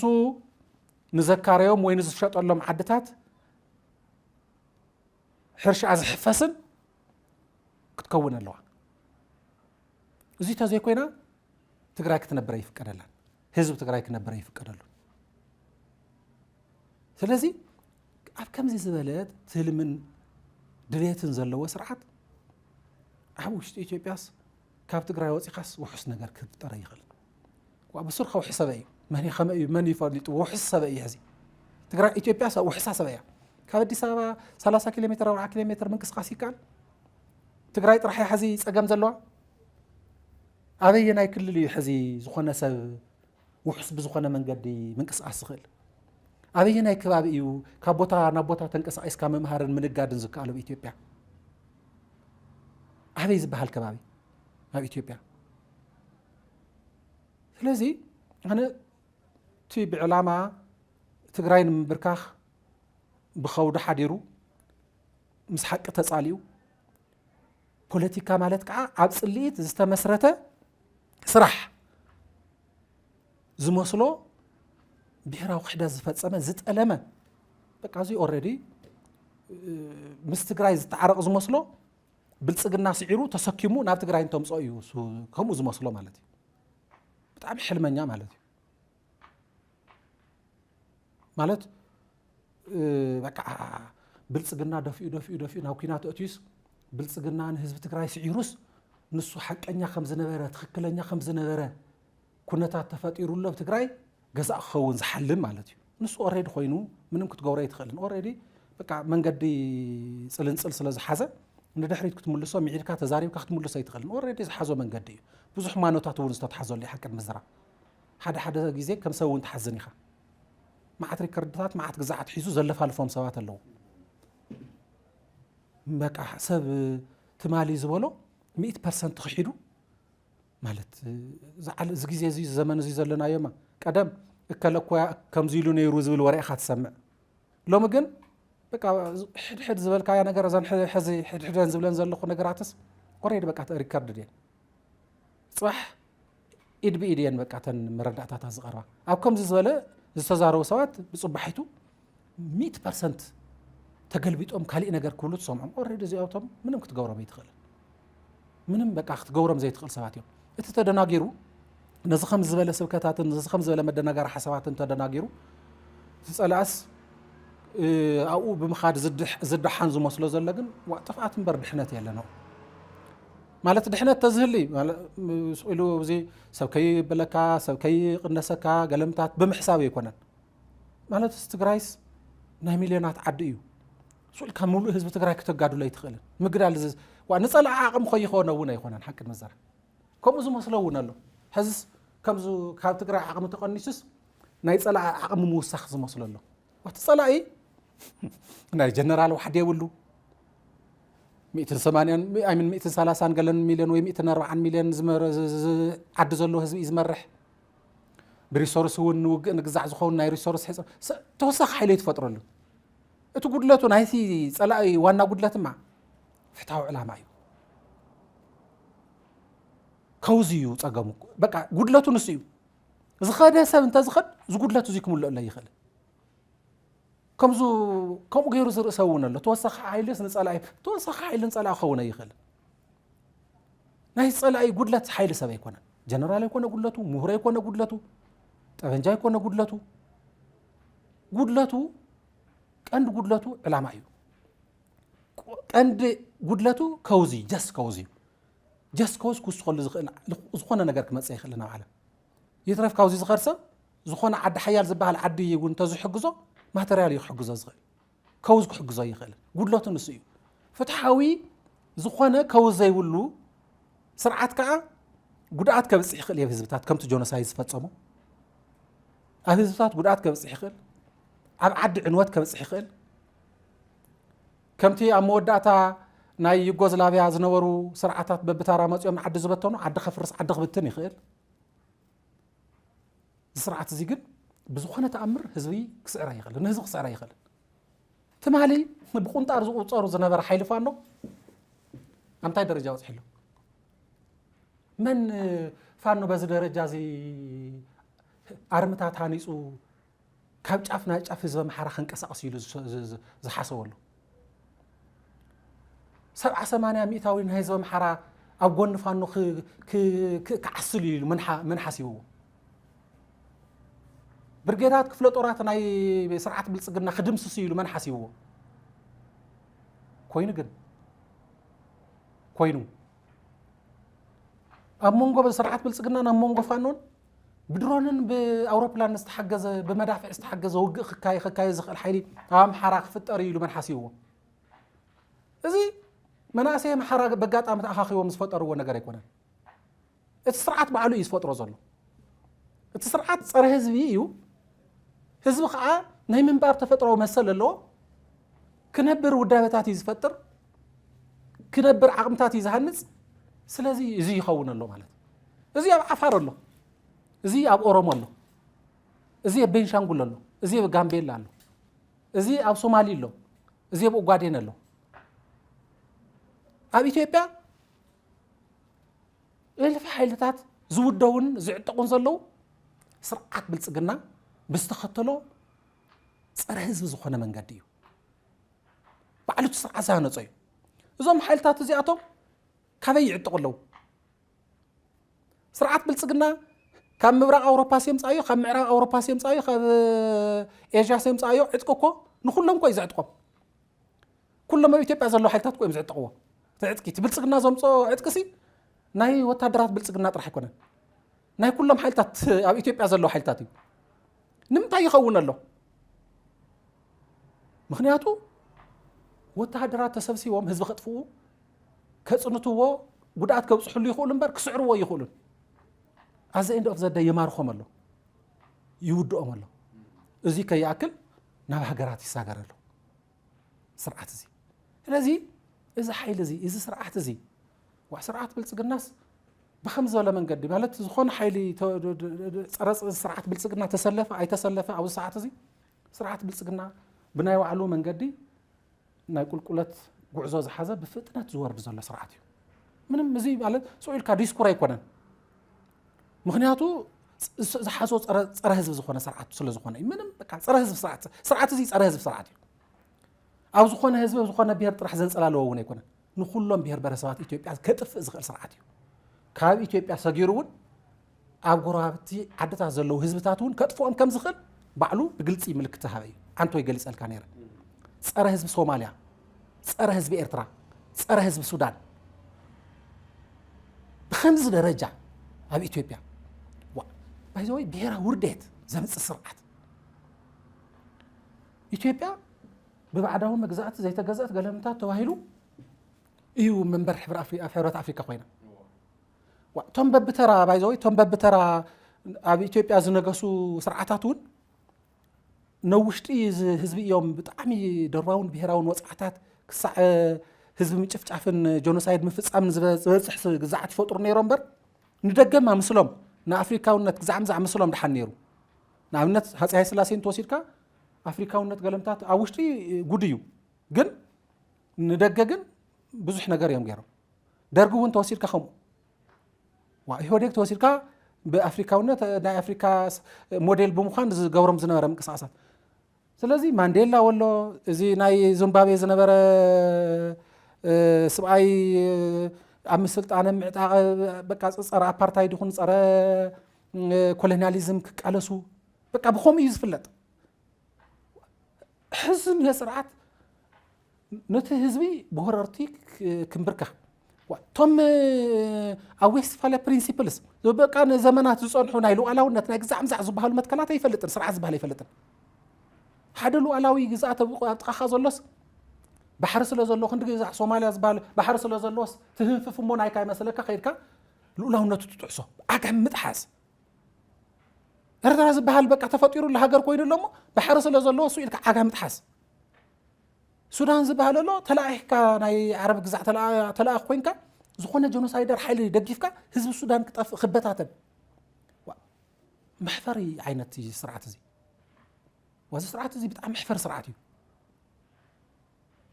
ንዘካረዮም ወይ ንዝሸጠሎም ዓድታት ሕርሻኣ ዝሕፈስን ክትከውን ኣለዋ። እዚ ተዘይኮይና ትግራይ ክትነብር ኣይፍቀደላን። ህዝቢ ትግራይ ክነብር ኣይፍቀደሉን። ስለዚ ኣብ ከምዚ ዝበለ ትልምን ድሌትን ዘለዎ ስርዓት ኣብ ውሽጢ ኢትዮጵያስ ካብ ትግራይ ወፂኻስ ውሑስ ነገር ክፍጠር ኣይኽእልን። ዋ፣ ብሱር ከውሒ ሰበ እዩ። መን ከመይ እዩ፣ መን ይፈልጡ? ውሑስ ሰበ እዩ ሕዚ። ትግራይ፣ ኢትዮጵያ ሰ-፣ ውሑሳ ሰበ እያ። ካብ ኣዲስ ኣበባ ሰላሳ ኪሎ ሜትር፣ ኣርባዓ ኪሎ ሜትር ምንቅስቃስ ይከኣል። ትግራይ ጥራሕ እያ ሕዚ ፀገም ዘለዋ። ኣበየናይ ክልል እዩ ሕዚ ዝኾነ ሰብ ውሑስ ብዝኾነ መንገዲ ምንቅስቃስ ዝኽእል? ኣበየናይ ከባቢ እዩ ካብ ቦታ ናብ ቦታ ተንቀሳቂስካ ምምሃርን ምንጋድን ዝከኣል ኣብ ኢትዮጵያ? ኣበይ ዝበሃል ከባቢ ኣብ ኢትዮጵያ? ስለዚ ኣነ እቲ ብዕላማ ትግራይ ንምንብርካኽ ብኸውዲ ሓዲሩ ምስ ሓቂ ተጻሊኡ፣ ፖለቲካ ማለት ከዓ ኣብ ጽልኢት ዝተመስረተ ስራሕ ዝመስሎ ብሄራዊ ክሕደት ዝፈጸመ ዝጠለመ፣ በቃ እዚ ኦልሬዲ ምስ ትግራይ ዝተዓረቕ ዝመስሎ ብልጽግና ስዒሩ ተሰኪሙ ናብ ትግራይ እንተምፅኦ እዩ እሱ ከምኡ ዝመስሎ ማለት እዩ። ብጣዕሚ ሕልመኛ ማለት እዩ። ማለት በቃ ብልፅግና ደፊኡ ደፊኡ ደፊኡ ናብ ኩናት ኣእትዩስ፣ ብልፅግና ንህዝቢ ትግራይ ስዒሩስ፣ ንሱ ሓቀኛ ከም ዝነበረ፣ ትኽክለኛ ከም ዝነበረ ኩነታት ተፈጢሩሉ ኣብ ትግራይ ገዛእ ክኸውን ዝሓልም ማለት እዩ። ንሱ ኦሬዲ ኮይኑ ምንም ክትገብሮ ኣይትኽእልን። ኦሬዲ በቃ መንገዲ ፅልንፅል ስለ ዝሓዘ ንድሕሪት ክትምልሶ፣ ሚዒድካ ተዛሪብካ ክትምልሶ ኣይትኽእልን። ኦሬዲ ዝሓዞ መንገዲ እዩ። ብዙሕ ማኖታት እውን ዝተትሓዘሉ እዩ። ሓቂ ንምዝራብ ሓደ ሓደ ግዜ ከም ሰብ እውን ትሓዝን ኢኻ። መዓት ሪከርድታት መዓት ግዛዓት ሒዙ ዘለፋልፎም ሰባት ኣለዉ። በቃ ሰብ ትማሊ ዝበሎ ሚእቲ ፐርሰንት ክሒዱ ማለት፣ ዝዓል-፣ እዚ ግዜ እዚ፣ እዚ ዘመን እዚ ዘለናዮማ፣ ቀደም እከለ እኮ ከምዚ ኢሉ ነይሩ ዝብል ወረ ኢኻ ትሰምዕ። ሎሚ ግን በቃ ሕድሕድ ዝበልካያ ነገር፣ እዘን ሕ-፣ ሕዚ ሕድሕደን ዝብለን ዘለኹ ነገራትስ ኦሬዲ በቃ ሪከርድ ድየን። ጽባሕ ኢድ ብኢድ እየን በቃ እተን መረዳእታታት ዝቐርባ። ኣብ ከምዚ ዝበለ ዝተዛረቡ ሰባት ብጽባሒቱ ሚእቲ ፐርሰንት ተገልቢጦም ካሊእ ነገር ክብሉ ትሰምዖም። ኦሬዲ እዚኣቶም ምንም ክትገብሮም ኣይትኽእልን። ምንም በቃ ክትገብሮም ዘይትኽእል ሰባት እዮም። እቲ ተደናጊሩ ነዚ ከም ዝበለ ስብከታትን ነዚ ከም ዝበለ መደናገሪ ሓሳባትን ተደናጊሩ እቲ ጸላእስ፣ እ፣ ኣብኡ ብምኻድ ዝድሕ-፣ ዝደሓን ዝመስሎ ዘሎ ግን ዋ፣ ጥፍኣት እምበር ድሕነት የለን። ማለት ድሕነት ተዝህሊ፣ ማለ-፣ ም-፣ ስቕ ኢሉ እዚ ሰብ ከይበለካ፣ ሰብ ከይቕነሰካ፣ ገለምታት ብምሕሳብ ኣይኮነን። ማለትስ ትግራይስ ናይ ሚልዮናት ዓዲ እዩ። ስቕ ኢልካ ሙሉእ ህዝቢ ትግራይ ክተጋድሎ ኣይትኽእልን። ምግዳል ዝ-፣ ዋ፣ ንጸላኢ ዓቕሚ ከይኾነ እውን ኣይኮነን፣ ሓቂ ንመዘራ። ከምኡ ዝመስሎ እውን ኣሎ። ሕዝስ ከምዚ ካብ ትግራይ ዓቕሚ ተቐኒሱስ ናይ ጸላኢ ዓቕሚ ምውሳኽ ዝመስሎ ኣሎ። ዋቲ ጸላኢ ናይ ጀነራል ዋሕዲ የብሉ። ሚእትን ሰማንያን፣ ኣይ ሚን፣ ሚእትን ሰላሳን ገለን ሚልዮን ወይ ሚእትን ኣርባዓን ሚልዮን ዝመረ-፣ ዝ-፣ ዝ-፣ ዝ-፣ ዓዲ ዘሎ ህዝቢ እዩ ዝመርሕ። ብሪሶርስ እውን ንውግእ ንግዛዕ ዝኸውን ናይ ሪሶርስ ሕጽ-፣ ስ-፣ ተወሳኺ ሓይሊ ኣይትፈጥረሉ። እቲ ጉድለቱ ናይቲ ጸላኢ ዋና ጉድለትማ ፍትሓዊ ዕላማ እዩ። ከውዚ እዩ ጸገሙ። በቃ ጉድለቱ ንሱ እዩ። ዝኸደ ሰብ እንተዝኸድ፣ እዚ ጉድለቱ እዚ ክምልኦ ኣይኽእልን። ከምዙ፣ ከምኡ ገይሩ ዝርኢ ሰብ እውን ኣሎ። ተወሳኺ ሓይልስ ንጸላኢ፣ ተወሳኺ ሓይሊ ንጸላኢ ክኸውን ኣይኽእልን። ናይ ጸላኢ ጉድለት ሓይሊ ሰብ ኣይኮነን። ጀነራል ኣይኮነ ጉድለቱ፣ ምሁር ኣይኮነ ጉድለቱ፣ ጠበንጃ ኣይኮነ ጉድለቱ። ጉድለቱ፣ ቀንዲ ጉድለቱ ዕላማ እዩ። ቀንዲ ጉድለቱ ከውዚ፣ ጀስት ከውዚ እዩ። ጀስት ከውዝ ክውስኸሉ ዝኽእል ዝኾነ ነገር ክመጽእ ይኽእል ናብ ዓለም። ይትረፍ ካብዚ ዝኸድ ሰብ ዝኾነ ዓዲ ሓያል ዝበሃል ዓዲ እውን እንተዝሕግዞ ማተርያል እዩ ክሕግዞ ዝኽእል። ከውዝ ክሕግዞ ይኽእል። ጉድለቱ ንሱ እዩ። ፍትሓዊ ዝኾነ ከውዝ ዘይብሉ ስርዓት ከዓ ጉድኣት ከብጽሕ ይኽእል እዩ ኣብ ህዝብታት፣ ከምቲ ጆኖሳይድ ዝፈጸሞ። ኣብ ህዝብታት ጉድኣት ከብጽሕ ይኽእል። ኣብ ዓዲ ዕንወት ከብጽሕ ይኽእል። ከምቲ ኣብ መወዳእታ ናይ ዩጎዝላቭያ ዝነበሩ ስርዓታት በብታራ መጺኦም ዓዲ ዝበተኑ፣ ዓዲ ከፍርስ፣ ዓዲ ክብትን ይኽእል። እዚ ስርዓት እዚ ግን ብዝኾነ ተኣምር ህዝቢ ክስዕር ኣይኽእልን፣ ንህዝቢ ክስዕር ኣይኽእልን። ትማሊ ብቁንጣር ዝቑጸሩ ዝነበረ ሓይሊ ፋኖ ኣብ እንታይ ደረጃ በጺሑ ኣሎ? መን ፋኖ በዚ ደረጃ እዚ ኣርምታት ሃኒጹ ካብ ጫፍ ናብ ጫፍ ህዝቢ ኣምሓራ ከንቀሳቕስ ኢሉ ዝሰ-፣ ዝ-፣ ዝ-፣ ዝሓሰበሉ? ሰብዓ ሰማንያ ሚእታዊ ናይ ህዝቢ ኣምሓራ ኣብ ጎኒ ፋኖ ክ-፣ ክ-፣ ክ-፣ ክዓስል እዩ ኢሉ መን ሓ-፣ መን ሓሲብዎ? ብርጌዳት ክፍለ ጦራት ናይ ስርዓት ብልጽግና ክድምስስ እዩ ኢሉ መን ሓሲብዎ? ኮይኑ ግን፣ ኮይኑ ኣብ መንጎ ስርዓት ብልጽግናን ኣብ መንጎ ፋኖን ብድሮንን ብኣውሮፕላን ዝተሓገዘ፣ ብመዳፍዕ ዝተሓገዘ ውግእ ክካየ-፣ ክካየድ ዝኽእል ሓይሊ ኣብ ኣምሓራ ክፍጠር እዩ ኢሉ መን ሓሲብዎ? እዚ መናእሰይ ኣምሓራ በጋጣሚ ተኣኻኺቦም ዝፈጠርዎ ነገር ኣይኮነን። እቲ ስርዓት ባዕሉ እዩ ዝፈጥሮ ዘሎ። እቲ ስርዓት ጸረ ህዝቢ እዩ። ህዝቢ ከዓ ናይ ምንባር ተፈጥሯዊ መሰል ኣለዎ። ክነብር ውዳበታት እዩ ዝፈጥር፣ ክነብር ዓቕምታት እዩ ዝሃንጽ። ስለዚ እዚ ይኸውን ኣሎ ማለት እዩ። እዚ ኣብ ዓፋር ኣሎ፣ እዚ ኣብ ኦሮሞ ኣሎ፣ እዚ ኣብ ቤንሻንጉል ኣሎ፣ እዚ ኣብ ጋምቤላ ኣሎ፣ እዚ ኣብ ሶማሊ ኣሎ፣ እዚ ኣብ ኦጋዴን ኣሎ። ኣብ ኢትዮጵያ እልፊ ሓይልታት ዝውደቡን ዝዕጠቑን ዘለዉ ስርዓት ብልጽግና ብዝተኸተሎ ጸረ ህዝቢ ዝኾነ መንገዲ እዩ። ባዕሉ እቲ ስርዓት ዝሃነጾ እዩ። እዞም ሓይልታት እዚኣቶም ካበይ ይዕጠቑ ኣለዉ? ስርዓት ብልጽግና ካብ ምብራቕ ኣውሮፓ ሲ የምፃዮ፣ ካብ ምዕራብ ኣውሮፓ ሲ የምፃዮ፣ ካብ ኤዥያ ሲ የምፃዮ ዕጥቂ እኮ ንኩሎም እኮ እዩ ዘዕጥቆም። ኩሎም ኣብ ኢትዮጵያ ዘለዉ ሓይልታት እኮ እዮም ዝዕጥቕዎ። እቲ ዕጥቂ፣ እቲ ብልፅግና ዘምፅኦ ዕጥቂ ሲ ናይ ወታደራት ብልፅግና ጥራሕ ኣይኮነን። ናይ ኩሎም ሓይልታት፣ ኣብ ኢትዮጵያ ዘለዉ ሓይልታት እዩ። ንምንታይ ይኸውን ኣሎ? ምኽንያቱ ወተሃደራት ተሰብሲቦም ህዝቢ ከጥፍኡ፣ ከጽንትዎ፣ ጉድኣት ከብጽሕሉ ይኽእሉ እምበር ክስዕርዎ ይኽእሉን። At the end of the day የማርኾም ኣሎ፣ ይውድኦም ኣሎ። እዚ ከይኣክል ናብ ሃገራት ይሳገር ኣሎ ስርዓት እዚ። ስለዚ እዚ ሓይሊ እዚ፣ እዚ ስርዓት እዚ፣ ዋ፣ ስርዓት ብልጽግናስ ብኸም ዝበለ መንገዲ፣ ማለት ዝኾነ ሓይሊ ተ-፣ ደ-፣ ደ-፣ ደ-፣ ጸረ ጸ-፣ ስርዓት ብልጽግና ተሰለፈ ኣይተሰለፈ ኣብዚ ሰዓት እዚ ስርዓት ብልጽግና ብናይ ባዕሉ መንገዲ ናይ ቁልቁለት ጉዕዞ ዝሓዘ ብፍጥነት ዝወርድ ዘሎ ስርዓት እዩ። ምንም እዚ ማለት ስቕ ኢልካ ዲስኩር ኣይኮነን። ምኽንያቱ ዝ-፣ ዝሓዞ ጸረ፣ ጸረ ህዝቢ ዝኾነ ስርዓት ስለ ዝኾነ እዩ። ምንም በቃ ጸረ ህዝቢ ስርዓት፣ ስርዓት እዚ ጸረ ህዝቢ ስርዓት እዩ። ኣብ ዝኾነ ህዝቢ፣ ኣብ ዝኾነ ብሄር ጥራሕ ዘንጸላልዎ እውን ኣይኮነን። ንኹሎም ብሄር ብሄረሰባት ኢትዮጵያ ከጥፍእ ዝኽእል ስርዓት እዩ። ካብ ኢትዮጵያ ሰጊሩ እውን ኣብ ጎረባብቲ ዓድታት ዘለዉ ህዝብታት እውን ከጥፍኦም ከም ዝኽእል ባዕሉ ብግልጺ ምልክት ዝሃበ እዩ። ዓንቶ ይገልጸልካ ነይረ። ጸረ ህዝቢ ሶማልያ፣ ጸረ ህዝቢ ኤርትራ፣ ጸረ ህዝቢ ሱዳን፣ ብኸምዚ ደረጃ ኣብ ኢትዮጵያ፣ ዋ፣ ባይ ዘ ወይ ብሄራዊ ውርደት ዘምጽእ ስርዓት። ኢትዮጵያ ብባዕዳዊ መግዛእቲ ዘይተገዝአት ገለምታት ተባሂሉ እዩ መንበር ሕብረ ኣፍሪ-፣ ኣብ ሕብረት ኣፍሪካ ኮይና። ዋ፣ እቶም በብተራ፣ ባይ ዘ ወይ፣ እቶም በብተራ ኣብ ኢትዮጵያ ዝነገሱ ስርዓታት እውን ነውሽጢ እዚ ህዝቢ እዮም ብጣዕሚ ደርባውን ብሄራውን ወፅዓታት ክሳዕ ህዝቢ ምጭፍጫፍን ጆኖሳይድ ምፍፃምን ዝበ-፣ ዝበፅሕ ስ-፣ ግዛዓት ይፈጥሩ ነይሮም እምበር ንደገማ ምስሎም ንኣፍሪካውነት ግዛዕ ምዛዕ ምስሎም ድሓን ነይሩ። ንኣብነት ሃፀይ ሃይለስላሴ እንተወሲድካ ኣፍሪካውነት ገለምታት ኣብ ውሽጢ ጉድ እዩ፣ ግን ንደገ ግን ብዙሕ ነገር እዮም ገይሮም። ደርጊ እውን ተወሲድካ ከምኡ። ዋ፣ ኢህወዴግ ተወሲድካ ብኣፍሪካውነት ናይ ኣፍሪካ ስ-፣ ሞዴል ብምዃን ዝገብሮም ዝነበረ ምንቅስቃሳት። ስለዚ ማንዴላ ወሎ፣ እዚ ናይ ዚምባብዌ ዝነበረ፣ እ፣ ስብኣይ፣ እ፣ ኣብ ምስልጣነ ምዕጣቕ፣ በቃ ጸረ ኣፓርታይድ ይኹን ጸረ፣ እ፣ ኮሎኒያሊዝም ክቃለሱ፣ በቃ ብኸምኡ እዩ ዝፍለጥ። ሕዚ እኒሆ ስርዓት ነቲ ህዝቢ ብወረርቲ ክ-፣ ክምብርከኽ። ዋ፣ እቶም፣ እ፣ ኣብ ዌስትፋልያ ፕሪንሲፕልስ፣ በቃ ንዘመናት ዝጸንሑ ናይ ሉዓላውነት፣ ናይ ግዛዕ ምዛዕ ዝበሃሉ መትከላት ኣይፈልጥን፣ ስርዓት ዝበሃል ኣይፈልጥን። ሓደ ሉዓላዊ ግዝኣት ኣብ፣ ኣብ ጥቓኻ ዘሎስ፣ ባሕሪ ስለ ዘሎ፣ ክንዲ ግዛዕ ሶማልያ ዝበሃል ባሕሪ ስለ ዘሎስ፣ ትህንፍፍ እሞ ናይካ ይመስለካ፣ ከይድካ ልኡላውነቱ ትጥሕሶ። ዓጋም ምጥሓስ። ኤርትራ ዝበሃል በቃ ተፈጢሩሉ ሃገር ኮይኑ ኣሎ እሞ፣ ባሕሪ ስለ ዘለዎ እሱ ኢልካ ዓጋም ምጥሓስ። ሱዳን ዝበሃል ኣሎ፣ ተላኢኽካ ናይ ዓረብ ግዛዕ ተላ-፣ ተላኢኽ ኮይንካ፣ ዝኾነ ጀኖሳይደር ሓይሊ ደጊፍካ፣ ህዝቢ ሱዳን ክጠፍእ፣ ክበታተን። ዋ፣ መሕፈሪ ዓይነት እዩ ስርዓት እዚ። ዋዚ ስርዓት እዚ ብጣዕሚ መሕፈሪ ስርዓት እዩ።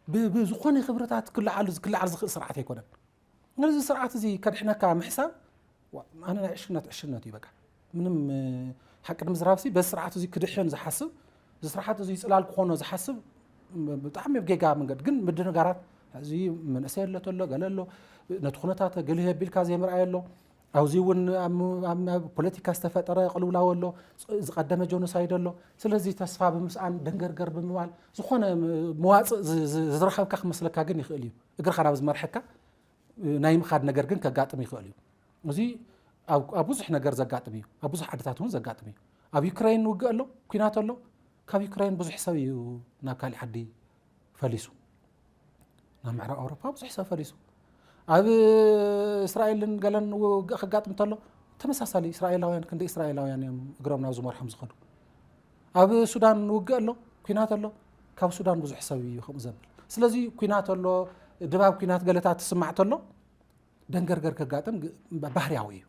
ብ-፣ ብዝኾነ ክብርታት ክለዓሉ፣ ክለዓል ዝኽእል ስርዓት ኣይኮነን። ነዚ ስርዓት እዚ ከድሕነካ ምሕሳብ፣ ዋ፣ ኣነ ናይ ዕሽነት፣ ዕሽነት እዩ በቃ። ምንም፣ እ፣ ሓቂ ንምዝራብሲ በዚ ስርዓት እዚ ክድሕን ዝሓስብ፣ እዚ ስርዓት እዚ ጽላል ክኾኖ ዝሓስብ፣ ም-፣ ብጣዕሚ ኣብ ጌጋ መንገዲ። ግን ምድንጋራት፣ እዚ መንእሰይ ኣሎ ተሎ፣ ገለ ኣሎ፣ ነቲ ኩነታት ገሊሁ ኣቢልካ ዘይምርኣይ ኣሎ። ኣብዚ እውን ኣብ፣ ኣብ፣ ኣብ ፖለቲካ ዝተፈጠረ ቅልውላው ኣሎ፣ ዝ-፣ ዝቐደመ ጆኖሳይድ ኣሎ። ስለዚ ተስፋ ብምስኣን፣ ደንገርገር ብምባል፣ ዝኾነ ም-፣ መዋጽእ ዝ-፣ ዝ-፣ ዝረኸብካ ክመስለካ ግን ይኽእል እዩ። እግርኻ ናብ ዝመርሐካ ናይ ምኻድ ነገር ግን ከጋጥም ይኽእል እዩ። እዚ ኣብ፣ ኣብ ብዙሕ ነገር ዘጋጥም እዩ። ኣብ ብዙሕ ዓድታት እውን ዘጋጥም እዩ። ኣብ ዩክሬን ውግእ ኣሎ፣ ኲናት ኣሎ። ካብ ዩክሬን ብዙሕ ሰብ እዩ ናብ ካሊእ ዓዲ ፈሊሱ። ናብ ምዕራብ ኣውሮፓ ብዙሕ ሰብ ፈሊሱ። ኣብ እስራኤልን ገለን ውግእ ከጋጥም እንተሎ፣ ተመሳሳሊ እስራኤላውያን፣ ክንደይ እስራኤላውያን እዮም እግሮም ናብ ዝመርሖም ዝኸዱ። ኣብ ሱዳን ውግእ ኣሎ፣ ኲናት ኣሎ፣ ካብ ሱዳን ብዙሕ ሰብ እዩ ከምኡ ዘብል። ስለዚ ኲናት ኣሎ፣ ድባብ ኲናት ገለታት ትስማዕ ተሎ፣ ደንገርገር ከጋጥም ግ-፣ ባህርያዊ እዩ።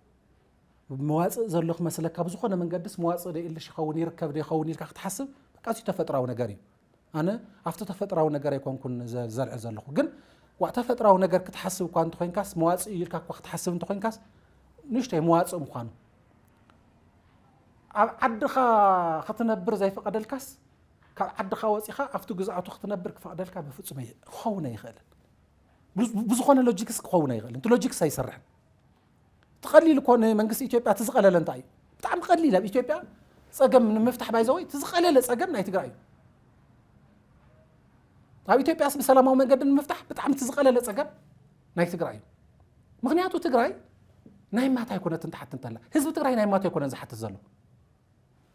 መዋጽእ ዘሎ ክመስለካ፣ ብዝኾነ መንገድስ መዋጽእ ዶ የልሽ ይኸውን፣ ይርከብ ዶ ይኸውን ኢልካ ክትሓስብ፣ በቃ፣ እዚ ተፈጥራዊ ነገር እዩ። ኣነ ኣብቲ ተፈጥራዊ ነገር ኣይኮንኩን ዘ-፣ ዘልዕል ዘለኹ። ግን ዋ፣ ተፈጥራዊ ነገር ክትሓስብ እኳ እንተኾይንካስ፣ መዋጽእ እዩ ኢልካ እኳ ክትሓስብ እንተኾይንካስ፣ ንእሽተይ መዋጽእ ምዃኑ። ኣብ ዓድኻ ክትነብር ዘይፈቐደልካስ፣ ካብ ዓድኻ ወጺኻ ኣብቲ ግዝኣቱ ክትነብር ክፈቕደልካ ብፍጹም ኣይ-፣ ክኸውን ኣይኽእልን። ብዝ-፣ ብዝኾነ ሎጂክስ ክኸውን ኣይኽእልን። እቲ ሎጂክስ ኣይሰርሕን። እቲ ቀሊል እኮ ንመንግስቲ ኢትዮጵያ እቲ ዝቐለለ እንታይ እዩ? ብጣዕሚ ቀሊል ኣብ ኢትዮጵያ ጸገም ንምፍታሕ ባይዘወይ እቲ ዝቐለለ ጸገም ናይ ትግራይ እዩ። ኣብ ኢትዮጵያስ ብሰላማዊ መንገዲ ንምፍታሕ ብጣዕሚ እቲ ዝቐለለ ጸገም ናይ ትግራይ እዩ። ምኽንያቱ ትግራይ ናይ ማታ ኣይኮነትን ትሓትት እንተላ፣ ህዝቢ ትግራይ ናይ ማታ ኣይኮነን ዝሓትት ዘሎ።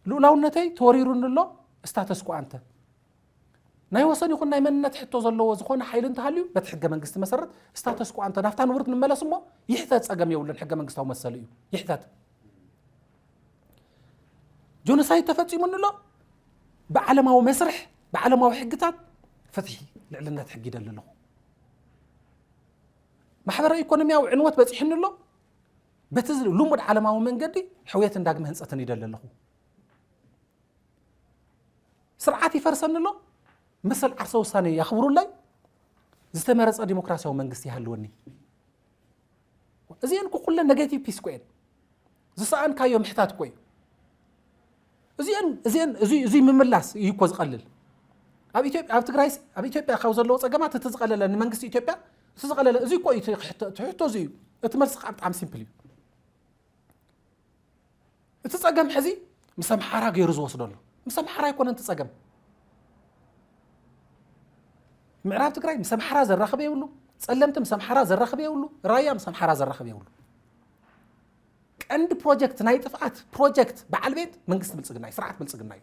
ልኡላውነተይ ተወሪሩኒ ኣሎ፣ ስታተስ ኮ ኣንተ ናይ ወሰን ይኹን ናይ መንነት ሕቶ ዘለዎ ዝኾነ ሓይሊ እንተሃልዩ በቲ ሕገ መንግስቲ መሰረት ስታተስ ኮ ኣንተ ናብታ ንቡር ንመለስ እሞ ይሕተት፣ ጸገም የብሉን። ሕገ መንግስታዊ መሰሉ እዩ፣ ይሕተት። ጆኖሳይድ ተፈጺሙኒ ኣሎ፣ ብዓለማዊ መስርሕ ብዓለማዊ ሕግታት ፍትሒ ልዕልነት ሕጊ ይደሊ ኣለኹ። ማሕበራዊ ኢኮኖሚያዊ ዕንወት በጺሕኒ ኣሎ፣ በቲ ልሙድ ዓለማዊ መንገዲ ሕውየትን ዳግመ ህንጸትን ይደሊ ኣለኹ። ስርዓት ይፈርሰኒ ኣሎ፣ መሰል ዓርሰ ውሳነ ያኽብሩለይ፣ ዝተመረጸ ዲሞክራሲያዊ መንግስቲ ይሃልወኒ። እዚአን ኩለን ኔጌቲቭ ፒስ ኮይን ዝሰኣንካዮ ምሕታት እኮ እዩ። እዚአን እዚአን እዚ እዚ ምምላስ እዩ እኮ ዝቐልል። ኣብ ኢትዮጵያ ኣብ ትግራይ ኣብ ኢትዮጵያ ካብ ዘለዎ ጸገማት እቲ ዝቐለለ ንመንግስቲ ኢትዮጵያ እቲ ዝቐለለ እዚ እኮ እዩ ትሕቶ እዚ እዩ። እቲ መልሲ ከዓ ብጣዕሚ ሲምፕል እዩ። እቲ ጸገም ሕዚ ምስ ኣምሓራ ገይሩ ዝወስዶ ኣሎ። ምስ ኣምሓራ ኣይኮነን እቲ ጸገም። ምዕራብ ትግራይ ምስ ኣምሓራ ዘራኽብ የብሉ፣ ጸለምቲ ምስ ኣምሓራ ዘራኽብ የብሉ፣ ራያ ምስ ኣምሓራ ዘራኽብ የብሉ። ቀንዲ ፕሮጀክት ናይ ጥፍኣት ፕሮጀክት በዓል ቤት መንግስቲ ብልጽግና እዩ፣ ስርዓት ብልጽግና እዩ።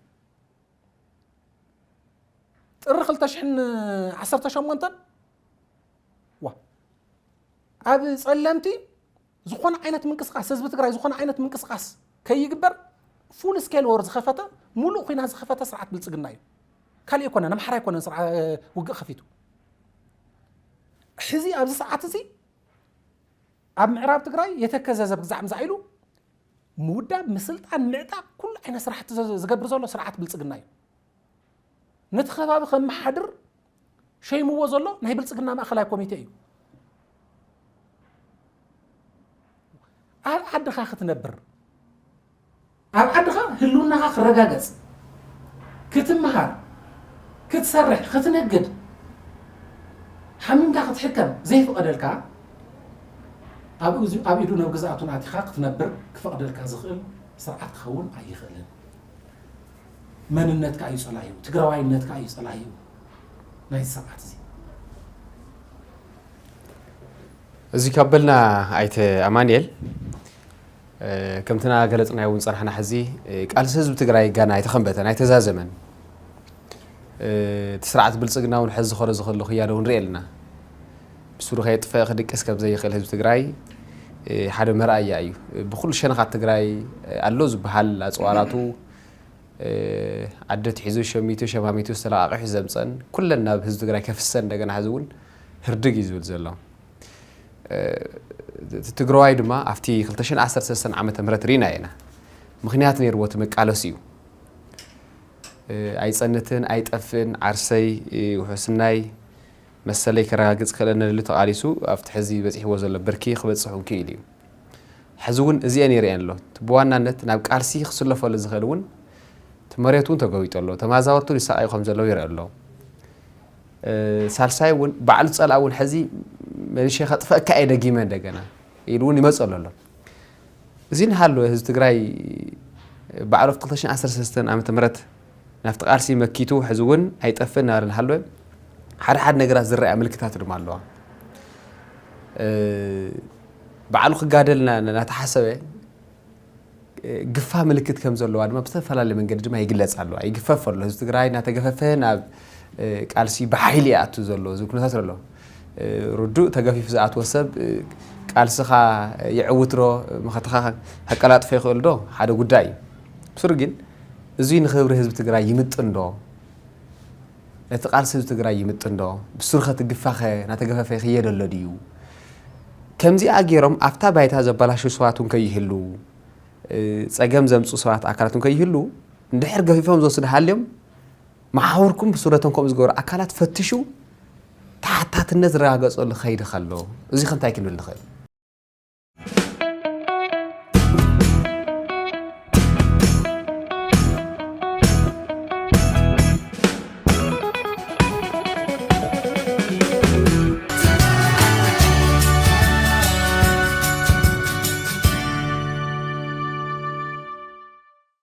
ጥሪ ክልተ ሽሕን ዓሰርተ ሸሞንተን ዋ ኣብ ጸለምቲ ዝኾነ ዓይነት ምንቅስቃስ ህዝቢ ትግራይ ዝኾነ ዓይነት ምንቅስቃስ ከይግበር ፉል ስኬል ወር ዝኸፈተ ሙሉእ ኩናት ዝኸፈተ ስርዓት ብልጽግና እዩ። ካልእ ኣይኮነን፣ ኣምሓራ ኣይኮነን ስርዓ ውግእ ከፊቱ። ሕዚ ኣብዚ ሰዓት እዚ ኣብ ምዕራብ ትግራይ የተከዘዘ ብግዛዕ ምዛዕ ኢሉ ምውዳብ ምስልጣን ምዕጣ ኩሉ ዓይነት ስራሕቲ ዝገብር ዘሎ ስርዓት ብልጽግና እዩ። ነቲ ከባቢ ከመሓድር ሸይምዎ ዘሎ ናይ ብልጽግና ማእኸላይ ኮሚቴ እዩ። ኣብ ዓድኻ ክትነብር ኣብ ዓድኻ ህልውናኻ ክረጋገጽ ክትምሃር ክትሰርሕ ክትነግድ ሓሚምካ ክትሕከም ዘይፍቐደልካ ኣብ ኢዱ ናብ ግዝኣቱን ኣቲኻ ክትነብር ክፈቕደልካ ዝኽእል ስርዓት ክኸውን ኣይኽእልን። መንነትካ እዩ ጸላዩ፣ ትግራዋይነትካ እዩ ጸላዩ ናይ ስርዓት እዚ። እዚ ካብ በልና ኣይተ ኣማንኤል ከምቲ ናገለጽናዮ እውን ጸናሕና ሕዚ ቃልሲ ህዝቢ ትግራይ ጋና ኣይተኸንበተን ኣይተዛዘመን። እቲ ስርዓት ብልጽግና እውን ሕዚ ዝኾነ ዝኽእሉ ክያዶ ንርኢ ኣለና። ብስሩ ከየጥፈ ክድቅስ ከም ዘይኽእል ህዝቢ ትግራይ ሓደ መርኣያ እዩ። ብኩሉ ሸነኻት ትግራይ ኣሎ ዝበሃል ኣፅዋራቱ ዓዲ ኣትሒዙ ሸሚቱ ሸማሚቱ ዝተለቃቂሑ ዘምፀን ኩለን ናብ ህዝቢ ትግራይ ከፍሰን እንደገና ሕዚ እውን ህርድግ እዩ ዝብል ዘሎ። እቲ ትግራዋይ ድማ ኣብቲ ክልተ ሽሕን ዓሰርተ ሰለስተን ዓመተ ምህረት ርኢና ኢና። ምኽንያት ነይርዎ እቲ መቃለሲ እዩ። ኣይፀንትን ኣይጠፍእን ዓርሰይ ውሕስናይ መሰለይ ከረጋግፅ ክእለኒ ኢሉ ተቓሊሱ ኣብቲ ሕዚ በፂሕዎ ዘሎ ብርኪ ክበፅሕ እውን ክኢሉ እዩ። ሕዚ እውን እዚአን ይርእየን ኣሎ። ብዋናነት ናብ ቃልሲ ክስለፈሉ ዝኽእል እውን እቲ መሬት እውን ተገዊጡ ኣሎ። ተመዛበርቱ ይሳቐዩ ከም ዘለዉ ይርኢ ኣሎ። ሳልሳይ እውን ባዕሉ ፀላእ እውን ሕዚ መሊሸ ከጥፈእካ እየ ደጊመ እንደገና ኢሉ እውን ይመፅእ ኣሎ ኣሎ። እዚ ንሃለወ ህዝቢ ትግራይ ባዕሉ ኣብቲ ክልተ ሽሕን ዓሰርተ ሰለስተን ዓመተ ምህረት ናብቲ ቃልሲ መኪቱ ሕዚ እውን ኣይጠፍእን እናበለ ንሃለወ ሓደ ሓደ ነገራት ዝረኣያ ምልክታት ድማ ኣለዋ። ባዕሉ ክጋደል እናተሓሰበ ግፋ ምልክት ከም ዘለዋ ድማ ብዝተፈላለየ መንገዲ ድማ ይግለፅ ኣለዋ። ይግፈፍ ኣሎ። ህዝቢ ትግራይ እናተገፈፈ ናብ ቃልሲ ብሓይሊ ይኣቱ ዘሎ ዝብል ኩነታት ኣሎ። ርዱእ ተገፊፉ ዝኣትወ ሰብ ቃልስኻ ይዕውት ዶ መኸተኻ ከቀላጥፎ ይኽእል ዶ ሓደ ጉዳይ እዩ። ብስሩ ግን እዙይ ንክብሪ ህዝቢ ትግራይ ይምጥን ዶ? ነቲ ቃልሲ ህዝቢ ትግራይ ይምጥን ዶ? ብስሩ ከ እቲ ግፋኸ እናተገፈፈ ይኽየድ ኣሎ ድዩ? ከምዚኣ ገይሮም ኣብታ ባይታ ዘበላሹ ሰባት እውን ከይህልዉ ፀገም ዘምፅኡ ሰባት ኣካላት እውን ከይህልዉ እንድሕር ገፊፎም ዝወስዱ ሃልዮም መሓውርኩም ብስረቶም ከምኡ ዝገበሩ ኣካላት ፈትሹ ተሓታትነት ዝረጋገፀሉ ከይዲ ከሎ እዚ ከ እንታይ ክንብል ንኽእል?